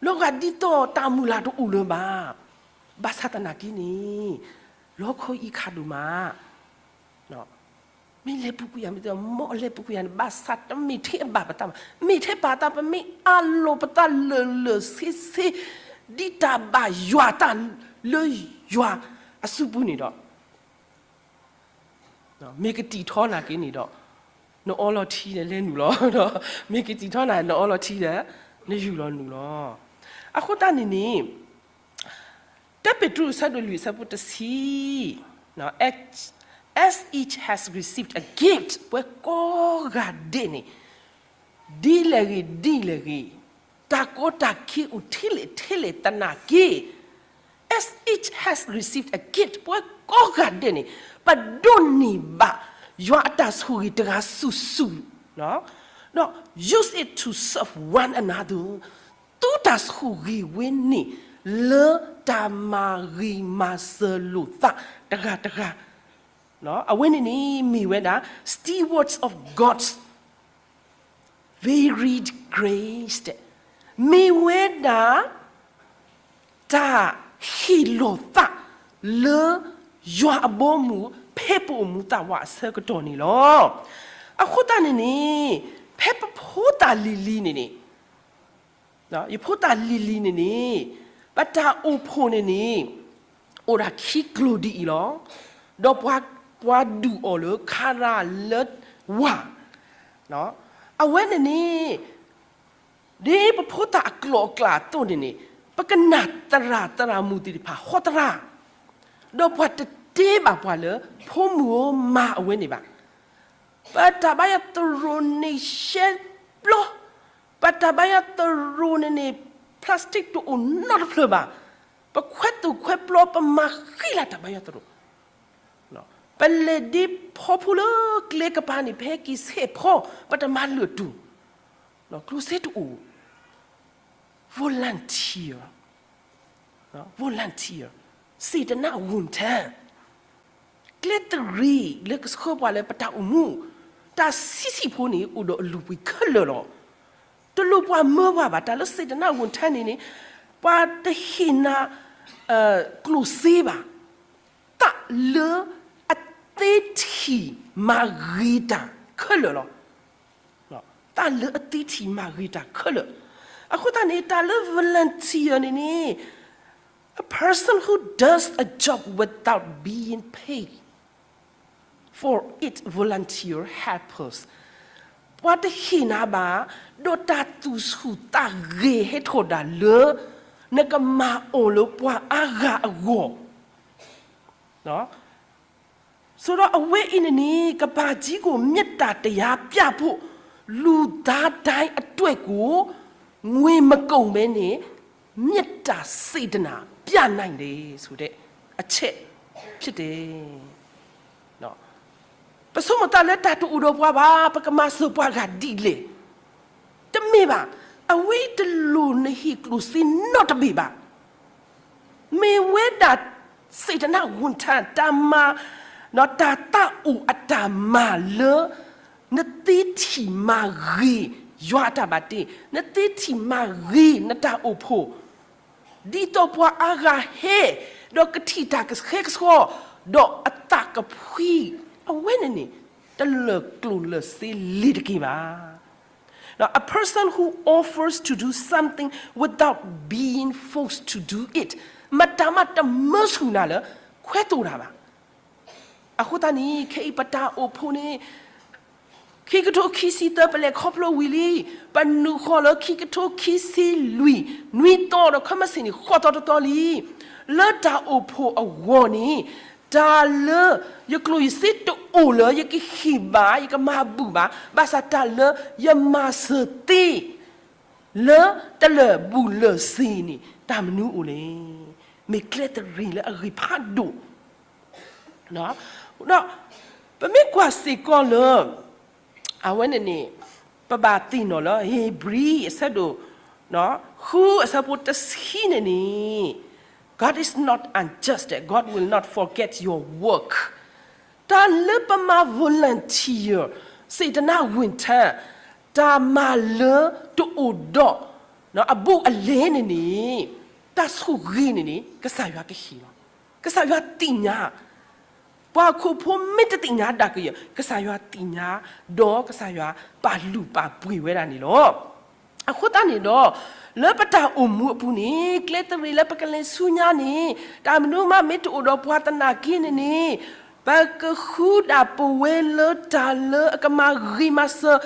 လီၤဂာ်ဒ်သိးတၢ်မုၢ်လၢ်တအိၣ်လၢၤဘၣ်. ဘၣ်ဆၣ်သနာ်က့န့ၣ်, လီခီအံၤခးဒိၣ်မး, မ့ၢ်လဲၤပူၤကွံာ်ယၤမ့ၢ်သ့, မ်အလဲၤပူၤကွံာ်ယၤန့ၣ် ဘၣ်ဆၣ်တမ့ၢ်ထဲအဘၣ်ပသးဘၣ်, မ့ၢ်ထဲဘၣ်သး ပမ့ၢ်အးလီၤပသးလၢာ်လၢာ်ဆ့ဆ့, ဒ်တၢ်ဘၣ်ယွၤတၢ်လၢယွၤအစုပူၤန့ၣ်ဒီး မ့ၢ်ကတံာ်ထီနာ်က့န့ၣ်ဒီး, နအီလီၤထံဒီးလဲၤနုာ်လီၤ, မ့ၢ်ကတံာ်ထီနၤ နအီလီၤထံဒီး, နယူၢ်လီၤနုာ်လီၤ. အဃိသတးန့ၣ်န့ၣ်, တၢပ့းတရူး အဆၢဒိၣ်လွံၢ် အဆၢဖိတဆံ, as each has received a gift, ပှၤကိးဂၤဒဲးန့ၣ် ဒ်လဲၣ်ဂ့ၤ ဒ်လဲၣ်ဂ့ၤ, တၢ်ကီတၢ်ခဲအိၣ်ထဲလဲၣ်ထဲလဲၣ်သနာ်က့, as each has received a gift, ပှၤကိးဂၤဒဲးန့ၣ် ပဒိးန့ၢ်ဘၣ် ယွၤအတၢ်ဆိၣ်ဂ့ၤတဂၤစုာ်စုာ်, ဒီး use it to serve one another, သု တၢ်ဆိၣ်ဂ့ၤဝဲန့ၣ် လၢတၢ်မၤဂ့ၤမၤစၢၤလိာ်သးတဂၤတဂၤ, အဝဲန့ၣ်န့ၣ်မ့ၢ်ဝဲဒၣ် stewards of God's varied grace မ့ၢ်ဝဲဒၣ် တၢ်ဟ့ၣ်လီၤသး လၢယွၤအဘီအမုၢ် ဖဲပအိၣ်မူသးဝးအဆၢကတီၢ်န့ၣ်လီၤ. အဃိသတးန့ၣ်န့ၣ် ဖဲပဖိသၣ်လံၤလံၤန့ၣ်န့ၣ် ယဖိသၣ်လံၤလံၤန့ၣ်န့ၣ် ပတၢ်အိၣ်ဖှိၣ်န့ၣ်န့ၣ် အိၣ်ဒၣ်ခံကျိၤဒ်အံၤလီၤ. ဒီးပှၤ ပှၤဒုးအီၤလၢခါရၣ်လၢဝၢ်, အဝဲန့ၣ်န့ၣ် ဒ်ပဖိသၣ်အကျိာ်အကျဲအသိးန့ၣ်န့ၣ် ပကနၣ်သရၣ်သရၣ်မုၣ်သ့ၣ်တဖၣ်ဟီသရၣ်, ဒီးပှၤတတဲဘၣ်ပှၤလၢ ဖိမုၣ်ဧၢမၤအဝဲန့ၣ်ဘၣ်. ပတၢ်ဘါယွၤသရိာ်န့ၣ်ရှဲပျီ, ပတၢ်ဘါယွၤသရိာ်န့ၣ်န့ၣ် plastic တအိၣ်နီတဖျၢၣ်ဘၣ်, ပခွဲသိၣ်ခွဲပျီ ပမၤဃံလၤတၢ်ဘါယွၤသရိာ် ပလဲၤဒ့ဖီဖိလၢကျဲကပၤန့ၣ် ဖဲက့ၤဆဲးဖီ ပတမၤလၢာ်တူၢ်, ကျိၣ်စ့တအိၣ်, volunteer, volunteer, စေတနာ့ဝန်ထမ်း, ကျဲတရံးလၢကဆှၢပှၤလၢပတၢ်အိၣ်မူ, တၢ်ဆံးဆံးဖိန့ၣ် အိၣ်ဒီးအလုၢ်အပှ့ၤခဲလၢာ်လီၤ. တလိၣ်ပှၤမၢပှၤဘၣ်, တၢ်လၢ စေတနာ့ဝန်ထမ်း န့ၣ်န့ၣ် ပှၤတဟ့ၣ်နၤ ကျိၣ်စ့ဘၣ်, သးလၢအသ့ထံၣ်မၤဂ့ၤတၢ်ခဲလၢာ်လီၤ. သးလၢအသ့ထံၣ်မၤဂ့ၤတၢ်ခဲလၢာ်. အဃိသတးန့ၣ် တၢ်လၢ volunteer န့ၣ်န့ၣ် a person who does a job without being paid for it, volunteer helpers, ပှၤတဟ့ၣ်နၤဘၣ်, ဒီးတၢ်သူၣ်ဆူၣ်သးဂဲၤဟဲထီၣ်ဒၣ်လၢ နကမၤအီၤလၢပှၤအါဂၤအဂီၢ် ဆိုတော့ အဝဲအံၤန့ၣ်န့ၣ် ကမ္ဘာကြီးကို မေတ္တာတရားပြဖို့ လူသားတိုင်းအတွက်ကို ငွေမကုန်ဘဲနဲ့ မေတ္တာစေတနာ ပြနိုင်တယ်ဆိုတဲ့ အချက်ဖြစ်တယ်. ပဆိကမိၣ်သးလၢတၢ်တအိၣ်ဒီးပှၤဘၣ် ပကမၤစၢၤပှၤဂၤဒ်လဲၣ်. တမ့ၢ်ဘၣ်, အဝဲတလိၣ်နဟ့ၣ်ကျိၣ်စ့နီတဘ့ၣ်ဘၣ်. မ့ၢ်ဝဲဒၣ် စေတနာ့ဝန်ထမ်း တၢ်မၤ, တၢ်သးအိၣ်အတၢ်မၤလၢ နသ့ထံၣ်မၤဂ့ၤယွၤအတၢ်ဘၣ်တ့, နသ့ထံၣ်မၤဂ့ၤနတၢ်အိၣ်ဖှိၣ်, ဒ်သိးပှၤအါဂၤဟဲ, ဒီးကထံၣ်တၢ်ကဆှဲကဆှီ, ဒီးအသးကဖှံ, အဝဲန့ၣ်န့ၣ် တလၢာ်ကျိၣ်လၢာ်စ့လ့ၤတက့ၢ်ဘၣ်. Now, a person who offers to do something without being forced to do it, မတၤမးတမၢဆူၣ်နၤလၢ ခွဲသိၣ်တၢ်ဘၣ်. အဃိသတးန့ၣ် ခဲအံၤပတၢ်အိၣ်ဖှိၣ်န့ၣ် ခံကထိခံဆံသၢ ပလဲၤခီဖျိဝံၤလံ, ပနုာ်ဃီၤလၢခံကထိခံဆံလွံၢ် နွံသီဒီး ခဲမုၢ်ဆ့ၣ်န့ၣ် ဃိးသီတသီလံ. လၢတၢ်အိၣ်ဖှိၣ်အဂီၢ်န့ၣ် တၢ်လၢယကျိၣ်ယစ့တအိၣ်လၢယကဟ့ၣ်ဘၣ် ယကမၤဘူၣ်ဘၣ်, ဘၣ်ဆၣ်တၢ်လၢယမၤစၢၤသ့ လၢတလၢာ်ဘူၣ်လၢာ်စ့န့ၣ် တၢ်မနုၤအိၣ်လဲၣ်. မ့ၢ်ကျဲတရံးလၢအဂ့ၤဖးဒိၣ် ဒီးပမ့ၢ်ကွၢ်စ့ၢ်ကီးလၢ အဝဲန့ၣ်န့ၣ် ပဘၣ်သ့ၣ်နီၣ်လၢ ဧ့ၤဘြံၤ အဆၢဒိၣ် ဃု အဆၢဖိတဆံန့ၣ်န့ၣ် God is not unjust, God will not forget your work. တၢ်လၢပမၤ volunteer, စေတနာ့ဝန်ထမ်း, တၢ်မၤလၢတအိၣ်ဒီး အဘူးအလဲန့ၣ်န့ၣ် တၢ်ဆိၣ်ဂ့ၤန့ၣ်န့ၣ် ကစၢ်ယွၤကဟ့ၣ်လီၤ. ကစၢ်ယွၤသ့ၣ်ညါ, ပှၤဟီၣ်ခိၣ်ဖိမ့ၢ်တသ့ၣ်ညါဒၣ်ကယၢၤ ကစၢ်ယွၤသ့ၣ်ညါ, ဒီးကစၢ်ယွၤပာ်လုၢ်ပာ်ပှ့ၤဝဲဒၣ်န့ၣ်လီၤ. အဃိသတးန့ၣ်ဒီး လၢပတၢ်အိၣ်မူအပူၤန့ၣ် ကျဲတရံးလၢပကလဲၤဆူညါန့ၣ် တၢ်မနုၤမးမ့ၢ်တအိၣ်ဒီးပှၤသနာ်က့န့ၣ်န့ၣ် ပကဃုဒၣ်ပဝဲလၢတၢ်လၢအကမၤဂ့ၤမၤစၢၤ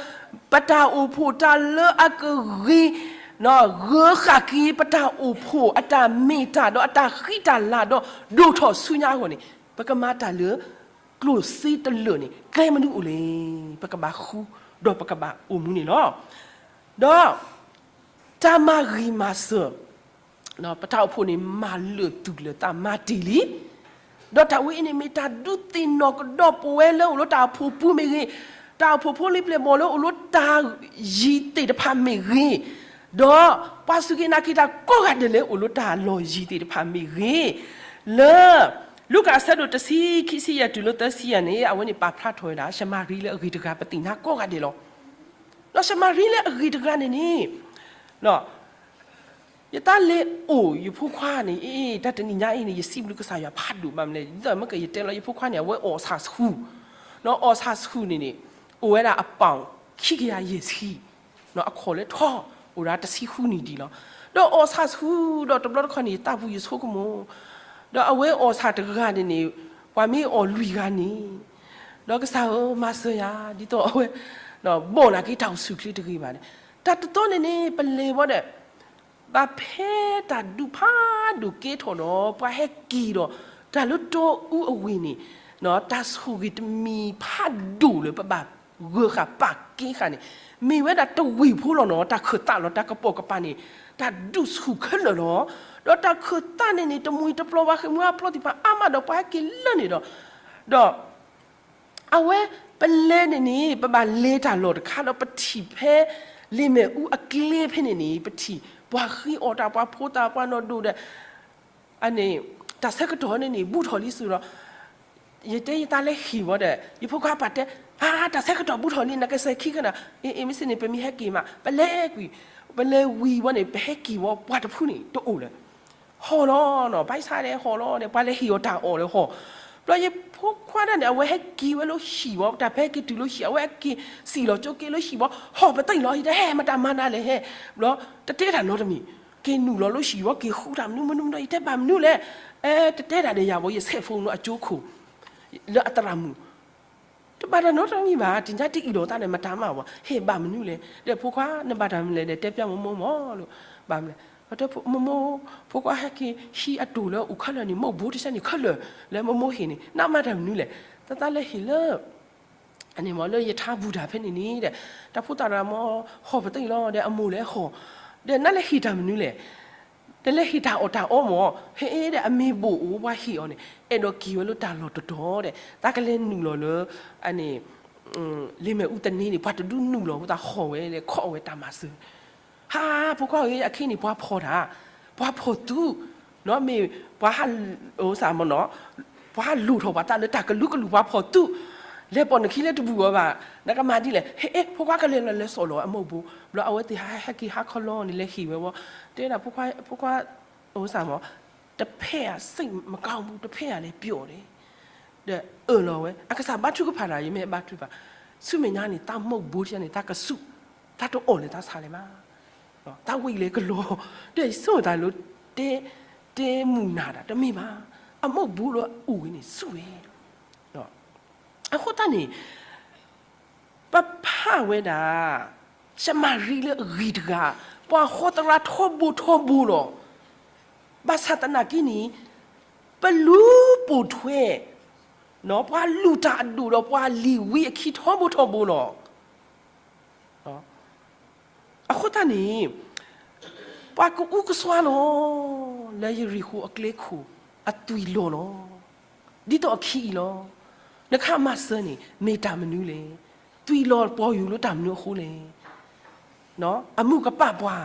ပတၢ်အိၣ်ဖှိၣ် တၢ်လၢအကဂ့ၤ ဂၢၤဃာ်က့ၤ ပတၢ်အိၣ်ဖှိၣ်အတၢ်မ့ၢ်တၢ်ဒီးအတၢ်ဃံတၢ်လၤဒီး ဒိၣ်ထီၣ်ဆူညါအဂီၢ်န့ၣ် ပကမၤတၢ်လၢ ကျိၣ်စ့တလၢာ်န့ၣ် ကျဲမနုၤအိၣ်လဲၣ် ပကဘၣ်ဃု ဒီးပကဘၣ်အိၣ်မူန့ၣ်လီၤ. ဒီး တၢ်မၤဂ့ၤမၤစၢၤ ပတၢ်အိၣ်ဖှိၣ်န့ၣ် မၤလၢာ်သူၣ်လၢာ်သးမၤတ့ၢ်လံ. ဒီးတၢ်ဝဲအံၤန့ၣ်မ့ၢ်တၢ်ဒုးသ့ၣ်နီၣ်ကဒီးပဝဲလၢအိၣ်လၢတၢ်အိၣ်ဖှိၣ်ပူၤမ့ၢ်ဂ့ၤ, တၢ်အိၣ်ဖှိၣ်ဖိလံၤပျဲၢ်ဘီၣ်လၢအိၣ်လၢတၢ်ယံၤသ့ၣ်တဖၣ်မ့ၢ်ဂ့ၤ, ဒီးပှၤစူၢ်က့ၤနာ်က့ၤတၢ်ကိးဂၤဒဲးလၢအိၣ်လၢတၢ်လီၢ်ယံၤသ့ၣ်တဖၣ်မ့ၢ်ဂ့ၤ, လၢ လူၤကၣ်အဆၢဒိၣ်တဆံခံဆံယဲၢ်တုၤလၢသၢဆံယဲၢ်န့ၣ် အဝဲန့ၣ်ပာ်ဖျါထီၣ်ဝဲဒၣ် ၡမၤရံလၢအဂ့ၤတဂၤ ပသ့ၣ်ညါကိးဂၤဒဲးလီၤ. ဒီးၡမၤရံလၢအဂ့ၤတဂၤန့ၣ်န့ၣ် ယသးလဲၤအိၣ်ယဖိခွါန့ၣ် အ့ တၢ်တနံၤညါအံၤန့ၣ် ယစံးဘျုးကစၢ်ယွၤဖးဒိၣ်ဘၣ်မနုၤလဲၣ်, ဒ်သိးမ့ၢ်ကယတဲလီၤ ယဖိခွါန့ၣ် အဝဲအီၣ်ဆၣ်ဆူၣ်, ဒီးအီၣ်ဆၣ်ဆူၣ်န့ၣ်န့ၣ် အိၣ်ဝဲဒၣ်အပီၣ်ခံကယၤယဲၢ်ဆံ, အခီၣ်လၢထီ အိၣ်ဒၣ်တဆံဃုနံၣ်ဒံးလီၤ. ဒီးအီၣ်ဆၣ်ဆူၣ်ဒီးတဘျီတခီၣ်န့ၣ် ယသးပူၤယဆိကမိၣ်, ဒီးအဝဲအီၣ်ဆၣ်တဂၤန့ၣ်န့ၣ် ပှၤမ့ၢ်အီၣ်လွံၢ်ဂၤန့ၣ်, ဒီးကစၢ်ဧၢ မၤစၢၤယၤ ဒ်သိးအဝဲ ဘီၣ်နာ်က့တၢ်အိၣ်ဆူၣ်ချ့တဂ့ၤဘၣ်န့ၣ်, တၢ်တတီန့ၣ်န့ၣ် ပလဲၤဝဲဒီး ဘၣ်ဖဲတၢ်ဒူၣ်ဖးဒိၣ်ကဲထီၣ်ဒီး ပှၤဟဲက့ၤဒီး တၢ်လၢတီအူအဝ့ၢ်န့ၣ် တၢ်ဆိၣ်ဂ့ၤတမံၤဖးဒိၣ်လၢပဘၣ်ဂၢၤဃာ်ပာ်ကဲဃာ်န့ၣ် မ့ၢ်ဝဲဒၣ်တဝ့ၢ်ဖိလီၤနီၤ, တၢ်ခၢၣ်သးလီၤ တၢ်ကပိာ်ကပၤန့ၣ် တၢ်ဒူၣ်ဆူၣ်ခဲလၢာ်လီၤ. ဒီးတၢ်ခၢၣ်သးန့ၣ်န့ၣ် တမှံၤတပျီၤ ပှၤဃ့ၢ်မှံဟးဖျိးသ့ၣ်တဖၣ်အါမးဒီး ပှၤဟဲက့ၤလၢန့ၣ်ဒီး ဒီး အဝဲ ပလဲၤန့ၣ်န့ၣ် ပဘၣ်လဲၤတၢ်လီၢ်တခါဒီး ပထံၣ်ဖဲ လ့ၣ်မဲာ်အူအကျဲဖဲန့ၣ်န့ၣ် ပထံၣ် ပှၤဃ့အီၣ်တၢ် ပှၤဖိသၣ် ပှၤနီၢ်ဒိၣ်ဒီး အန့ၣ် တၢ်ဆၢကတီၢ်န့ၣ်န့ၣ် ဘူးထီၣ်လံစူၤဒီး ယတဲယသးလဲၤဟ့ၣ်ဝဲဒီး ယဖိခွါပာ်တဲ ဟါ တၢ်ဆၢကတီၢ်ဘူးထီၣ်လံ နကစၢ်ခံခါနၤ အ့ အ့ မ့ၢ်စ့ၢ်န့ၣ် ပမ့ၢ်ဟဲက့ၤမး ပလဲၤကွံာ် ပလဲၤဝံၤဝဲန့ၣ် ပဟဲက့ၤဝဲ ပှၤတဖုန့ၣ် တအိၣ်လၢၤ ဟီၣ်လီၤနီၤ, ဘၣ်ဆၣ်ဒီးဟီၣ်လီၤဒီး ပှၤလဲၤဟ့ၣ်အီၤတၢ်အီၣ်ဒီးဟီၣ်, ဘျီယဖိခွါဒၣ်န့ၣ် အဝဲဟဲက့ၤဝဲလၢဟံၣ်ဝဲ တၢ်ဖဲက့ၤတုၤလၢဟံၣ် အဝဲက့ၤစံၣ်လီၤကၠိက့ၤလၢဟံၣ်ဝဲ ဟီၣ်ပသံၣ်လီၤ ယတဲဟဲ မတၤမၤနၤလဲၣ်ဟဲ, ဘျီ တတဲတၢ်နီတမံၤ, က့ၤနုာ်လီၤလၢဟံၣ်ဝဲ က့ၤဃုတၢ်မနုၤမနုၤမနုၤ ယတဲဘၣ်မနုၤလဲၣ်, အဲ တတဲတၢ်ဒီးယၤဘၣ် ယဆဲးဖိနုာ်အကၠိခိၣ် လၢအသရၣ်မုၣ် တဘၣ်တၢ်နီတမံၤဘၣ်, တညါတအံၣ်လိာ်သးန့ၣ် မတၤမးဘၣ်, ဟဲဘၣ်မနုၤလဲၣ်, ဒီးဖိခွါ နဘၣ်တၢ်မနုၤလဲၣ်ဒီး တဲပျီမိၢ်မိၢ်မၢ်လီၤ, ဘၣ်မနုၤလဲၣ်, မိၢ်မိၢ် ဖိခွါဟဲက့ၤဟံးအတိၢ်လၢအိၣ်ခဲလၢာ်န့ၣ် မ့ၢ်ဘူးတဆၢန့ၣ်ခဲလၢာ် လၢမိၢ်မိၢ်ဟ့ၣ်န့ၣ် နမၤတၢ်မနုၤလဲၣ်, သးသးလဲၤဟ့ၣ်လၢ အန့ၣ်မ့ၢ်လၢယထါဘူၣ်တၢ်ဖဲန့ၣ်န့ၣ်ဒီး တၢ်ဖိသၣ်တဂၤမ့ၢ် ဟီၣ်ပသံၣ်လီၤဒီး အမိၢ်လဲၤဟီၣ်, ဒီးနလဲၤဟ့ၣ်တၢ်မနုၤလဲၣ်, ဒီးလဲၤဟ့ၣ်တၢ်အီၣ်တၢ်အီမ့ၢ် ဟ့ၣ်ဒီး အမ့ၢ်ဘိၣ်အိၣ်ပှၤဟ့ၣ်အီၤန့ၣ် အဲၣ်ဒိးက့ၤဝဲလၢတၢ်လီၢ်တတီၤဒီး သးကလဲၤနုာ်လီၤလၢ အန့ၣ် လ့ၣ်မဲာ်အူသန့န့ၣ် ပှၤတဒုနုာ်လီၤ ပသးဟီၣ်ဝဲလဲၤခီၣ်ဝဲတၢ်မၤစၢၤ ဟါ ဖိခွါဧၢ အခဲအံၤန့ၣ် ပှၤဖီၣ်တၢ်, ပှၤဖီၣ်သုး, မ့ၢ်ပှၤဟး စၢ်မနီၤ, ပှၤဟးလိၣ်ထီၣ်ပှၤသးလၢတၢ်ကလုာ်ကလုာ် ပှၤဖီၣ်သုး, လဲၤပိာ်နခံလၢတဘူၣ်ဝဲဘၣ်, နကမၤဒ်လဲၣ်, ဟဲ ဖိခွါကလဲၤလီၤလဲၤစိာ်လီၤအမိၢ်ဘိ, ဘျီအဝဲသ့ၣ်ဟဲက့ၤဟးခီလီၤန့ၣ် လဲၤဟ့ၣ်ဝဲဝဲ, တဲဒၣ်ဖိခွါ ဖိခွါ စၢ်မနီၤ, တဖဲဧါ စိတ်မကောင်းဘူး တဖဲဧါလဲၣ် ပျီၣ်န့ၣ် ဒီးအၢၣ်လီၤဝဲ အကစၢ်ဘါထုကဖၣ်တၢ် ယမ့ၢ်ဘါထုကဖၣ်, ဆူမဲာ်ညါန့ၣ် သးမိၢ်ဘိတခါန့ၣ် သးကဆူၣ်, သးတအီၣ်လၢၤသးဆါလဲၣ်မး, သးဝံၣ်လဲၤကလီၤ, ဒီးယဆိကမိၣ်သးလၢ တဲ တဲမုာ်နၢ်တၢ် တမ့ၢ်ဘၣ်, အမိၢ်ဘိလၢအအိၣ်ဝဲန့ၣ်ဆူၣ်ဝဲ, အဃိသတးန့ၣ် ပဖးဝဲဒၣ် ၡမၤရံလၢအဂ့ၤတဂၤ, ပှၤဟီသရၣ်ထီဘိထီဘိလီၤ. ဘၣ်ဆၣ်သနာ်က့န့ၣ် ပလူၤပိာ်ထွဲ ပှၤလုၢ်တၢ်အဒိၣ်ဒီးပှၤလ့ၤဝံအခံထီဘိထီဘိလီၤ. အဃိသတးန့ၣ် ပှၤကအူကစွါလီၤ လၢယရံၣ်ဃိအကျဲခိၣ် အသွံၣ်လီၤလီၤ. ဒ်သိးအခံအံၤလီၤ. နခါမၤစၢၤန့ၣ် မ့ၢ်တၢ်မနုၤလဲၣ်. သွံၣ်လီၤပီၢ်ယူၤလၢတၢ်မနုၤအဃိလဲၣ်. အမုၢ်ကပာ်ပှၤ,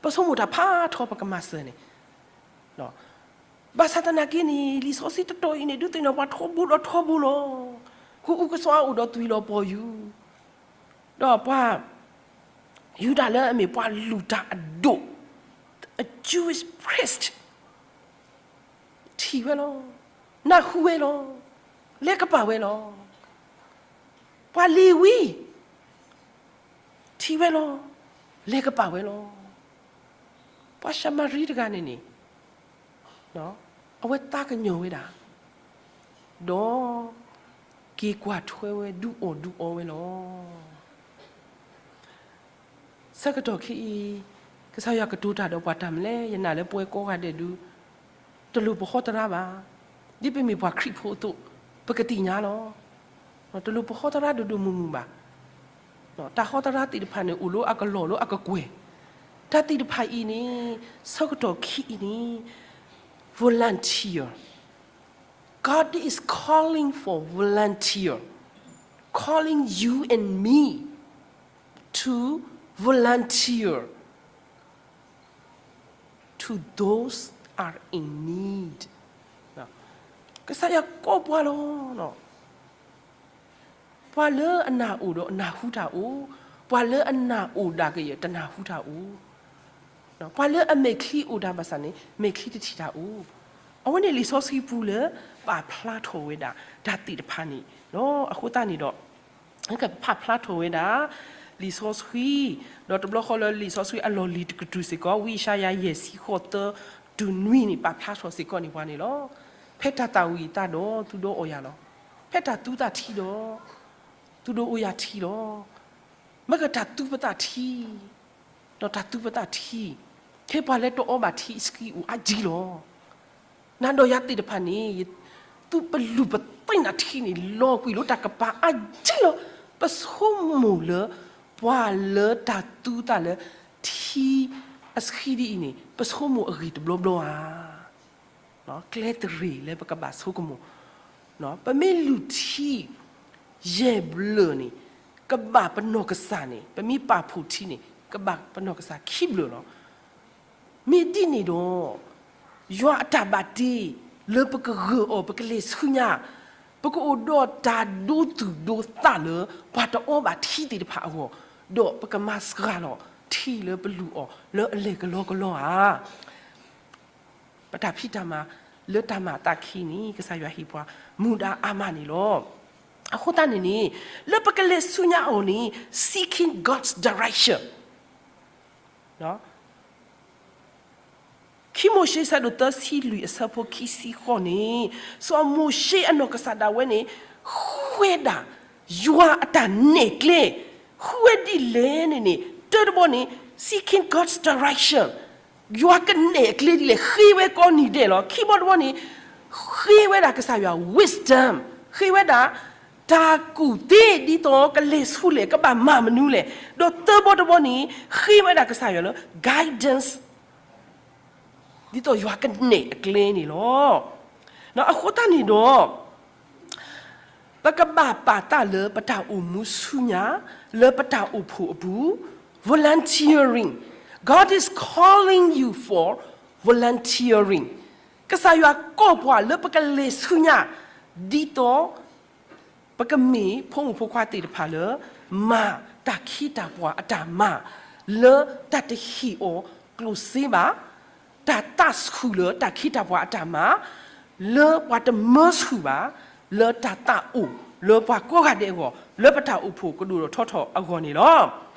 ပဆိကမိၣ်တၢ်ဖးထီပကမၤစၢၤန့ၣ် ဘၣ်ဆၣ်သနာ်က့န့ၣ် လံာ်စီဆှံတတီၤအံၤန့ၣ် ဒုးသ့ၣ်နီၣ်ပှၤထီဘိဒီးထီဘိလီၤ. ကအူကစွါအိၣ်ဒီးသွံၣ်လီၤပီၢ်ယူၤ, ဒီးပှၤ ယူဒၤလၢအမ့ၢ်ပှၤလုၢ်တၢ်အဒိၣ်, a Jewish priest ထံၣ်ဝဲလီၤ. နၢ်ဟူဝဲလီၤ. လဲၤကပာ်ဝဲလီၤ. ပှၤလ့ၤဝံ ထံၣ်ဝဲလီၤ. လဲၤကပာ်ဝဲလီၤ. ပှၤၡမၤရံတဂၤန့ၣ်န့ၣ် အဝဲသးကညီၤဝဲဒၣ်, ဒီးက့ၤကွၢ်ထွဲဝဲဒုးအီၣ်ဒုးအီဝဲလီၤ. ဆၢကတီၢ်ခဲအံၤ ကစၢ်ယွၤကတိၤတၢ်ဒီးပှၤတၢ်မနုၤလဲၣ်, ယနာ်လၢပဝဲကိးဂၤဒဲးဒုး တလိၣ်ပဟီသရၣ်ဘၣ်. ဒ်ပမ့ၢ်ပှၤခရံာ်ဖိအသိး ပကသ့ၣ်ညါလီၤ. တလိၣ်ပဟီသရၣ်ဒိၣ်ဒိၣ်မုၢ်မုၢ်ဘၣ်. တၢ်ဟီသရၣ်သ့ၣ်တဖၣ်န့ၣ် အိၣ်လၢအကလီၢ်လၢအကကွဲၢ်, တၢ်သ့ၣ်တဖၣ်အံၤန့ၣ် ဆၢကတီၢ်ခံအံၤန့ၣ် volunteer. God is calling for volunteer, calling you and me to volunteer. those are in need. ကစၢ်ယွၤကိးပှၤလီၤ. ပှၤလၢအနၢ်အိၣ်ဒီးနၢ်ဟူတၢ်အိၣ်, ပှၤလၢအနၢ်အိၣ်ဒၣ်ကယဲၢ်တနၢ်ဟူတၢ်အိၣ်, ပှၤလၢအမဲာ်ချံအိၣ်တၢ်ဘၣ်ဆၣ်န့ၣ် မဲာ်ချံတထံၣ်တၢ်အိၣ်. အဝဲန့ၣ်လံာ်စီဆှံပူလၢ ပာ်ဖျါထီၣ်ဝဲဒၣ် တၢ်သ့ၣ်တဖၣ်န့ၣ်လီၤ. အဃိသတးန့ၣ်ဒီး ကပာ်ဖျါထီၣ်ဝဲဒၣ် လံာ်စီဆှံ, ဒီးတဘျီဃီလၢလံာ်စီဆှံအလီၢ်လံၤတကတြူၢ်စ့ၢ်ကီး ဝံယၡါယၤယဲၢ်ဆံဃိးသၢ တုၤနွံန့ၣ် ပာ်ဖျါထီၣ်စ့ၢ်ကီးန့ၣ်ပှၤန့ၣ်လီၤ. ဖဲတၢ်သၣ်ဝံၤအသးဒီး သုဒိးအီၣ်ယၤလီၤ. ဖဲတၢ်သူသၣ်ထံဒီး သုဒိးအိၣ်ယၤထံလီၤ. မ့ၢ်ကတၢ်သူပသၣ်ထံ, ဒီးတၢ်သူပသၣ်ထံ, ခဲပှၤလၢတအီဘၣ်ထံအဆှံအိၣ်အါကံလီၤ. နၤဒီးယၤသ့ၣ်တဖၣ်န့ၣ် သုပလူၢ်ပသ့ၣ်နၤထံန့ၣ် လီၤကွံာ်လၢတၢ်ကပၤအါကံလီၤ. ပဆိကမိၣ်လၢ ပှၤလၢတၢ်သူသၣ်လၢ ထံအဆှံဒ်အံၤန့ၣ် ပဆိကမိၣ်အဂ့ၢ်တဘျီဘျီဧါ. ကျဲတရ့ၣ်လၢပကဘၣ်ဆိကမိၣ်, ပမ့ၢ်လူၢ်ထံ ယဲၢ်ဘျၢၣ်န့ၣ် ကဘၣ်ပနီၢ်ကစၢ်န့ၣ် ပမ့ၢ်ပာ်ဖှိၣ်ထံန့ၣ် ကဘၣ်ပနီၢ်ကစၢ်ခံဘျၢၣ်လီၤ. မ့ၢ်ဒ်န့ၣ်ဒီး ယွၤအတၢ်ဘၣ်တ့ လၢပကဂၢၢ်အီၤ ပကလဲၤဆူညါ, ပကအိၣ်ဒီးတၢ်ဒိသူၣ်ဒိသးလၢ ပှၤတအီဘၣ်ထံသ့ၣ်တဖၣ်အဂီၢ်, ဒီးပကမၤစှၤလီၤထံလၢပလူၢ်အီၤလၢအလဲၤကလီကလီဧါ. ပတၢ်ဖံးတၢ်မၤလၢတၢ်မၤအသးခံန့ၣ် ကစၢ်ယွၤဟ့ၣ်ပှၤမူဒါအါမးန့ၣ်လီၤ. အဃိသတးန့ၣ်န့ၣ် လၢပကလဲၤဆူညါအီၤန့ၣ် seeking God's direction ခံမိၤၡ့ ဆၢဒိၣ်သၢ ဆံလွံၢ် အဆၢဖိခံဆံဃိးန့ၣ် စီၤမိၤၡ့အနီၢ်ကစၢ်ဒၣ်ဝဲန့ၣ် ဃုဝဲဒၣ် ယွၤအတၢ်နဲၣ်ကျဲ, ဃုဝဲဒ်လဲၣ်န့ၣ်န့ၣ် တၢတဘီန့ၣ် seeking God's direction ယွၤကနဲၣ်အကျဲဒ်လဲၣ် ဃ့ဝဲကိးနံၤဒဲးလီၤ. ခံဘီတဘီန့ၣ် ဃ့ဝဲဒၣ်ကစၢ်ယွၤ wisdom ဃ့ဝဲဒၣ် တၢ်ကူၣ်သ့ ဒ်သိးကလဲၤဆူလဲၣ် ကဘၣ်မၤမနုၤလဲၣ်, ဒီးသၢဘီတဘီန့ၣ် ဃ့ဝဲဒၣ်ကစၢ်ယွၤလၢ guidance ဒ်သိးယွၤကနဲၣ်အကျဲန့ၣ်လီၤ. အဃိသတးန့ၣ်ဒီး ပကဘၣ်ပာ်သးလၢပတၢ်အိၣ်မူဆူညါ လၢပတၢ်အိၣ်ဖှိၣ်အပူၤ volunteering, God is calling you for volunteering ကစၢ်ယွၤကိးပှၤလၢပကလဲၤဆူညါ ဒ်သိး ပကမ့ၢ်ဖိမုၣ်ဖိခွါသ့ၣ်တဖၣ်လၢ မၤတၢ်ခ့တၢ်ပှၤအတၢ်မၤ လၢတၢ်တဟ့ၣ်အီၤကျိၣ်စ့ဘၣ်, တၢ်သးဆူၣ်လၢတၢ်ခ့တၢ်ပှၤအတၢ်မၤ, လၢပှၤတမၢဆူၣ်ဘၣ်, လၢတၢ်သးအိၣ် လၢပှၤကိးဂၤဒဲးအဂီၢ် လၢပတၢ်အိၣ်ဖှိၣ်ကဒိၣ်ထီၣ်ထီထီၣ်အဂီၢ်န့ၣ်လီၤ.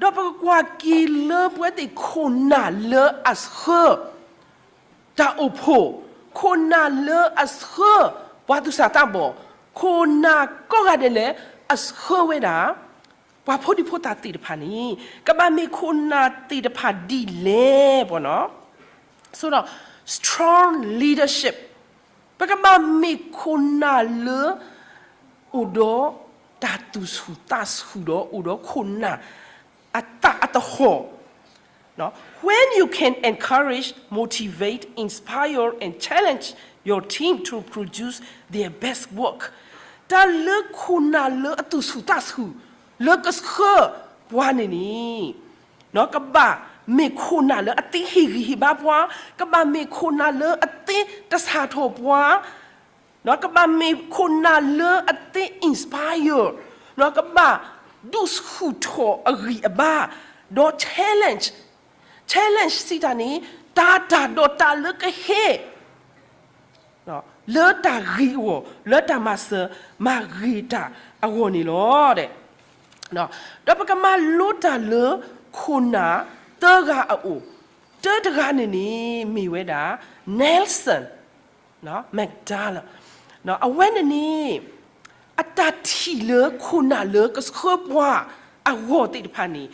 ဒီးပကကွၢ်က့ၤလၢပဝဲသ့ၣ်ခိၣ်နၢ်လၢအဆှၢ တၢ်အိၣ်ဖှိၣ်, ခိၣ်နၢ်လၢအဆှၢ ပှၤသူၣ်စၢ်သးဘီၣ်, ခိၣ်နၢ်ကိးဂၤဒဲးလၢအဆှၢဝဲဒၣ် ပှၤဖိဒံဖိသၣ်သ့ၣ်တဖၣ်န့ၣ် ကဘၣ်မ့ၢ်ခိၣ်နၢ်သ့ၣ်တဖၣ်ဒ်လဲၣ်ပီၤနီၤ. ဆိုတော့ strong leadership ပကဘၣ်မ့ၢ်ခိၣ်နၢ်လၢ အိၣ်ဒီးတၢ်သူၣ်ဆူၣ်သးဆူၣ်ဒီး အိၣ်ဒီးခိၣ်နၢ်အသးအသဟီၣ် When you can encourage, motivate, inspire, and challenge your team to produce their best work, တၢ်လၢခိၣ်နၢ်လၢအသူၣ်ဆူၣ်သးဆူၣ် လၢကဆှၢပှၤန့ၣ်န့ၣ် ကဘၣ်မ့ၢ်ခိၣ်နၢ်လၢအသ့ဟ့ၣ်ဂံၢ်ဟ့ၣ်ဘါပှၤ, ကဘၣ်မ့ၢ်ခိၣ်နၢ်လၢအသ့တဆၣ်ထီၣ်ပှၤ, ကဘၣ်မ့ၢ်ခိၣ်နၢ်လၢအသ့ inspire, ကဘၣ်ဒုးဆူၣ်ထီၣ်အဂံၢ်အဘါ, ဒီး challenge, challenge စံးတၢ်န့ၣ် တၢ်တၢ်ဒီးတၢ်လၢကဟဲ လၢတၢ်ဂ့ၤအဂီၢ်, လၢတၢ်မၤစၢၤမၤဂ့ၤတၢ်အဂီၢ်န့ၣ်လီၤ. ဒီးပကမၤလိတၢ်လၢခိၣ်နၢ်သၢဂၤအအိၣ်, တၢတဂၤန့ၣ်န့ၣ် မ့ၢ်ဝဲဒၣ် Nelson Mandela အဝဲန့ၣ်န့ၣ် အတၢ်ထံၣ်လၢခိၣ်နၢ်လၢကဆှၢပှၤအဂီၢ်သ့ၣ်တဖၣ်န့ၣ်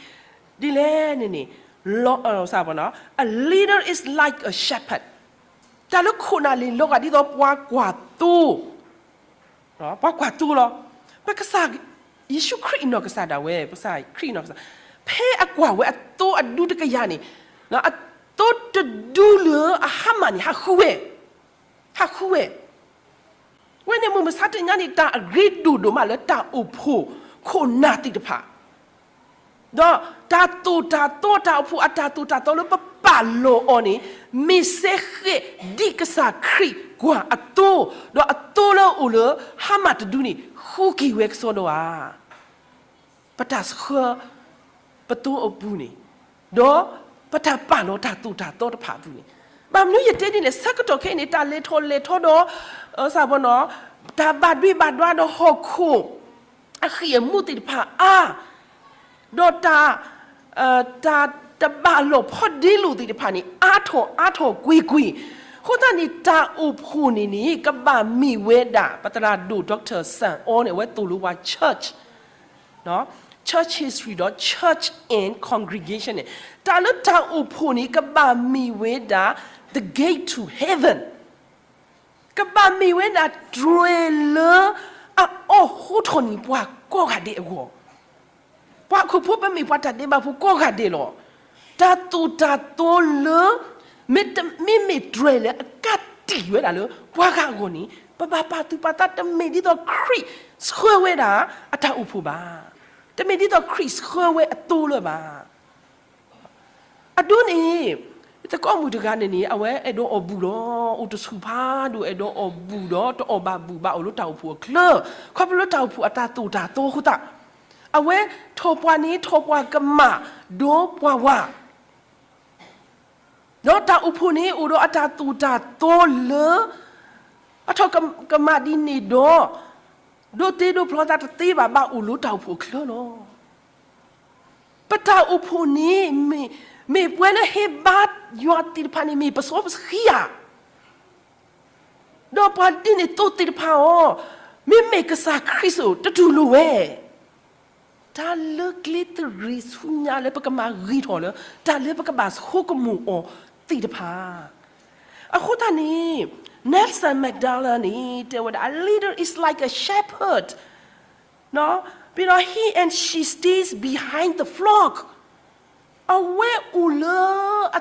ဒ်လဲၣ်န့ၣ်န့ၣ် A leader is like a shepherd. တၢ်လၢခိၣ်နၢ်န့ၣ် လီၤဂာ်ဒ်သိးပှၤကွၢ်သိ, ပှၤကွၢ်သိလီၤ. ပကစၢ်ယ့ၣ်ၡူးခရံာ်အနီၢ်ကစၢ်ဒၣ်ဝဲ, ပကစၢ်ခရံာ်အနီၢ်ကစၢ်, ဖဲအကွၢ်ဝဲအသိအဒူတကယၤန့ၣ်, အသိတဒူလၢအဟါမၢ်န့ၣ် ဟးဃုဝဲ, ဟးဃုဝဲ ဝဲန့ၣ်မုၢ်မဆါတနံၤညါန့ၣ် တၢ်အရ့ဒိၣ်ဒိၣ်မးလၢတၢ်အိၣ်ဖှိၣ်ခိၣ်နၢ်သ့ၣ်တဖၣ်, ဒီးတၢ်သိၣ်တၢ်သီ တၢ်အိၣ်ဖှိၣ်အတၢ်သိၣ်တၢ်သီလၢပ ပာ်လီၤအီၤန့ၣ် မ့ၢ်စ့ၢ်ကီးဒ်ကစၢ်ခရံာ်ကွၢ်အသိ, ဒီးအသိလၢအအိၣ်လၢဟါမၢ်တဒုန့ၣ် ဃုက့ၤဝဲကစီဒီဧါ. ပတၢ်ဆှၢပသိအပူၤန့ၣ်, ဒီးပတၢ်ပာ်လီၤတၢ်သိၣ်တၢ်သီတဖၣ်အပူၤန့ၣ်, ဘၣ်မနုၤယတဲဒ်န့ၣ် ဆၢကတီၢ်ခဲအံၤန့ၣ် တၢ်လဲၤထီၣ်လဲၤထီဒီး စၢ်ဘီနီၤ, တၢ်ဘၣ်ဒွံဘၣ်ဒွါဒီးဟီၣ်ခိၣ်အဃံၢ်အမူးသ့ၣ်တဖၣ်အါ, ဒီးတၢ် တၢ်တဘၣ်လီၢ်ဖီဒ့လိာ်သ့ၣ်တဖၣ်န့ၣ် အါထီၣ်အါထီၣ်ကွ့ၢ်ကွ့ၢ်. အဃိသတးန့ၣ် တၢ်အိၣ်ဖှိၣ်န့ၣ်န့ၣ် ကဘၣ်မ့ၢ်ဝဲဒၣ် ပသရၣ်ဒိၣ် Doctor စၣ်အီန့ၣ် အဝဲသိၣ်လိပှၤ church, church history ဒီး church and congregation န့ၣ်, တၢ်လၢတၢ်အိၣ်ဖှိၣ်န့ၣ် ကဘၣ်မ့ၢ်ဝဲဒၣ် the gate to heaven, ကဘၣ်မ့ၢ်ဝဲဒၣ်တြဲၤလၢအအီၣ်ဃိထီၣ်န့ၢ်ပှၤကိးဂၤဒဲးအဂီၢ်. ပှၤဟီၣ်ခိၣ်ဖိ ပမ့ၢ်ပှၤတၢ်ဒဲးဘးဖိကိးဂၤဒဲးလီၤ. တၢ်သိၣ်တၢ်သီလၢ မ့မ့ၢ်တြဲၤလၢအကးတံာ်ဝဲဒၣ်လၢပှၤဂၤအဂီၢ်န့ၣ် ပဘၣ်ပာ်သူၣ်ပာ်သး တမ့ၢ်ဒ်သိးခရံာ်ဆှၢဝဲဒၣ်အတၢ်အိၣ်ဖှိၣ်ဘၣ်. တမ့ၢ်ဒ်သိးခရံာ်ဆှၢဝဲအသိလၢၤဘၣ်. အဒိန့ၣ် သကိးမုၣ်တဂၤန့ၣ်န့ၣ် အဝဲအဲၣ်ဒိးအီၣ်ဘူၣ်လီၤ. အိၣ်တဆူၣ်ဖးဒိၣ် အဲၣ်ဒိးအီၣ်ဘူၣ်ဒီး တအီၣ်ဘၣ်ဘူၣ်ဘၣ် အိၣ်လၢတၢ်အိၣ်ဖှိၣ်အချၢ, ခီဖျိလၢတၢ်အိၣ်ဖှိၣ်အတၢ်သိၣ်တၢ်သီအဃိသတး, အဝဲထီၣ်ပှၤန့ၣ် ထီၣ်ပှၤကမၣ်ဒိပှၤဝၤ ဒီးတၢ်အိၣ်ဖှိၣ်န့ၣ် အိၣ်ဒီးအတၢ်သိၣ်တၢ်သီလၢ အထီၣ်ကမၣ်ဒ်န့ၣ်ဒီး ဒိးတ့ဒိးဖျီသးတသ့ဘၣ် ဘၣ်အိၣ်လၢတၢ်အိၣ်ဖှိၣ်အချၢလီၤ. ပတၢ်အိၣ်ဖှိၣ်န့ၣ် မ့ၢ်ပှၤလၢဟ့ၣ်ဘါယွၤသ့ၣ်တဖၣ်န့ၣ် မ့ၢ်ပစီပဆှံဧါ. ဒီးပှၤဒ်န့ၣ်သိးသ့ၣ်တဖၣ်အီၤ, မ့မ့ၢ်ကစၢ်ခရံာ်စိၤတတူၢ်လိာ်ဝဲ တၢ်လၢကျဲသရံးဆူညါလၢပကမၤဂ့ၤထီၣ်လၢ တၢ်လၢပကဘၣ်ဆိကမိၣ်အီၤသ့ၣ်တဖၣ်. အဃိသတးန့ၣ် Nelson Mandela န့ၣ် တဲဝဲဒၣ် a leader is like a shepherd, ဒီး he and she stays behind the flock. အဝဲအိၣ်လၢအ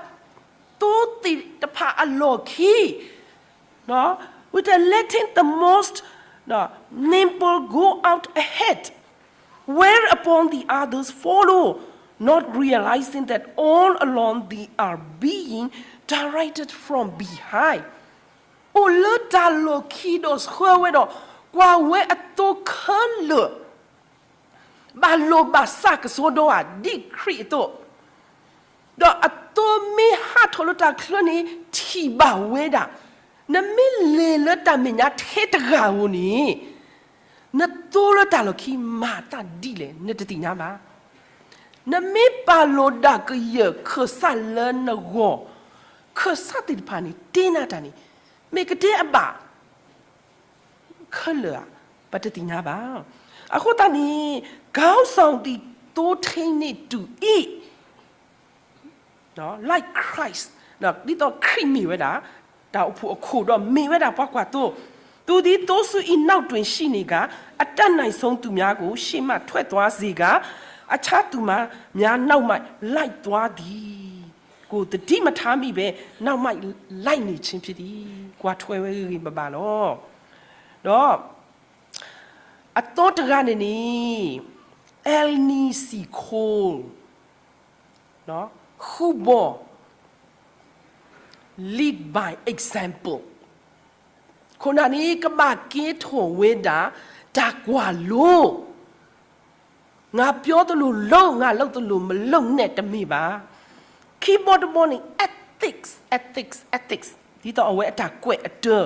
သိသ့ၣ်တဖၣ်အလီၢ်ခံ with a letting the most nimble go out ahead, whereupon the others follow, not realizing that all along they are being directed from behind. အိၣ်လၢတၢ်လီၢ်ခံဒီးဆှၢဝဲဒီး ကွၢ်ဝဲအသိခဲလၢာ် ဘၣ်လိာ်ဘၣ်စးကစီဒီဧါ ဒ်ခရံာ်အသိး, ဒီးအသိမ့ၢ်ဟးထီၣ်လၢတၢ်ချၢန့ၣ် ထံၣ်ဘၣ်ဝဲဒၣ်, နမ့ၢ်လဲၤလၢတၢ်မဲာ်ညါထဲတဂၤဧိၤန့ၣ်, နသိလၢတၢ်လီၢ်ခံမၤသးဒ်လဲၣ် နတသ့ၣ်ညါဘၣ်. နမ့ၢ်ပာ်လီၤဒၣ်ကယၢၢ်ခၢၣ်စးလၢနဂီၢ်, ခၢၣ်စးသ့ၣ်တဖၣ်န့ၣ် တ့နၤတၢ်န့ၣ် မ့ၢ်ကတ့အဘၣ် ခဲလၢာ်ဧါ, ပတသ့ၣ်ညါဘၣ်. အဃိသတးန့ၣ် ခေါင်းဆောင်သည် သိထိန်းနှင့်တူ၏, like Christ, ဒ်သိးခရံာ်မ့ၢ်ဝဲဒၣ် တၢ်အိၣ်ဖှိၣ်အခိၣ်ဒီးမ့ၢ်ဝဲဒၣ်ပှၤကွၢ်သိ, သူသည်သိုးစု၏နောက်တွင်ရှိနေကာ, အတတ်နိုင်ဆုံးသူများကို ရှေ့မှထွက်သွားစေကာ, အခြားသူများနောက်မှလိုက်သွားသည်. ကိုယ်သတိမထားမိဘဲ နောက်မှလိုက်နေခြင်းဖြစ်သည်. ကွၢ်ထွဲဝဲဂ့ၤဂ့ၤဘၣ်ဘၣ်လီၤ. ဒီး အသီတဂၤန့ၣ်န့ၣ် Eleni Seacole, ဃုဘီ lead by example, ခိၣ်နၢ်န့ၣ် ကဘၣ်ကဲထီၣ်ဝဲဒၣ် တၢ်ကွၢ်လိ ငါပြောသလိုလုပ်, ငါလုပ်သလိုမလုပ်နဲ့ တမ့ၢ်ဘၣ်. ခံဘီတဘီန့ၣ် ethics, ethics, ethics, ဒ်သိးအဝဲအတၢ်ကွဲးအတၢၢ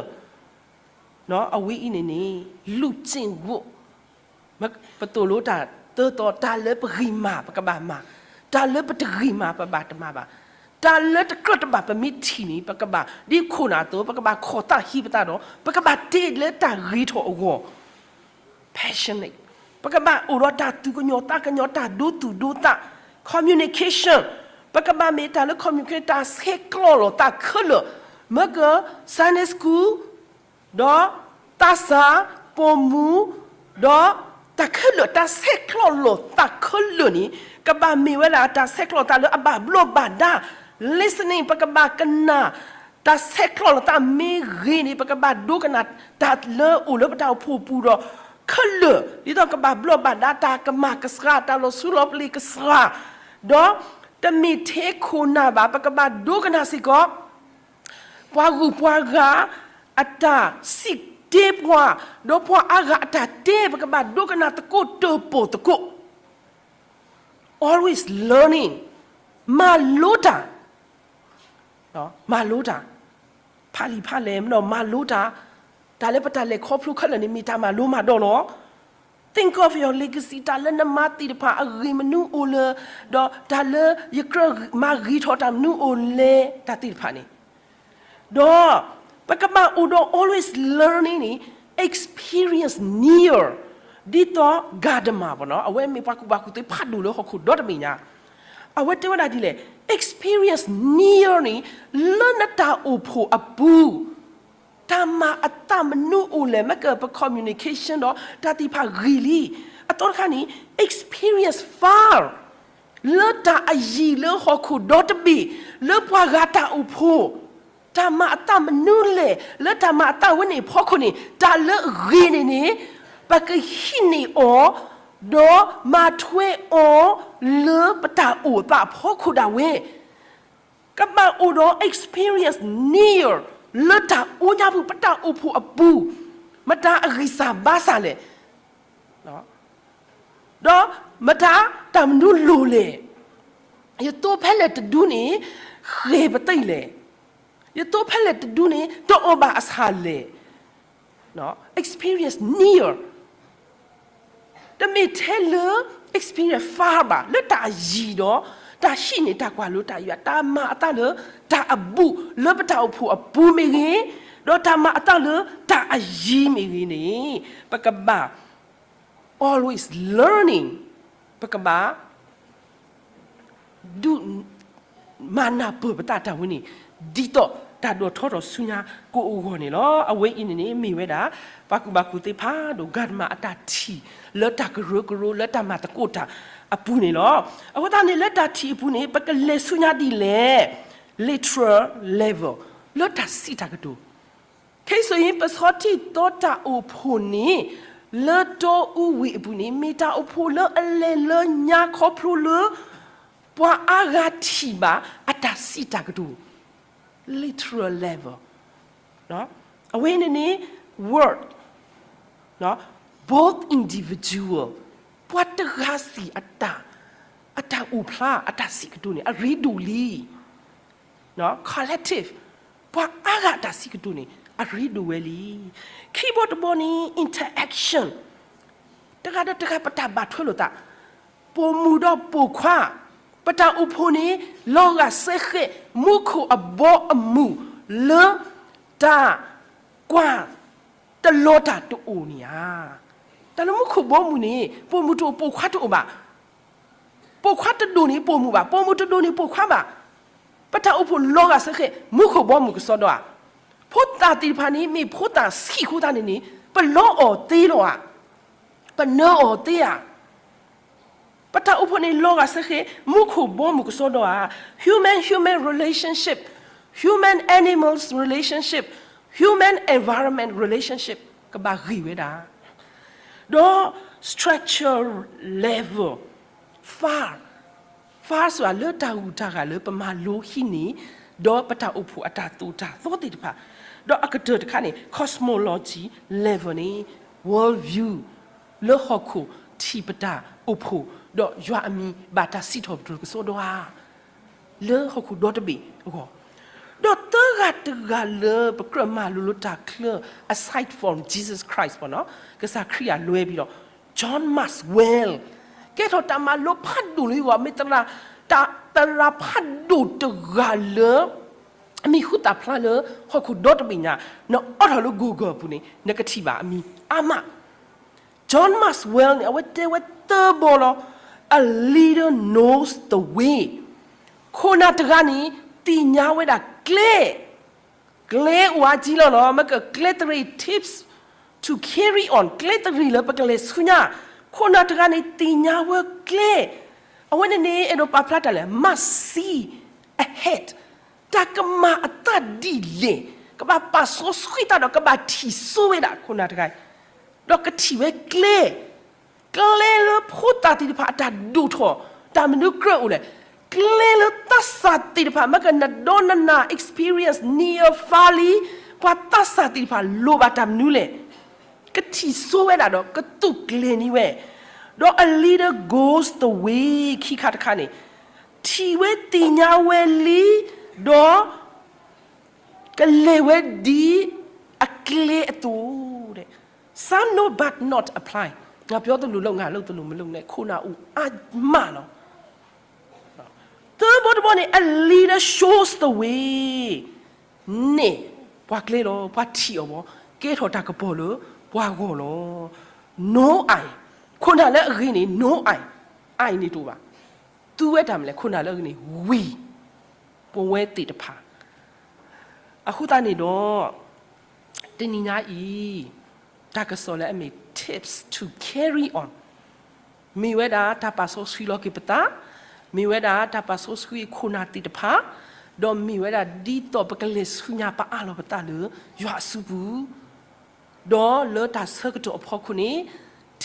်, အဝဲအံၤန့ၣ်န့ၣ် လူ့ကျင့်ဝတ်, ပသိၣ်လိတၢ်သၢသီ, တၢ်လၢပဂံၢ်မၤ ပကဘၣ်မၤ, တၢ်လၢပတဂံၢ်မၤ ပဘၣ်တမၤဘၣ်, တၢ်လၢတကြၢးတဘၣ် ပမ့ၢ်ထံၣ်န့ၣ် ပကဘၣ် ဒ်ခိၣ်နၢ်အသိး ပကဘၣ်ခိးသၣ်ဟံးပသးဒီး ပကဘၣ်တ့လၢတၢ်ဂ့ၤထီၣ်အဂီၢ် passionate, ပကဘၣ်အိၣ်ဒီးတၢ်သူၣ်ကညီၤသးကညီၤ တၢ်ဒိသူၣ်ဒိသး, communication, ပကဘၣ်မ့ၢ်တၢ်လၢ communicate တၢ်ဆဲးကျိးလိာ်သးခဲလၢာ်, မ့ၢ်က Sunday school, ဒီးသးစၢ်, ပိာ်မုၣ်, ဒီးတၢ်ခဲလၢာ် တၢ်ဆဲးကျိးလိာ်သးခဲလၢာ်န့ၣ် ကဘၣ်မ့ၢ်ဝဲဒၣ်တၢ်ဆဲးကျိးသးလၢအဘၣ်ဘျီးဘၣ်ဒါ, listening, ပကဘၣ်ကနၣ်, တၢ်ဆဲးကျိးလိာ်သးမ့ၢ်ဂ့ၤန့ၣ် ပကဘၣ်ဒိကနၣ်တၢ်လၢအိၣ်လၢပတၢ်အိၣ်ဖှိၣ်ပူၤဒီး ခဲလၢာ် ဒ်သိးကဘၣ်ဘျီးဘၣ်ဒါ တၢ်ကမၣ်ကစှၤ, တၢ်လီၤဆူလီၤပလ့ၤကစှၤ, ဒီး တမ့ၢ်ထဲခိၣ်နၢ်ဘၣ်, ပကဘၣ်ဒိကနၣ်စ့ၢ်ကီး ပှၤဂုၤပှၤဂၤအတၢ်စံးတ့ပှၤ, ဒီးပှၤအါဂၤအတၢ်တဲ, ပကဘၣ်ဒိကနၣ်သကိးတၢၣ်ပီၣ်သကိး. Always learning, မၤလိတၢ်, မၤလိတၢ်, ဖးလံာ်ဖးလဲၢ်မ့ၢ်ဒီးမၤလိတၢ်, တၢ်လၢပတၢ်လဲၤခီဖျိခဲလၢာ်န့ၣ် မ့ၢ်တၢ်မၤလိမၤဒိးလီၤ. Think of your legacy, တၢ်လၢနမၤသ့ၣ်တဖၣ်အဂ့ၢ်မနုၤအိၣ်လဲၣ်, ဒီးတၢ်လၢယကြၢးမၤဂ့ၤထီၣ်တၢ်မနုၤအိၣ်လဲၣ်, တၢ်သ့ၣ်တဖၣ်န့ၣ် ဒီးပကဘၣ်အိၣ်ဒီး always learning န့ၣ် experience near, ဒ်သိး Gadamer ဘၣ်နီၤ, အဝဲမ့ၢ်ပှၤကူၣ်ဘၣ်ကူၣ်သ့ဖးဒိၣ်လၢဟီၣ်ခိၣ်ဒီတဘ့ၣ်ညါ, အဝဲတဲဝဲဒၣ်ဒ်လဲၣ်, experience near န့ၣ် လၢနတၢ်အိၣ်ဖှိၣ်အပူၤ တၢ်မၤအသးမနုၤအိၣ်လဲၣ်, မ့ၢ်ကပ communication ဒီးတၢ်သ့ၣ်တဖၣ်ဂ့ၤလံ. အသီတခါန့ၣ် experience far, လၢတၢ်အယံၤလၢဟီၣ်ခိၣ်ဒီတဘ့ၣ်, လၢပှၤဂၤတၢ်အိၣ်ဖှိၣ်, တၢ်မၤအသးမနုၤလဲၣ်, လၢတၢ်မၤအသးဝဲန့ၣ်အဖီခိၣ်န့ၣ် တၢ်လၢအဂ့ၤန့ၣ်န့ၣ် ပကဟံးန့ၢ်အီၤ, ဒီးမၤထွဲအီၤလၢပတၢ်အိၣ်သးအဖီခိၣ်ဒၣ်ဝဲ ကဘၣ်အိၣ်ဒီး experience near လၢတၢ်အိၣ်ညါပူၤ ပတၢ်အိၣ်ဖှိၣ်အပူၤ, မတၤအဂံၢ်စၢ်ဘါစၢ်လဲၣ်, ဒီးမတၤတၢ်မနုၤလိၤလဲၣ်, ယသိဖဲလဲၣ်တဒုန့ၣ် ဃဲၤပသံၣ်လဲၣ်, ယသိဖဲလဲၣ်တဒုန့ၣ် တအီၣ်ဘၣ်အဆၣ်လဲၣ်, experience near တမ့ၢ်ထဲလၢ experience far ဘၣ်, လၢတၢ်အယံၤဒီး တၢ်ဟံးန့ၢ်တၢ်ကွၢ်လိတၢ်ယွၤ, တၢ်မၤအသးလၢတၢ်အဘူး လၢပတၢ်အိၣ်ဖှိၣ်အပူၤမ့ၢ်ဂ့ၤ, ဒီးတၢ်မၤအသးလၢတၢ်အယံၤမ့ၢ်ဂ့ၤန့ၣ် ပကဘၣ် always learning, ပကဘၣ် ဒုး မၤနၢ်ပၢၢ်ပသးတၢ်ဝဲန့ၣ် ဒ်သိးတၢ်ဒိၣ်ထီၣ်ထီၣ်ဆူညါကအိၣ်အဂီၢ်န့ၣ်လီၤ. အဝဲအံၤန့ၣ်န့ၣ် မ့ၢ်ဝဲဒၣ် ပှၤကူၣ်ဘၣ်ကူၣ်သ့ဖးဒိၣ် Gadamer အတၢ်ထံၣ် လၢတၢ်ကရၢကရိ လၢတၢ်မၤသကိးတၢ်အပူၤန့ၣ်လီၤ. အဃိသတးန့ၣ် လၢတၢ်ထံၣ်အပူၤန့ၣ် ပကလဲၤဆူညါဒ်လဲၣ်, literal level, လၢတၢ်စံးတၢ်ကတိၤ ခဲအံၤ ပဆီထံၣ်သီတၢ်အိၣ်ဖှိၣ်န့ၣ် လၢတီအူဝ့ၢ်အပူၤန့ၣ် မ့ၢ်တၢ်အိၣ်ဖှိၣ်လၢအလဲၤလၢညါခီဖျိလၢ ပှၤအါဂၤထံၣ်ဘၣ်အတၢ်စံးတၢ်ကတိၤ literal level, အဝဲန့ၣ်န့ၣ် word, both individual, ပှၤတဂၤစံးအတၢ်, အတၢ်အိၣ်ဖျါ အတၢ်စံးကတိၤန့ၣ် အရ့ဒိၣ်လံ collective, ပှၤအါဂၤအတၢ်စံးကတိၤန့ၣ် အရ့ဒိၣ်ဝဲလံ. ခံဘီတဘီန့ၣ် interaction, တဂၤဒီးတဂၤပတၢ်ဘၣ်ထွဲလိာ်သး, ပိာ်မုၣ်ဒီးပိာ်ခွါ, ပတၢ်အိၣ်ဖှိၣ်န့ၣ် လီၤဂာ်စဲဃဲး မူခိၣ်အဘီအမုၢ်လၢ တၢ်ကွၢ်တလီၤတၢ်တအိၣ်န့ၣ်ဧါ. တၢ်လၢမူခိၣ်ဘီမုၢ်န့ၣ် ပိာ်မုၣ်တအိၣ်ပိာ်ခွါတအိၣ်ဘၣ်. ပိာ်ခွါတဒိၣ်န့ၣ်ပိာ်မုၣ်ဘၣ်, ပိာ်မုၣ်တဒိၣ်န့ၣ်ပိာ်ခွါဘၣ်. ပတၢ်အိၣ်ဖှိၣ်လီၤဂာ်စဲဃဲး မူခိၣ်ဘီမုၢ်ကစီဒီဧါ. ဖိသၣ်သ့ၣ်တဖၣ်န့ၣ် မ့ၢ်ဖိသၣ်ဆံးအဃိသတးန့ၣ်န့ၣ် ပလီအီၤသ့လီၤဧါ, ပနၢအီၤသ့ဧါ. ပတၢ်အိၣ်ဖှိၣ်န့ၣ်လီၤဂာ်စဲဃဲး မူခိၣ်ဘီမုၢ်ကစီဒီဧါ. Human human relationship, human animals relationship, human environment relationship ကဘၣ်ဂ့ၤဝဲဒၣ် ဒီး structure level, far, far ဆိုတာ လၢတၢ်ဂုၤတၢ်ဂၤလၢပမၤလိဟံးန့ၢ် ဒီးပတၢ်အိၣ်ဖှိၣ်အတၢ်သိၣ်တၢ်သီသ့ၣ်တဖၣ်, ဒီးအကတၢၢ်တခါန့ၣ် cosmology level န့ၣ် world view လၢဟီၣ်ခိၣ်ထံၣ်ပတၢ်အိၣ်ဖှိၣ် ဒီးယွၤအမံၤဘၣ်တၢ်စံးထီၣ်ပတြၢၤကစီဒီဧါ လၢဟီၣ်ခိၣ်ဒီတဘ့ၣ်အဂီၢ်, ဒီးသၢဂၤတဂၤလၢပကြၢးမၤလိလၢတၢ်ချၢ aside from Jesus Christ ပေါ့နော်, ကစၢ်ခရံာ်အလွဲပြီးတော့ John Maxwell ကဲထီၣ်တၢ်မၤလိဖးဒိၣ်လၢယဂီၢ် မ့ၢ်သရၣ်, တၢ်သရၣ်ဖးဒိၣ်တဂၤလၢ အမံၤဟူသၣ်ဖျါလၢဟီၣ်ခိၣ်ဒီတဘ့ၣ်ညါ, နအိးထီၣ်လၢ Google အပူၤန့ၣ် နကထံၣ်ဘၣ်အမံၤအါမး John Maxwell န့ၣ် အဝဲတဲဝဲသၢဘီလီၤ. A leader knows the way. ခိၣ်နၢ်တဂၤန့ၣ် သ့ၣ်ညါဝဲဒၣ်ကျဲ, ကျဲအိၣ်အါကံလီၤနီၤ, မ့ၢ်ကကျဲတရံး tips to carry on, ကျဲတရံးလၢပကလဲၤဆူညါ, ခိၣ်နၢ်တဂၤန့ၣ် သ့ၣ်ညါဝဲကျဲ, အဝဲန့ၣ်န့ၣ် အဲၣ်ဒိးပာ်ဖျါတၢ်လဲၣ်, must see ahead. တၢ်ကမၤအသးဒ်လဲၣ်, ကဘၣ်ပာ်စီဆှံသးဒီး ကဘၣ်ထံၣ်စိဝဲဒၣ်ခိၣ်နၢ်တဂၤ, ဒီးကထံၣ်ဝဲကျဲ, ကျဲလၢဖိသၣ်သ့ၣ်တဖၣ်အတၢ်ဒိၣ်ထီၣ်, တၢ်မနုၤကြၢးအိၣ်လဲၣ်, ကျဲလၢသးစၢ်သ့ၣ်တဖၣ် မ့ၢ်ကနဒီနနၢ် experience န့ၢ်အဖးလံ, ပှၤသးစၢ်သ့ၣ်တဖၣ်လိၣ်ဘၣ်တၢ်မနုၤလဲၣ်. ကထံၣ်ဆိဝဲဒၣ်ဒီးကသူၣ်ကျဲၤန့ၢ်ဝဲ, ဒီး a leader goes the way ခံခါတခါန့ၣ်, ထံၣ်ဝဲသ့ၣ်ညါဝဲလံ, ဒီး ကလဲၤဝဲဒ်အကျဲအသိး. Some know but not apply. ငါပြောသလိုလုပ် ငါလုပ်သလိုမလုပ်နဲ့ ခိၣ်နၢ်အိၣ်အါမးလီၤ. Third ဘီတဘီန့ၣ် a leader shows the way. န့ၣ် ပှၤကျဲလီၤ ပှၤထံၣ်အီၤဘီ ကဲထီၣ်တၢ်ကပီၤလၢပှၤဂီၢ်လီၤ. No I. ခိၣ်နၢ်လၢအဂ့ၤန့ၣ် no I. I န့ၣ်တအိၣ်ဘၣ်. သူဝဲတၢ်မနုၤလဲၣ် ခိၣ်နၢ်လၢအဂ့ၤန့ၣ် we. ပဝဲသ့ၣ်တဖၣ် အဃိသတးန့ၣ်ဒီး တနံၤညါအံၤ တၢ်ကစီၣ်လၢအမ့ၢ် tips to carry on မ့ၢ်ဝဲဒၣ်တၢ်ပာ်စီဆှံလီၤက့ၤပသး, မ့ၢ်ဝဲဒၣ်တၢ်ပာ်စီဆှံခိၣ်နၢ်သ့ၣ်တဖၣ်, ဒီးမ့ၢ်ဝဲဒၣ်ဒ်သိးပကလဲၤဆူညါပအးလီၤပသးလၢယွၤအစုပူၤ ဒီးလၢတၢ်ဆၢကတီၢ်အဖီခိၣ်န့ၣ်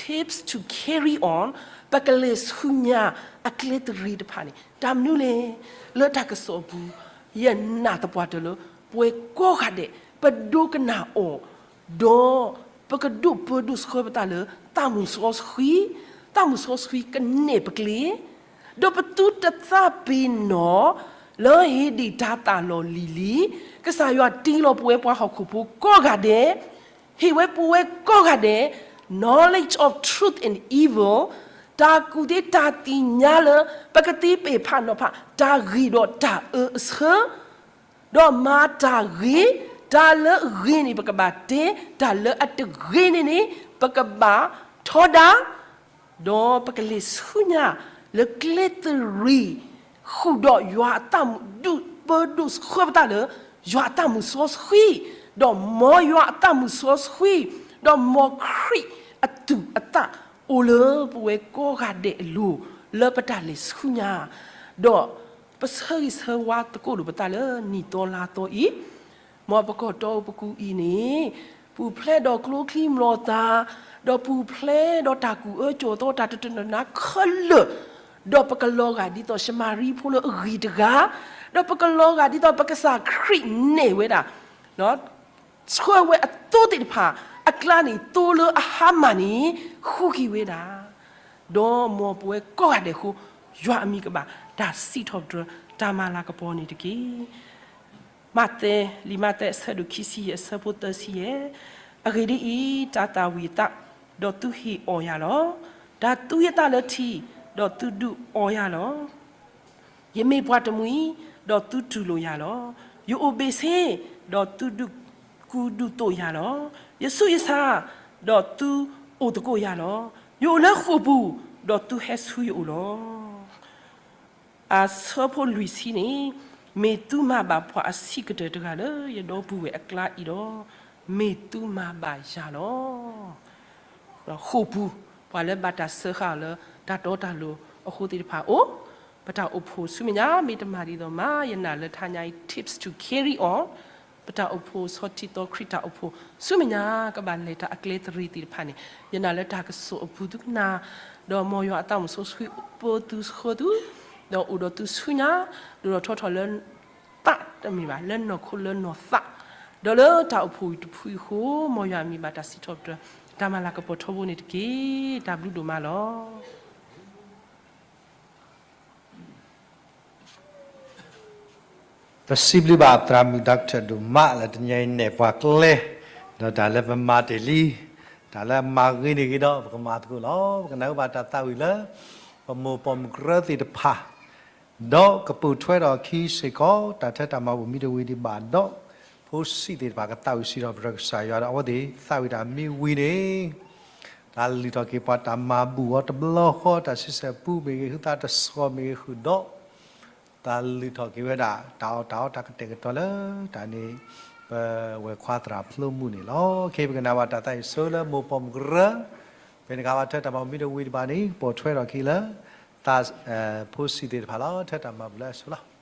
tips to carry on ပကလဲၤဆူညါအကျဲသရ့တဖၣ်န့ၣ် တၢ်မနုၤလဲၣ်. လၢတၢ်ကစီၣ်အပူၤ ယနာ်သပှၢ်တၢၢ်လၢ ပဝဲကိးဂၤဒဲး ပဒိကနၣ်အီၤ, ဒီးပကဒိၣ်ပၢဒိၣ်ဆှၢပသးလၢ သးမုၢ်စီဆှံ, သးမုၢ်စီဆှံကနဲၣ်ပကျဲ ဒီးပသုတသးပ့ၤနီၣ် လၢဟ့ၣ်ဒံးတၤသၣ်လီၢ်လံၤလံၤ, ကစၢ်ယွၤတ့လီၤပဝဲပှၤဟီၣ်ခိၣ်ဖိကိးဂၤဒဲး, ဟ့ၣ်ဝဲပဝဲကိးဂၤဒဲး knowledge of truth and evil, တၢ်ကူၣ်သ့တၢ်သ့ၣ်ညါလၢ ပကသ့ပဲာ်ဖးနီၤဖး တၢ်ဂ့ၤဒီးတၢ်အၢအဆၢ ဒီးမၤတၢ်ဂ့ၤ, တၢ်လၢအဂ့ၤန့ၣ် ပကဘၣ်တဲ, တၢ်လၢအတဂ့ၤန့ၣ်န့ၣ် ပကဘၣ်ထီဒါ, ဒီးပကလဲၤဆူညါလၢကျဲသရ့ ဃုာ်ဒီးယွၤအသးမုၢ်ဒိၣ်ပၢဒိၣ်ဆှၢပသးလၢ ယွၤအသးမုၢ်စီဆှံ, ဒီးမ်ယွၤအသးမုၢ်စီဆှံ, ဒီးမ်ခရံာ်အသူၣ်အသးအိၣ်လၢပဝဲကိးဂၤဒဲးအလိၤ လၢပတၢ်လဲၤဆူညါ, ဒီးပဆၢဂ့ၤဆၢဝါသကိးလိာ်ပသးလၢနံၣ်သီလါသီအံၤ, မ်ပကီၢ်တီပကူအံၤန့ၣ် ပူၤဖျဲးဒီးကျိချံမျိာ်သၣ်, ဒီးပူၤဖျဲးဒီးတၢ်ကူၣ်အၢကၠီၣ်သီတၢ်တတနၤခဲလၢာ်, ဒီးပကလီၤဂာ်ဒ်သိးၡမၤရံဖိလၢအဂ့ၤတဂၤ, ဒီးပကလီၤဂာ်ဒ်သိးပကစၢ်ခရံာ်နဲၣ်ဝဲဒၣ် ဆှၢဝဲအသိသ့ၣ်တဖၣ်အကျါန့ၣ် သိလၢအဟါမၢ်န့ၣ် ဃုက့ၤဝဲဒၣ်, ဒီးမ်ပဝဲကိးဂၤဒဲးအဃိ ယွၤအမံၤကဘၣ်တၢ်စံးထီၣ်ပတြၢၤတၢ်မၤလၤကပီၤန့ၣ်တက့ၢ်. မးသဲ, လံာ်မးသဲအဆၢဒိၣ်ခံဆံယဲၢ် အဆၢဖိသၢဆံယဲၢ်, အဂ့ၢ်ဒ်အံၤ, တၢ်သၣ်ဝံၤအသး, ဒီးသုဟ့ၣ်အီၣ်ယၤလီၤ. တၢ်သူယသးလၢထံ, ဒီးသုဒုးအီယၤလီၤ. ယမ့ၢ်ပှၤတမှံၤ, ဒီးသုတူၢ်လိာ်ယၤလီၤ. ယအိၣ်ဘ့ၣ်ဆ့, ဒီးသုဒုးကူဒုးသိးယၤလီၤ. ယဆူးယဆါ, ဒီးသုအိၣ်သကိးယၤလီၤ. ယအိၣ်လၢဃိာ်ပူၤ, ဒီးသုဟဲဆူယအိၣ်လီၤ. အဆၢဖိလွံၢ်ဆံန့ၣ်, မ့ၢ်သုမၤဘၣ်ပှၤအဆံးကတၢၢ်တဂၤလၢယဒီပုၢ်ဝဲၢ်အကျါအံၤဒီး, မ့ၢ်သုမၤဘၣ်ယၤလီၤ. ဃိာ်ပူၤ, ပှၤလၢဘၣ်တၢ်စၢဃာ်အီၤလၢတၢ်တီတၢ်လိၤအဃိသ့ၣ်တဖၣ်အိၣ်, ပတၢ်အိၣ်ဖှိၣ်ဆူမဲာ်ညါ မ့ၢ်တမၤဒ်သိးမး ယနာ်လၢထါညါအံၤ tips to carry on ပတၢ်အိၣ်ဖှိၣ်ဆီထံသီခရံာ်တၢ်အိၣ်ဖှိၣ် ဆူမဲာ်ညါကဘၣ်လဲၤတၢ်အကျဲသရ့သ့ၣ်တဖၣ်န့ၣ် ယနာ်လၢတၢ်ကစီၣ်အပူၤသုကနၣ်, ဒီးမ်ယွၤအသးမုၢ်စီဆှံပၢသုဆှၢသု, ဒီးအိၣ်ဒီးသုဆူညါ, ဒိၣ်ထီၣ်ထီထီၣ်လၢ သးတမ့ၢ်ဘၣ် လၢနီၢ်ခိလၢနီၢ်သး, ဒီးလၢတၢ်အိၣ်ဖှိၣ်အံၤတဖုအံၤအဃိ မ်ယွၤအမံၤဘၣ်တၢ်စံးထီၣ်ပတြၢၤ တၢ်မၤလၤကပီၤထီဘိန့ၣ်တက့ၢ်. တၢ်ဘျုးဒိၣ်မးလီၤ. ပစံးဘျုးဘၣ်သရၣ်မုၣ် doctor ဒိၣ်မးလၢတနံၤအံၤနဲၣ်ပှၤကျဲ, ဒီးတၢ်လၢပမၤတ့ၢ်လံ, တၢ်လၢမၤဂ့ၤန့ၢ်ဂ့ၤဒီး ပကမၤသကိးလီၤ. ပကနၢ်ဟူဘၣ်တၢ်သးဝံၣ်လၢ ပမိၢ်ပိာ်မုၣ်ကရၢသ့ၣ်တဖၣ် ဒီးကပိာ်ထွဲဒီးအခံစ့ၢ်ကီး တၢ်ထဲတၢ်မၤဘူၣ်မံတဝံၤဒံးဘၣ်ဒီး ဖိဆံးသ့ၣ်တဖၣ်ကသးဝံၣ်စံးထီၣ်ပတြၢၤကစၢ်ယွၤဒီး အဝဲသ့ၣ်သးဝံၣ်တၢ်မ့ၢ်ဝံၤန့ၣ် တၢ်လုၢ်ထီၣ်က့ၤပှၤတၢ်မၤဘူၣ်အီၤတဘျီဃီ တၢ်ဆံဆဲၣ်ပူမ့ၢ်ဂ့ၤ ဟုသးတဆီၣ်မ့ၢ်ဂ့ၤဃုာ်ဒီး တၢ်လုၢ်ထီၣ်က့ၤဝဲဒၣ် တၢ်အီၣ်တၢ်အီတၢ်ကတဲာ်ကတီၤလၢ တၢ်န့ၣ် ပဝဲၢ်ခွါသရၣ်ဖျိမုၣ်န့ၣ်လီၤ. ခဲအံၤပကနၣ်ဘၣ်တၢ်သးဝံၣ်ဆိလၢမိၢ်ပိာ်မုၣ်ကရၢ ဖဲန့ၣ်ကဘၣ်ထဲတၢ်မၤဘူၣ်မံတဝံၤတဘၣ်န့ၣ် ပိာ်ထွဲထီၣ်က့ၤလၢ သး ဖိဆံးသ့ၣ်တဖၣ်လီၤ. ထဲတၢ်မၤဘူၣ်လၢအဆိလီၤ.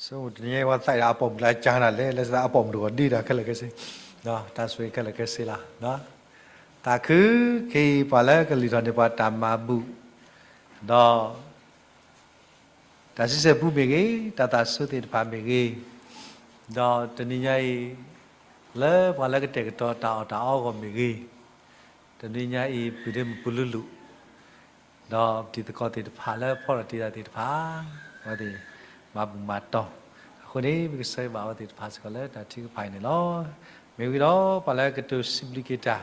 ဆိတနံၤညါအံၤ ပှၤသးအံၤဒီးအပိာ်မုၣ်လၢကၠါနၤလဲၣ်, လၢအပိာ်မုၣ်တဂီၤဒ်ဒီးခဲလၢာ်ခဲဆ့, တၢ်ဆိၣ်ဂ့ၤခဲလၢာ်ခဲဆ့လီၤ. သးခုက့ၤ ပှၤလၢကလုၢ်ထီၣ်န့ၢ်ပှၤတၢ်မၤဘူၣ်, ဒီး တၢ်ဆံဆဲၣ်ပူမ့ၢ်ဂ့ၤ, တၢ်သးဆိသ့ၣ်တဖၣ်မ့ၢ်ဂ့ၤ, ဒီးတနံၤညါအံၤ လၢပှၤလၢကတဲာ်ကတီၤတၢ်အီၣ်တၢ်အီအဂီၢ်မ့ၢ်ဂ့ၤ, တနံၤညါအံၤ ပုၢ်ဒ့မုၣ်ပူၤလူလူ, ဒီးတံၤသကိးသ့ၣ်တဖၣ်လၢဖီၣ်ထီၣ်တံၢ်သးသ့ၣ်တဖၣ်, အဝဲသ့ၣ်မၤဘူၣ်မၤတီၢ်, အဃိန့ၣ် ပကဆၢဂ့ၤဘၣ်အဝဲသ့ၣ်တဖၣ်စ့ၢ်ကီးလၢတၢ်ထုကဖၣ်အံၤန့ၣ်လီၤ. မ့ၢ်ဝံၤဒီး ပှၤလၢကတိၤစံးဘျုးက့ၤတၢ်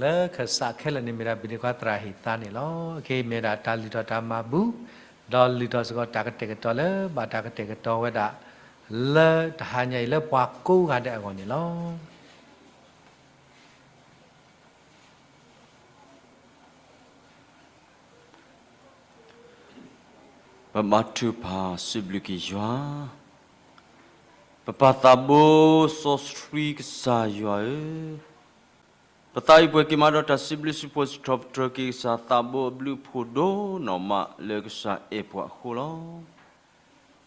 လၢခၢၣ်စးခဲလၢာ်န့ၣ် မ့ၢ်ဒၣ်ဘုၣ်ဒ့ခွါသရၣ်ဟ့ၣ်သါန့ၣ်လီၤ. အခဲအံၤမ့ၢ်ဒၣ်တၢ်လုၢ်ထီၣ်တၢ်မၤဘူၣ်, ဒီးလုၢ်ထီၣ်စ့ၢ်ကီးတၢ်ကတဲာ်ကတီၤလၢဘၣ်တၢ်ကတဲာ်ကတီၤဝဲဒၣ် လၢတဟါညါအံၤလၢပှၤကိးဂၤဒဲးအဂီၢ်န့ၣ်လီၤ. ပဘါထုကဖၣ်စံးဘျုးက့ၤယွၤ, ပပၢ်သးဘိစီဆှံကစၢ်ယွၤဧၢ, ပသးအံၤပှဲၤက့ၤမးဒီးတၢ်စံးဘျုးစံးဖှိၣ် စံးထီၣ်ပတြၢၤက့ၤကစၢ်သးဘိအဘျုးအဖှိၣ်ဒိၣ်နီၢ်မးလၢကစၢ်အဲၣ်ပှၤအဃိလီၤ.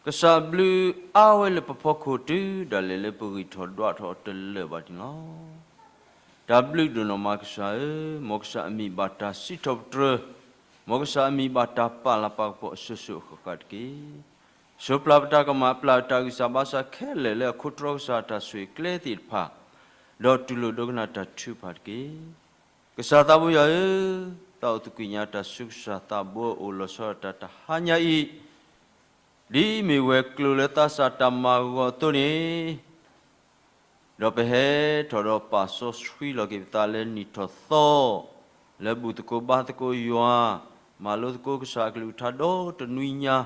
ကစၢ်အဘျုးအါဝဲလၢပဖီခိၣ်တုၤဒၣ်လဲာ်လၢပဂံၢ်ထီၣ်ဒွးထီၣ်အီၤတလၢာ်ဘၣ်န့ၣ်လီၤ. တၢ်ဘျုးဒိၣ်နီၢ်မးကစၢ်ဧၢ, မ်ကစၢ်အမံၤဘၣ်တၢ်စံးထီၣ်ပတြၢၤ, မ်ကစၢ်အမံၤဘၣ်တၢ်ပာ်လၤပာ်ကပီၤအစိၤစိၤအဃၣ်ဃၣ်တက့ၢ်. စိးပျၢ်ပတၢ်ကမၣ် ပျၢ်တၢ်ဂံၢ်စၢ်ဘါစၢ်ခဲလၢာ်လၢအခိးတြီကစၢ်တၢ်ဆိၣ်ဂ့ၤကျဲသ့ၣ်တဖၣ်, ဒီးတူၢ်လိာ်ဒိကနၣ်တၢ်ထုကဖၣ်တက့ၢ်. ကစၢ်သးဘိယွၤဧၢ, သးအိၣ်သကိးညါတၢ်ဆူကစၢ်သးဘိအအိၣ်လီၤဆီဒၣ်တၢ်တဟါညါအံၤ, ဒ်မ့ၢ်ဝဲၤကျိၤလၢသးစၢ်တၢ်မၤဂီၤအသိးန့ၣ် ဒီးပဟဲထီၣ်ဒီးပာ်စီဆှံလီၤက့ၤပသးလၢနံၣ်ထီၣ်သီ, လၢဘူၣ်သကိးဘါသကိးယွၤ, မၤလိသကိးကစၢ်အကလုၢ်ကထါဒီတနွံညါ,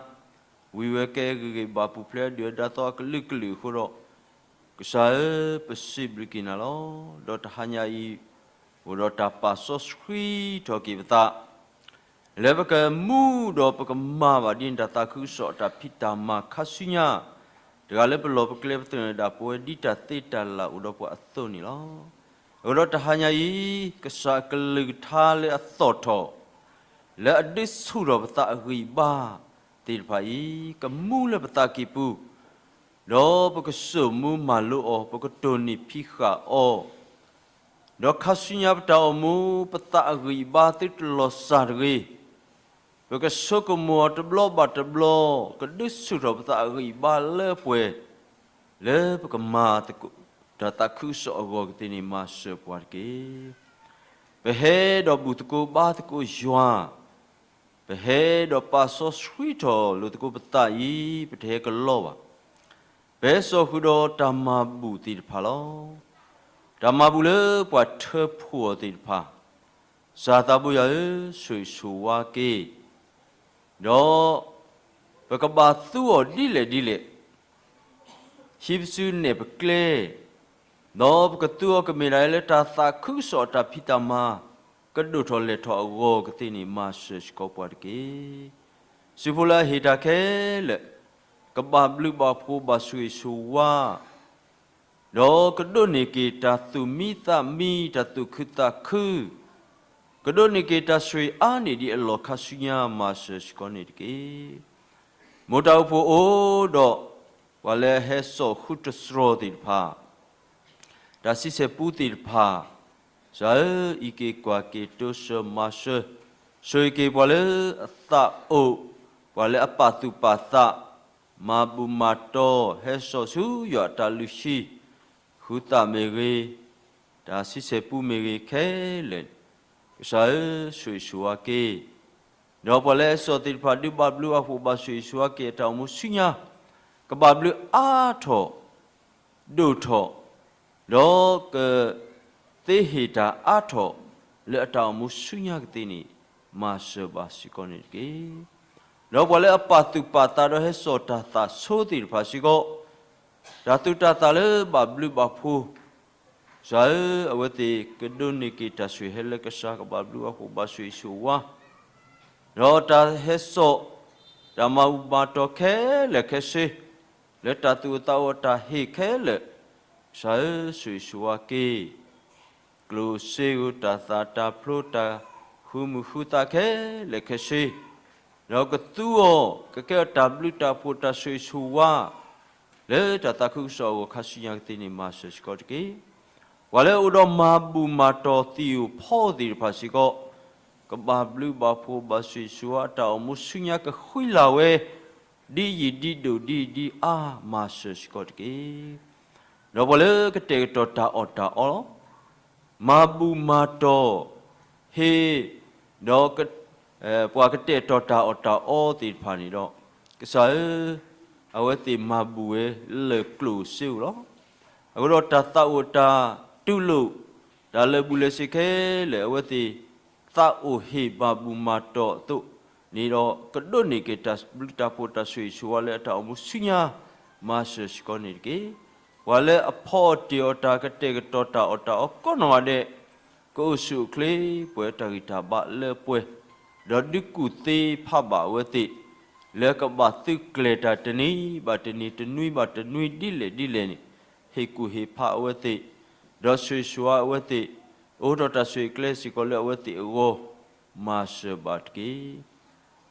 ဝံၤဝဲကဲဂ့ၤဂ့ၤဘၣ်ပူၤဖျဲးဒုၣ်ဒါသီအကလုာ်ကလုာ်အဃိဒီး, ကစၢ်ဧၢ, ပစံးဘျုးက့ၤနၤလီၤ. ဒီးတဟါညါအံၤ, အိၣ်ဒီးတၢ်ပာ်စီဆှံထီၣ်က့ၤပသး လၢပကမူဒီးပကမၤဘၣ်ဒ်န့ၣ် တၢ်သးခုကစီၣ်အတၢ်ဖံးတၢ်မၤခါဆူညါ, တဂၤလၢပလီၢ်ပကျဲပသနၢၣ်ဒၣ်ပဝဲဒ်တၢ်သ့တၢ်လၢ်အိၣ်ဒီးပှၤအသိးန့ၣ်လီၤ. အဃိဒီးတဟါညါအံၤ, ကစၢ်အကလုၢ်ကထါလၢအသီၣ်ထီၣ်, လၢအဒုးဆူၣ်ထီၣ်ပသးအဂံၢ်အဘါသ့ၣ်တဖၣ်အံၤ, ကမူလၢပသးကံၢ်ပူၤ, ဒီးပကစိာ်မူမၤလိအီၤ, ပကတိၢ်နီၣ်ဖံးဃာ်အီၤ, ဒီးခါဆူညါပတၢ်အိၣ်မူ ပသးအဂံၢ်အဘါသုတလီၤစၢ်တဂ့ၤ, ပကဆိကမိၣ်အီၤတဘျီဘၣ်တဘျီ, ကဒုးဆူၣ်ထီၣ်ပသးအဂံၢ်အဘါလၢပှဲၤ, လၢပကမၤတၢ်သးခုကစီၣ်အဂီၢ်ကသ့န့ၣ် မၤစၢၤပှၤတက့ၢ်. ပဟဲဒီးဘူၣ်သကိးဘါသကိးယွၤ, ပဟဲဒီးပာ်စီဆှံထီၣ်လိာ်သကိးပသးအံၤ ပတဟဲကလီဘၣ်. ပဟဲစိာ်ဃုာ်ဒီးတၢ်မၤဘူၣ်သ့ၣ်တဖၣ်လီၤ. တၢ်မၤဘူၣ်လၢပှၤထၢဖှိၣ်အီၤသ့ၣ်တဖၣ်, ကစၢ်သးဘိယွၤဧၢ, ဆိၣ်ဂ့ၤဆိၣ်ဝါက့ၤ, ဒီးပကဘၣ်သူအီၤဒ်လဲၣ်ဒ်လဲၣ်, ဟံးပစုနဲၣ်ပကျဲ, ဒီးပကသူအီၤကမ့ၢ်ဒၣ်လၢတၢ်သးခုကစီၣ်အတၢ်ဖံးတၢ်မၤ ကဒိၣ်ထီၣ်လဲၢ်ထီၣ်အဂီၢ်ကသ့န့ၣ် မၤစၢၤစ့ၢ်ကီးပှၤတက့ၢ်. စုဖိလၢအဟ့ၣ်တၢ်ခဲလၢာ်, ကဘၣ်ဘျုးဘၣ်ဖှိၣ်ဘၣ်ဆိၣ်ဂ့ၤဆိၣ်ဝါ ဒီးကဒိးန့ၢ်က့ၤတၢ်သူၣ်မံသးမံ တၢ်သူၣ်ခုသးခု, ကဒိးန့ၢ်က့ၤတၢ်ဆိၣ်ဂ့ၤအါန့ၢ်ဒံးအလီၢ်ခါဆူညါ မၤစၢၤစ့ၢ်ကီးန့ၣ်တက့ၢ်. မိၢ်တၢ်အိၣ်ဖှိၣ်အိၣ်ဒီး ပှၤလၢအဟဲစိာ်ဃုတြီသ့ၣ်တဖၣ်, တၢ်ဆံဆဲၣ်ပူသ့ၣ်တဖၣ်, ကစၢ်ဧၢ, အံးက့ၤကွၢ်က့ၤတိစၢၤမၤစၢၤ, ဆိၣ်ဂ့ၤက့ၤပှၤလၢအသးအိၣ်, ပှၤလၢအပာ်သူၣ်ပာ်သး, မၤဘူၣ်မၤတီၢ် ဟဲစိာ်ဆူယွၤအတၢ်လုၢ်ဟံၣ်, ဃုသးမ့ၢ်ဂ့ၤ, တၢ်ဆံဆဲၣ်ပူမ့ၢ်ဂ့ၤခဲလၢာ်, ကစၢ်ဧၢ, ဆိၣ်ဂ့ၤဆိၣ်ဝါက့ၤ ဒီးပှၤလၢအစိာ်သ့ၣ်တဖၣ် ဒုးဘၣ်ဘျုးဘၣ်ဖှိၣ်ဘၣ်ဆိၣ်ဂ့ၤဆိၣ်ဝါက့ၤအတၢ်အိၣ်မူဆူညါ, ကဘၣ်ဘျုးအါထီၣ်, ဒိၣ်ထီၣ်, ဒီးကသ့ဟ့ၣ်တၢ်အါထီၣ်လၢအတၢ်အိၣ်မူဆူညါကသ့န့ၣ် မၤစၢၤဘၣ်စ့ၢ်ကီးန့ၣ်တက့ၢ်. ဒီးပှၤလၢအပာ်သူၣ်ပာ်သးဒီးဟဲစိာ်တၢ်သးဆိသ့ၣ်တဖၣ်စ့ၢ်ကီး, တၢ်သူၣ်တၢ်သးလၢဘၣ်ဘျုးဘၣ်ဖှိၣ် ကစၢ်ဧၢ, အဝဲသ့ၣ်ကဒိးန့ၢ်က့ၤတၢ်ဆိၣ်ဂ့ၤဟဲလၢကစၢ် ကဘၣ်ဘျုးဘၣ်ဖှိၣ်ဘၣ်ဆိၣ်ဂ့ၤဆိၣ်ဝါ, ဒီးတၢ်ဟဲစိာ်, တၢ်မၤဘူၣ်မၤတီၢ်ခဲလၢာ်ခဲဆ့, လၢတၢ်သူၣ်အိၣ်သးအိၣ်အတၢ်ဟ့ၣ်ခဲလၢာ်, ကစၢ်ဧၢ, ဆိၣ်ဂ့ၤဆိၣ်ဝါက့ၤ ကျိၣ်စ့ဧိၤ တၢ်သၣ်တၢ်ဖျိ တၢ်ဃုမုၢ်ဃုသးခဲလၢာ်ခဲဆ့, ဒီးကသူအီၤ ကကဲထီၣ်တၢ်ဘျုးတၢ်ဖှိၣ်တၢ်ဆိၣ်ဂ့ၤဆိၣ်ဝါ, လၢတၢ်သးခုကစီၣ်အဂီၢ်ခါဆူညါကသ့န့ၣ် မၤစၢၤစ့ၢ်ကီးတက့ၢ်. ပှၤလၢအအိၣ်ဒီးမၤဘူၣ်မၤတီၢ်သံၣ်ဧိၤဖီဧိၤသ့ၣ်တဖၣ်စ့ၢ်ကီး ကဘၣ်ဘျုးဘၣ်ဖှိၣ်ဘၣ်ဆိၣ်ဂ့ၤဆိၣ်ဝါ တၢ်အိၣ်မူဆူညါကဃံလၤဝဲ ဒ်ယံာ်ဒ်ဒိၣ်ဒ်အံၤဒ်အါ မၤစၢၤစ့ၢ်ကီးတက့ၢ်. ဒီးပှၤလၢကတဲာ်ကတီၤတၢ်အီၣ်တၢ်အီ မၤဘူၣ်မၤတီၢ် ဟ့ၣ် ဒီး ပှၤကတဲာ်ကတီၤတၢ်အီၣ်တၢ်အီသ့ၣ်တဖၣ်န့ၣ်ဒီး ကစၢ်ဧၢ, အဝဲသ့ၣ်မၤဘူၣ်ဝဲလၢကျိၣ်စ့ဧိၤလီၤ. အဃိဒီးတၢ်သးအိၣ်တၢ်တူၢ်လိာ် တၢ်လၢာ်ဘူၣ်လၢာ်စ့ၤခဲလၢာ် အဝဲသ့ၣ် သးအိၣ်ဟ့ၣ်ဘၣ်ဘူၣ်မၤတီၢ်အသိးန့ၣ်ဒီး ကဒိးန့ၢ်က့ၤတၢ်ဘျုးတၢ်ဖှိၣ်တၢ်ဆိၣ်ဂ့ၤဆိၣ်ဝါလၢအတၢ်အိၣ်မူဆူညါ မၤစၢၤစ့ၢ်ကီးန့ၣ်တက့ၢ်. ပှၤလၢအဖီအီၣ်တ့ၢ်အီၣ်တၢ်ကတဲာ်ကတီၤတၢ်အီၣ်တၢ်အီကိးနီၢ်ဂၤဒဲး ကအိၣ်ဆူၣ်အိၣ်ချ့ ပှဲၤတၢ်ဂံၢ်တၢ်ဘါလၢပှဲၤ, ဒီးဒုးကူၣ်သ့ဖးဘၣ်အဝဲသ့ၣ် လၢကဘၣ်သုးကျဲၤတၢ်တနံၤဘၣ်တနံၤ တနွံဘၣ်တနွံ ဒ်လဲၣ်ဒ်လဲၣ်န့ၣ် ဟ့ၣ်ကူၣ်ဟ့ၣ်ဖးအဝဲသ့ၣ်, ဒီးဆိၣ်ဂ့ၤဆိၣ်ဝါအဝဲသ့ၣ်, အိးထီၣ်တၢ်ဆိၣ်ဂ့ၤကျဲစ့ၢ်ကီးလၢအဝဲသ့ၣ်အဂီၢ် မၤစၢၤဘၣ်တက့ၢ်.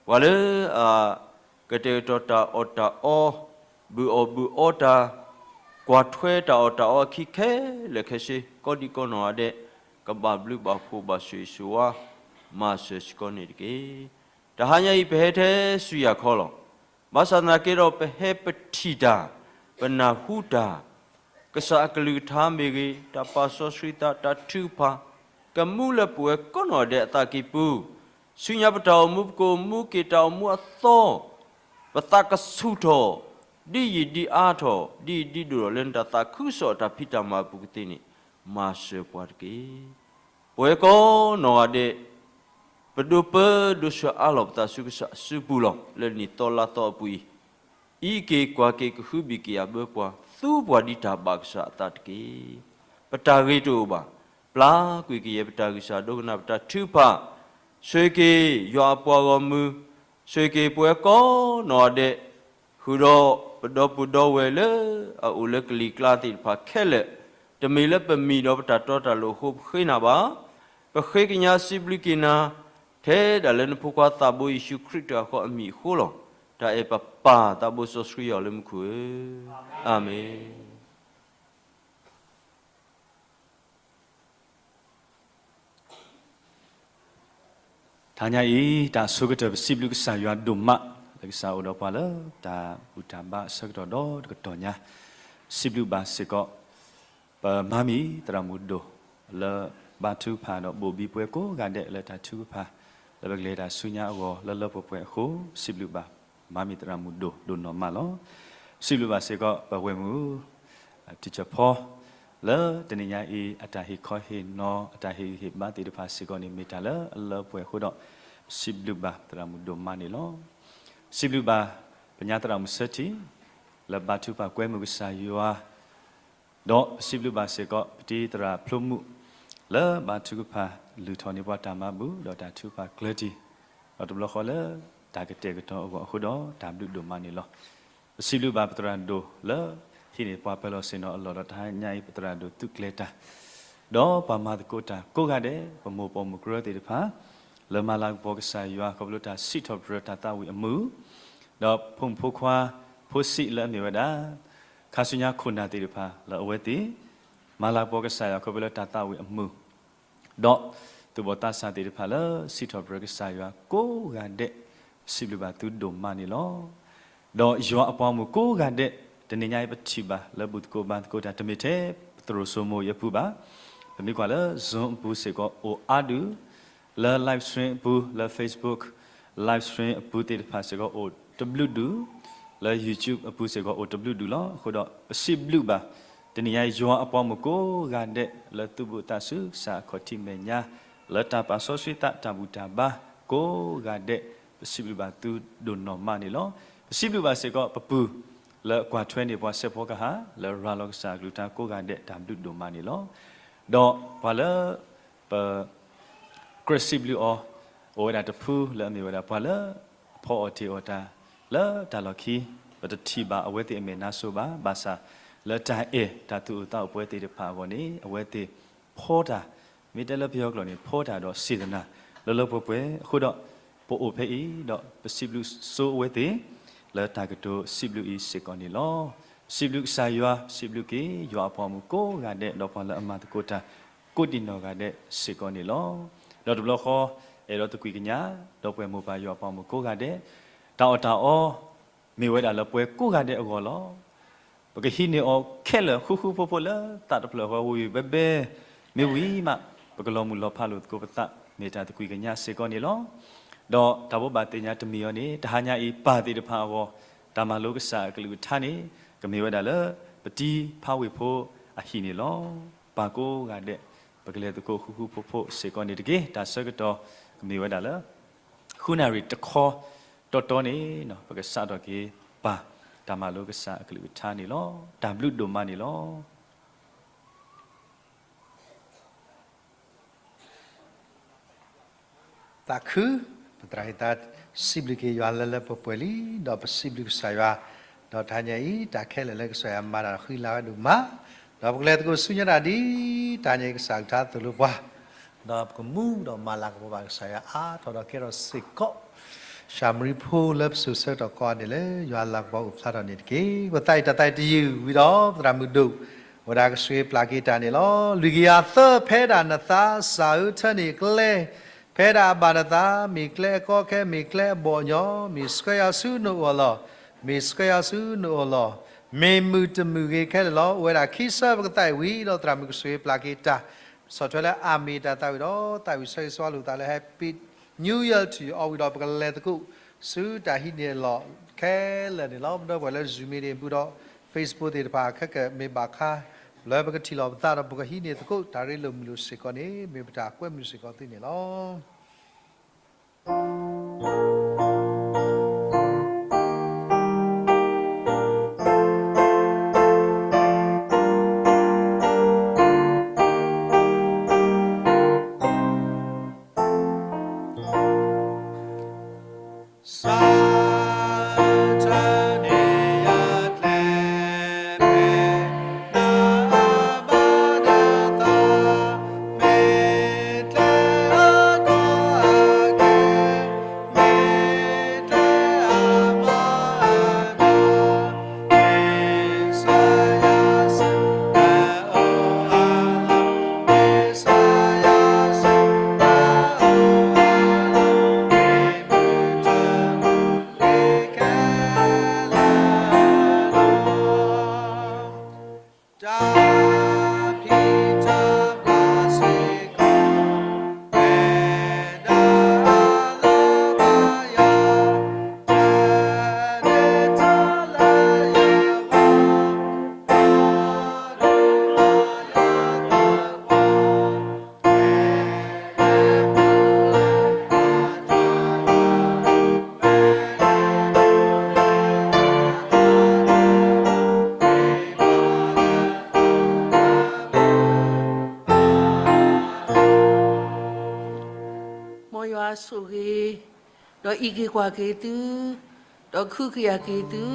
ပှၤလၢအ ကတဲာ်ကတီၤတၢ်အီၣ်တၢ်အီ, ဘုၣ်အီၣ်ဘုၣ်အီတၢ်, ကွၢ်ထွဲတၢ်အီၣ်တၢ်အီအခံခဲလၢာ်ခဲဆ့ ကိးဒံကိးနီၢ်ဂၤဒဲး ကဘၣ်ဘျုးဘၣ်ဖှိၣ်ဘၣ်ဆိၣ်ဂ့ၤဆိၣ်ဝါ မၤစၢၤစ့ၢ်ကီးန့ၣ်တက့ၢ်. တဟါညါအံၤ ပဟဲထဲဆူယၤခီလီၤ. ဘၣ်ဆၣ်သနာ်က့ဒီး ပဟဲပထံၣ်တၢ်, ပနၢ်ဟူတၢ်, ကစၢ်အကလုၢ်ကထါမ့ၢ်ဂ့ၤ, တၢ်ပာ်စီဆှံသး, တၢ်ထုကဖၣ်, ကမူလၢပဝဲကိးနီၢ်ဂၤဒဲးအသးကံၢ်ပူၤ, ဆူညါပတၢ်အိၣ်မူ ပကအိၣ်မူက့ၤတၢ်အိၣ်မူအသီ, ပသးကဆူၣ်ထီၣ်, ဒ်ယံာ်ဒ်အါထီၣ်, ဒ်ယံာ်ဒ်ဒိၣ်ထီၣ်လၢနတၢ်သးခုကစီၣ်အတၢ်ဖံးတၢ်မၤအပူၤကသ့န့ၣ် မၤစၢၤပှၤတက့ၢ်. ပဝဲကိးနီၢ်ဂၤဒဲး ပဒိးပၢဒိးဆှၢအါလီၤပသးဆူကစၢ်အစုပူၤလီၤ. လၢနံၣ်သီလါသီအပူၤအံၤ, အံးက့ၤကွၢ်က့ၤကဟုဘံၣ်က့ၤအဘၢပှၤ, သူပှၤဒ်တၢ်ဘၣ်ကစၢ်အသးတက့ၢ်. ပတၢ်ဂ့ၤတအိၣ်ဘၣ်. ပျၢ်ကွံာ်ကယဲၢ်ပတၢ်ဂံၢ်စၢ်ဒိကနၣ် ပတၢ်ထုကဖၣ်, ဆိၣ်ဂ့ၤက့ၤယွၤအပှၤဂီၢ်မုၢ်, ဆိၣ်ဂ့ၤက့ၤပဝဲကိးနီၢ်ဂၤဒဲး, ဃုာ်ဒီးပဒီပုၢ်ဒီဝဲၢ်လၢအအိၣ်လၢကလံၤကျါသ့ၣ်တဖၣ်ခဲလၢာ်, တမ့ၢ်လၢပမံၤဒီးပတၢ်တီတၢ်လိၤအဃိပဃ့နၤဘၣ်. ပဃ့ကညးစံးဘျုးက့ၤနၤ ထဲဒၣ်လၢနဖိခွါသးဘိယ့ၣ်ၡူးခရံာ်တၢ်ဃီအမံၤအဃိလီၤ. တၢ်အဲၣ်ပပၢ်သးဘိစီဆှံယွၤလၢမူခိၣ်ဧၢ, အၤမ့ၣ်. တဟါညါအံၤ တၢ်အဆိကတၢၢ် ပစံးဘျုးကစၢ်ယွၤဒိၣ်မး လၢကစၢ်အိၣ်ဒီးပှၤလၢတၢ်ဘူၣ်တၢ်ဘါအဆၢကတီၢ်ဒီတကတီၢ်ညါ, ပစံးဘျုးဘၣ်စ့ၢ်ကီး ပမါမံၤသရၣ်မုၣ်ဒိၣ် လၢဘါထုကဖၣ်ဒီးဘိၣ်ဘံပဝဲကိးဂၤဒဲးလၢတၢ်ထုကဖၣ် လၢပကလဲၤတၢ်ဆူညါအဂီၢ်လၢလၢပှဲၤပှဲၤအဃိ ပစံးဘျုးဘၣ် မါမံၤသရၣ်မုၣ်ဒိၣ်ဒိၣ်နီၢ်မးလီၤ. ပစံးဘျုးဘၣ်စ့ၢ်ကီး ပဝဲၢ်မုၣ် ထံဆၢဖီ လၢတနံၤညါအံၤ အတၢ်ဟ့ၣ်ခီဟ့ၣ်နီၤ အတၢ်ဟ့ၣ်ဂံၢ်ဟ့ၣ်ဘါသ့ၣ်တဖၣ်စ့ၢ်ကီးန့ၣ် မ့ၢ်တၢ်လၢအလၢပှဲၤအဃိဒီး ပစံးဘျုးဘၣ်သရၣ်မုၣ်ဒိၣ်မးန့ၣ်လီၤ. ပစံးဘျုးဘၣ် ပညါသရၣ်မုၣ်ဆၢထံ လၢဘါထုကဖၣ်ကွဲမုာ်ကစၢ်ယွၤ ဒီးပစံးဘျုးဘၣ်စ့ၢ်ကီး ပတံၤသရၣ်ဖျိမုၣ် လၢဘါထုကဖၣ်လုၢ်ထီၣ်န့ၢ်ပှၤတၢ်မၤဘူၣ် ဒီးတၢ်ထုကဖၣ်ကျၢၤတံၢ် ဒီးတဘျီဃီလၢတၢ်ကတဲာ်ကတီၤအဂီၢ်အဃိဒီး တၢ်ဘျုးဒိၣ်မးန့ၣ်လီၤ. ပစံးဘျုးဘၣ်ပသရၣ်ဒိၣ်လၢ ဟံးန့ၢ်ပှၤပၢၤလီၢ်ဆ့ၣ်နီၤအလီၢ်ဒီးတဟါညါအံၤ ပသရၣ်ဒိၣ်သုးကျဲၤတၢ် ဒီးပှၤမၤသကိးတၢ်ကိးဂၤဒဲး ပမိၢ်ပိာ်မုၣ်ကရၢသ့ၣ်တဖၣ် လၢမၤလၤကပီၤကစၢ်ယွၤခီဖျိတၢ်စံးထီၣ်ပတြၢၤတၢ်သးဝံၣ်အမုၢ် ဒီးဖိမုၣ်ဖိခွါ ဖိဆံးလၢအမ့ၢ်ဝဲဒၣ် ခါဆူညါခိၣ်နၢ်သ့ၣ်တဖၣ် လၢအဝဲသ့ၣ် မၤလၤကပီၤကစၢ်ယွၤခီဖျိလၢတၢ်သးဝံၣ်အမုၢ် ဒီးသူၣ်ဘီၣ်သးစၢ်သ့ၣ်တဖၣ်လၢစံးထီၣ်ပတြၢၤကစၢ်ယွၤကိးဂၤဒဲး ပစံးဘျုးဘၣ်သုဒိၣ်မးန့ၣ်လီၤ. ဒီးယွၤအပှၤမုၣ်ကိးဂၤဒဲး တနံၤညါအံၤပထံၣ်ဘၣ်လၢဘူၣ်သကိးဘါသကိးတၢ် တမ့ၢ်ထဲပသရိာ်စိမိၤအံၤအပူၤဘၣ်. ပမ့ၢ်ကွၢ်လၢ Zoom အပူၤစ့ၢ်ကီးအိၣ်အါဒုး လၢ live stream အပူၤ လၢ Facebook live stream အပူၤသ့ၣ်တဖၣ်စ့ၢ်ကီးအိၣ်တဘျုးဒုး, လၢ YouTube အပူၤစ့ၢ်ကီးအိၣ်တဘျုးဒုးလီၤ. အဃိဒီးပစံးဘျုးဘၣ် တနံၤညါအံၤယွၤအပှၤမုၣ်ကိးဂၤဒဲး လၢသူၣ်ဘီၣ်သးစၢ်ဆူကစၢ်အခီၣ်ထံးမဲာ်ညါ လၢတၢ်ပာ်စီဆှံသးတၢ်ဘူၣ်တၢ်ဘါကိးဂၤဒဲး ပစံးဘျုးဘၣ်သုဒိၣ်နီၢ်မးန့ၣ်လီၤ. ပစံးဘျုးဘၣ်စ့ၢ်ကီးပပုၢ် လၢကွၢ်ထွဲန့ၢ်ပှၤစဲးဖီကဟၣ် လၢရၤလီၤကစၢ်အကလုၢ်ကထါကိးဂၤဒဲး တၢ်ဘျုးဒိၣ်မးန့ၣ်လီၤ. ဒီးပှၤလၢ ပ ကြၢးစံးဘျုးအီၤ အိၣ်ဝဲဒၣ်တဖုလၢအမ့ၢ်ဝဲဒၣ်ပှၤလၢအဖီအီၣ်တ့ၢ်အီၣ်တၢ် လၢတၢ်လီၢ်ခံ ပတထံၣ်ဘၣ်အဝဲသ့ၣ်အမဲာ်နါစိၤဘၣ် ဘၣ်ဆၣ်လၢတၢ်အဲၣ်တၢ်သူၣ်အိၣ်သးအိၣ်ပဝဲသ့ၣ်တဖၣ်အဂီၢ်န့ၣ် အဝဲသ့ၣ်ဖီတၢ် မ့ၢ်တဲလၢပယီၤကျိာ်န့ၣ် ဖီတၢ်ဒီး စေတနာ လၢလၢပှဲၤပှဲၤအဃိဒီး ပအိၣ်ဖဲအံၤဒီးပစံးဘျုးစိအဝဲသ့ၣ် လၢတၢ်ကတိၤစံးဘျုးအံၤစ့ၢ်ကီးန့ၣ်လီၤ. စံးဘျုးကစၢ်ယွၤ, စံးဘျုးက့ၤယွၤအပှၤဂီၢ်မုၢ်ကိးဂၤဒဲး, ဒီးပှၤလၢအမၤသကိးတၢ်ကိးဒံးနီၢ်ဂၤဒဲးစ့ၢ်ကီးန့ၣ်လီၤ. ဒီးတဘျီဃီ အဲၣ်ဒိးသကွံာ်ကညး ဒီးပှဲၤမိၢ်ပၢ်ယွၤအပှၤဂီၢ်မုၢ်ကိးဂၤဒဲး, တၢ်အီၣ်တၢ်အီ မ့ၢ်ဝဲဒၣ်လၢပှၤကိးဂၤဒဲးအဂီၢ်လီၤ. ပကဟံးန့ၢ်အီၤခဲလၢာ်ဃူဃူဖိးဖိးလၢသးတဖျၢၣ်ဃီ ဝ့ၢ်ဝ့ၢ်ဘဲဘဲ မ့ၢ်ဝံၤမး ပကလီၤမုၢ်လီၤဖးလိာ်သကိးပသး မ့ၢ်တၢ်သကွံာ်ကညးစ့ၢ်ကီးန့ၣ်လီၤ. ဒီးတၢ်ဘိးဘၣ်သ့ၣ်ညါတမံၤအံၤန့ၣ် တဟါညါအံၤ ပၢ်သ့ၣ်တဖၣ်အဂီၢ် တၢ်မၤလိကစၢ်အကလုၢ်ကထါန့ၣ် ကမ့ၢ်ဝဲဒၣ်လၢ ပတံၤဖးဝ့ၢ်ဖိအဟံၣ်န့ၣ်လီၤ. ပၢ်ကိးဂၤဒဲး ပကလဲၤသကိးဃူဃူဖိးဖိးစ့ၢ်ကီးန့ၣ်တက့ၢ်. တၢ်ဆၢကတီၢ်ကမ့ၢ်ဝဲဒၣ်လၢ ဃုနၣ်ရံၣ်တခီ တီတီန့ၣ် ပကစးထီၣ်က့ၤပၢ် တၢ်မၤလိကစၢ်အကလုၢ်ကထါန့ၣ်လီၤ. တၢ်ဘျုးဒိၣ်မးန့ၣ်လီၤ. သးခု, ပသရၣ်ဟ့ၣ်သးစံးဘျုးက့ၤယွၤလၢလၢပှဲၤပှဲၤလံ, ဒီးပစံးဘျုးကစၢ်ယွၤ, ဒီးတဟါညါအံၤ တၢ်ခဲလၢာ်လၢကစၢ်ယွၤမၤတၢ်ဃံလၤဝဲဒိၣ်မး, ဒီးပကလဲၤသကိးဆူညါတၢ်ဒ် တဟါညါအံၤကစၢ်ကထါသိၣ်လိပှၤ ဒီးပကမူဒီးမၤလၤကပီၤဘၣ်ကစၢ်ယွၤအါထီၣ်ဒီးကဲထီၣ်စ့ၢ်ကီး ၡၤမရံဖိလၢပစိၤဆၢကတီၢ်ကိးဂၤဒဲးလၢ ယွၤလၤကပီၤအိၣ်ဖျါထီၣ်န့ၣ်တက့ၢ်. ပသးအံၤတၢ်သးအံၤတယုၢ်ဝံၤဒီး ပသရၣ်မုၣ်ဒိၣ် အိၣ်ဝဲဒၣ်ကစၢ်ပျၢ်က့ၤတၢ်န့ၣ်လီၤ. လွံၢ်ကယၤသၢ ဖဲဒၣ်နသးစၢ်ဧၢ ထၢန့ၢ်ကျဲ ဖဲဒၣ်အဘၣ်နသး မ့ၢ်ကျဲအကီအခဲ မ့ၢ်ကျဲအဘီၣ်ညီ မ့ၢ်ဆှၢယၤဆူနအိၣ်လီၤ, မ့ၢ်ဆှၢယၤဆူနအိၣ်လီၤ, မ့ၢ်မုာ်တမုာ်ဂ့ၤခဲလၢာ်လီၤ. အိၣ်ဝဲဒၣ်ခံဆၢ ပကသးအံၤဝံၤဒီး သရၣ်မုၣ်ကစၢ်ပျၢ်က့ၤတၢ် ဆီၣ်ထွဲလၢအမ့ၢ်တၢ်သးဝံၣ်ဒီး သးဝံၣ်ဆၢဂ့ၤဆၢဝါလိာ်သးလၢ Happy New Year to you all ဝံၤဒီး ပကလဲၤသကိးဆူတၢ်ဟံးန့ၢ်လီၢ်ခဲလၢာ်န့ၣ်လီၤ. ပဒီပုၢ်ဝဲၢ်လၢ Zoom meeting ပူၤဒီး Facebook သ့ၣ်တဖၣ် ခဲကမ့ၢ်ဘၣ်ခါ လၢပကထံၣ်လိာ်ပသးဒီး ပကဟံးန့ၢ်သကိး တၢ်ရ့လိာ်မုာ်လိာ်စ့ၢ်ကီးန့ၣ် မ့ၢ်ပတၢ်ကွဲမုာ်စ့ၢ်ကီးသုန့ၣ်လီၤ. မ်ယွၤဆိၣ်ဂ့ၤ ဒီးအံးက့ၤကွၢ်က့ၤသု, ဒီးကဟုကယာ်က့ၤသု,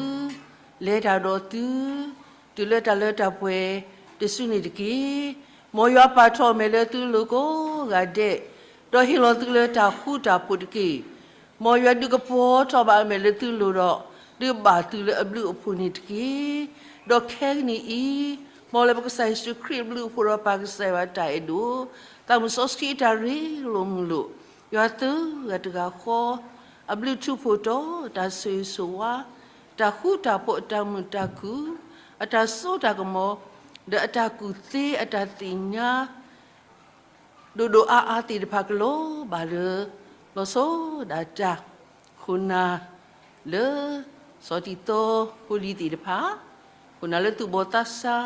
လဲၤတၢ်ဒီးသု, တုၤလၢတၢ်လၢတၢ်ပှဲၤတစုန့ၣ်တက့ၢ်. မ်ယွၤပာ်ထီၣ်အမဲာ်လၢသုလိၤကိးဂၤဒဲး, ဒီးဟ့ၣ်လီၤသုလၢတၢ်ဃူတၢ်ဖိးတက့ၢ်. မ်ယွၤဒုးကပီၤထီၣ်ဘၣ်အမဲာ်လၢသုလိၤဒီး, ဒုးဘၣ်သုလၢအဘျုးအဖှိၣ်န့ၣ်တက့ၢ်. ဒီးခဲကနံၣ်အံၤ, မ်လၢပကစၢ်ယ့ၣ်ၡူးခရံာ်အဘျုးအဖှိၣ်ဒီးပၢ်ကစၢ်ယွၤအတၢ်အဲၣ်ဒိၣ်, သးမုၢ်စီဆှံအတၢ်ရ့လိာ်မုာ်လိာ်, ယွၤသၢဂၤတဂၤဃီ, အဘျုးထူးဖှိၣ်တီ, တၢ်ဆိၣ်ဂ့ၤဆိၣ်ဝါ, တၢ်ဃူတၢ်ဖိး အတၢ်မုာ်တၢ်ခုၣ်, အတၢ်စိတၢ်ကမီၤ, ဒီးအတၢ်ကူၣ်သ့ အတၢ်သ့ၣ်ညါ ဒိၣ်ဒိၣ်အါအါသ့ၣ်တဖၣ်ကလီၤဘၣ်လၢ လီၤဆီဒၣ်တၢ်, ခိၣ်နၢ်လၢ စီၤတံၤသီဖိလံၤသ့ၣ်တဖၣ်, ခိၣ်နၢ်လၢသူၣ်ဘီၣ်သးစၢ်,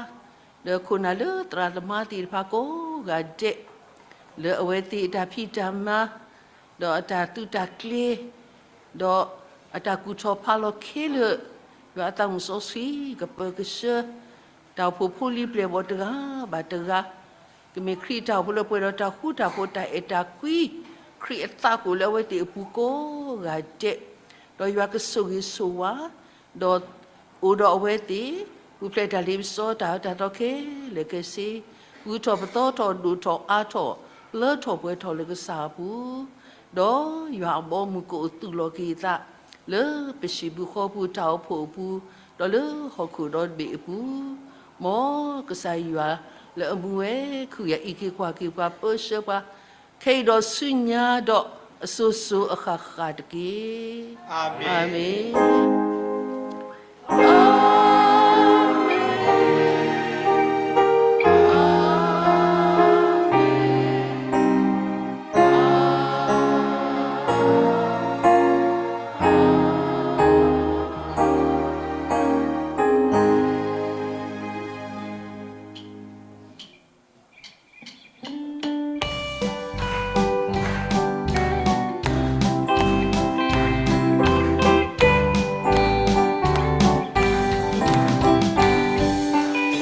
ဒီးခိၣ်နၢ်လၢသရၣ်သမါသ့ၣ်တဖၣ်ကိးဂၤဒဲး, လၢအဝဲသ့ၣ်အတၢ်ဖံးတၢ်မၤ, ဒီးအတၢ်သုးတၢ်ကျဲၤ, ဒီးအတၢ်ကူၣ်ထီၣ်ဖးလီၤခဲလၢာ်, ယွၤအသးမုၢ်စီဆှံကပၢၤကစၢၤ, တၢ်အိၣ်ဖှိၣ်ဖိလံၤပျဲၢ်ဘီၣ်တဂၤဘၣ်တဂၤ, ကမ့ၢ်ခရံာ်အတၢ်အိၣ်ဖှိၣ်လၢပှဲၤဒီးတၢ်ဃူတၢ်ဖိး တၢ်အဲၣ်တၢ်ကွံ, ခရံာ်အသးကအိၣ်လၢအဝဲသ့ၣ်အပူၤကိးဂၤဒဲး, ဒီးယွၤကဆိၣ်ဂ့ၤဆိၣ်ဝါ, ဒီးအိၣ်ဒီးအဝဲသ့ၣ်, ပူၤဖျဲးတၢ်လ့ပစီ တၢ်အၢတၢ်သီခဲလၢာ်ခဲဆ့, ဂုၤထီၣ်ပသီထီၣ် ဒိၣ်ထီၣ်အါထီၣ်, လၢထီၣ်ပှဲၤထီၣ်လၢကစၢ်အပူၤ, ဒီးယွၤအဘီအမုၢ်ကအိၣ်သူၣ်လီၤက့ၤအသး, လၢပဟံၣ်ပူၤဃီပူၤ တၢ်အိၣ်ဖှိၣ်အပူၤ, ဒီးလၢဟီၣ်ခိၣ်ဒီဘ့ၣ်အပူၤ, မ်ကစၢ်ယွၤလၢအမူဝဲ ခုၣ်ယၤအံးက့ၤကွၢ်က့ၤပှၤ ပၢဆှၢပှၤ ခဲအံၤဒီးဆူညါဒီးအစိၤစိၤအဃၣ်ဃၣ်တက့ၢ်. အၤမ့ၣ်.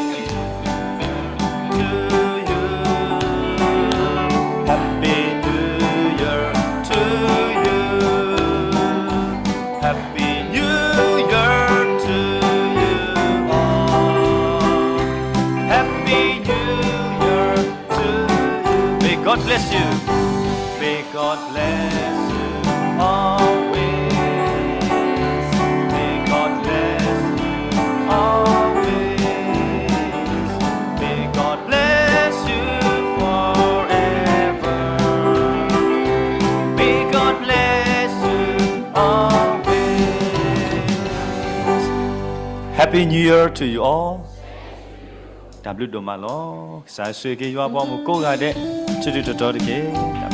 To you. Happy New Year to you. Happy New Year to you all. Happy New Year to you. May God bless you. May God bless you always. May God bless you always. May God bless you forever. May God bless you always. Happy New Year to you all. တၢ်ဘျုးဒိၣ်မးလီၤ. ကစၢ်ဆိၣ်ဂ့ၤက့ၤယွၤပှၤမုၣ်ကိးဂၤဒဲး ဆူတတီၤတီၤတက့ၢ်.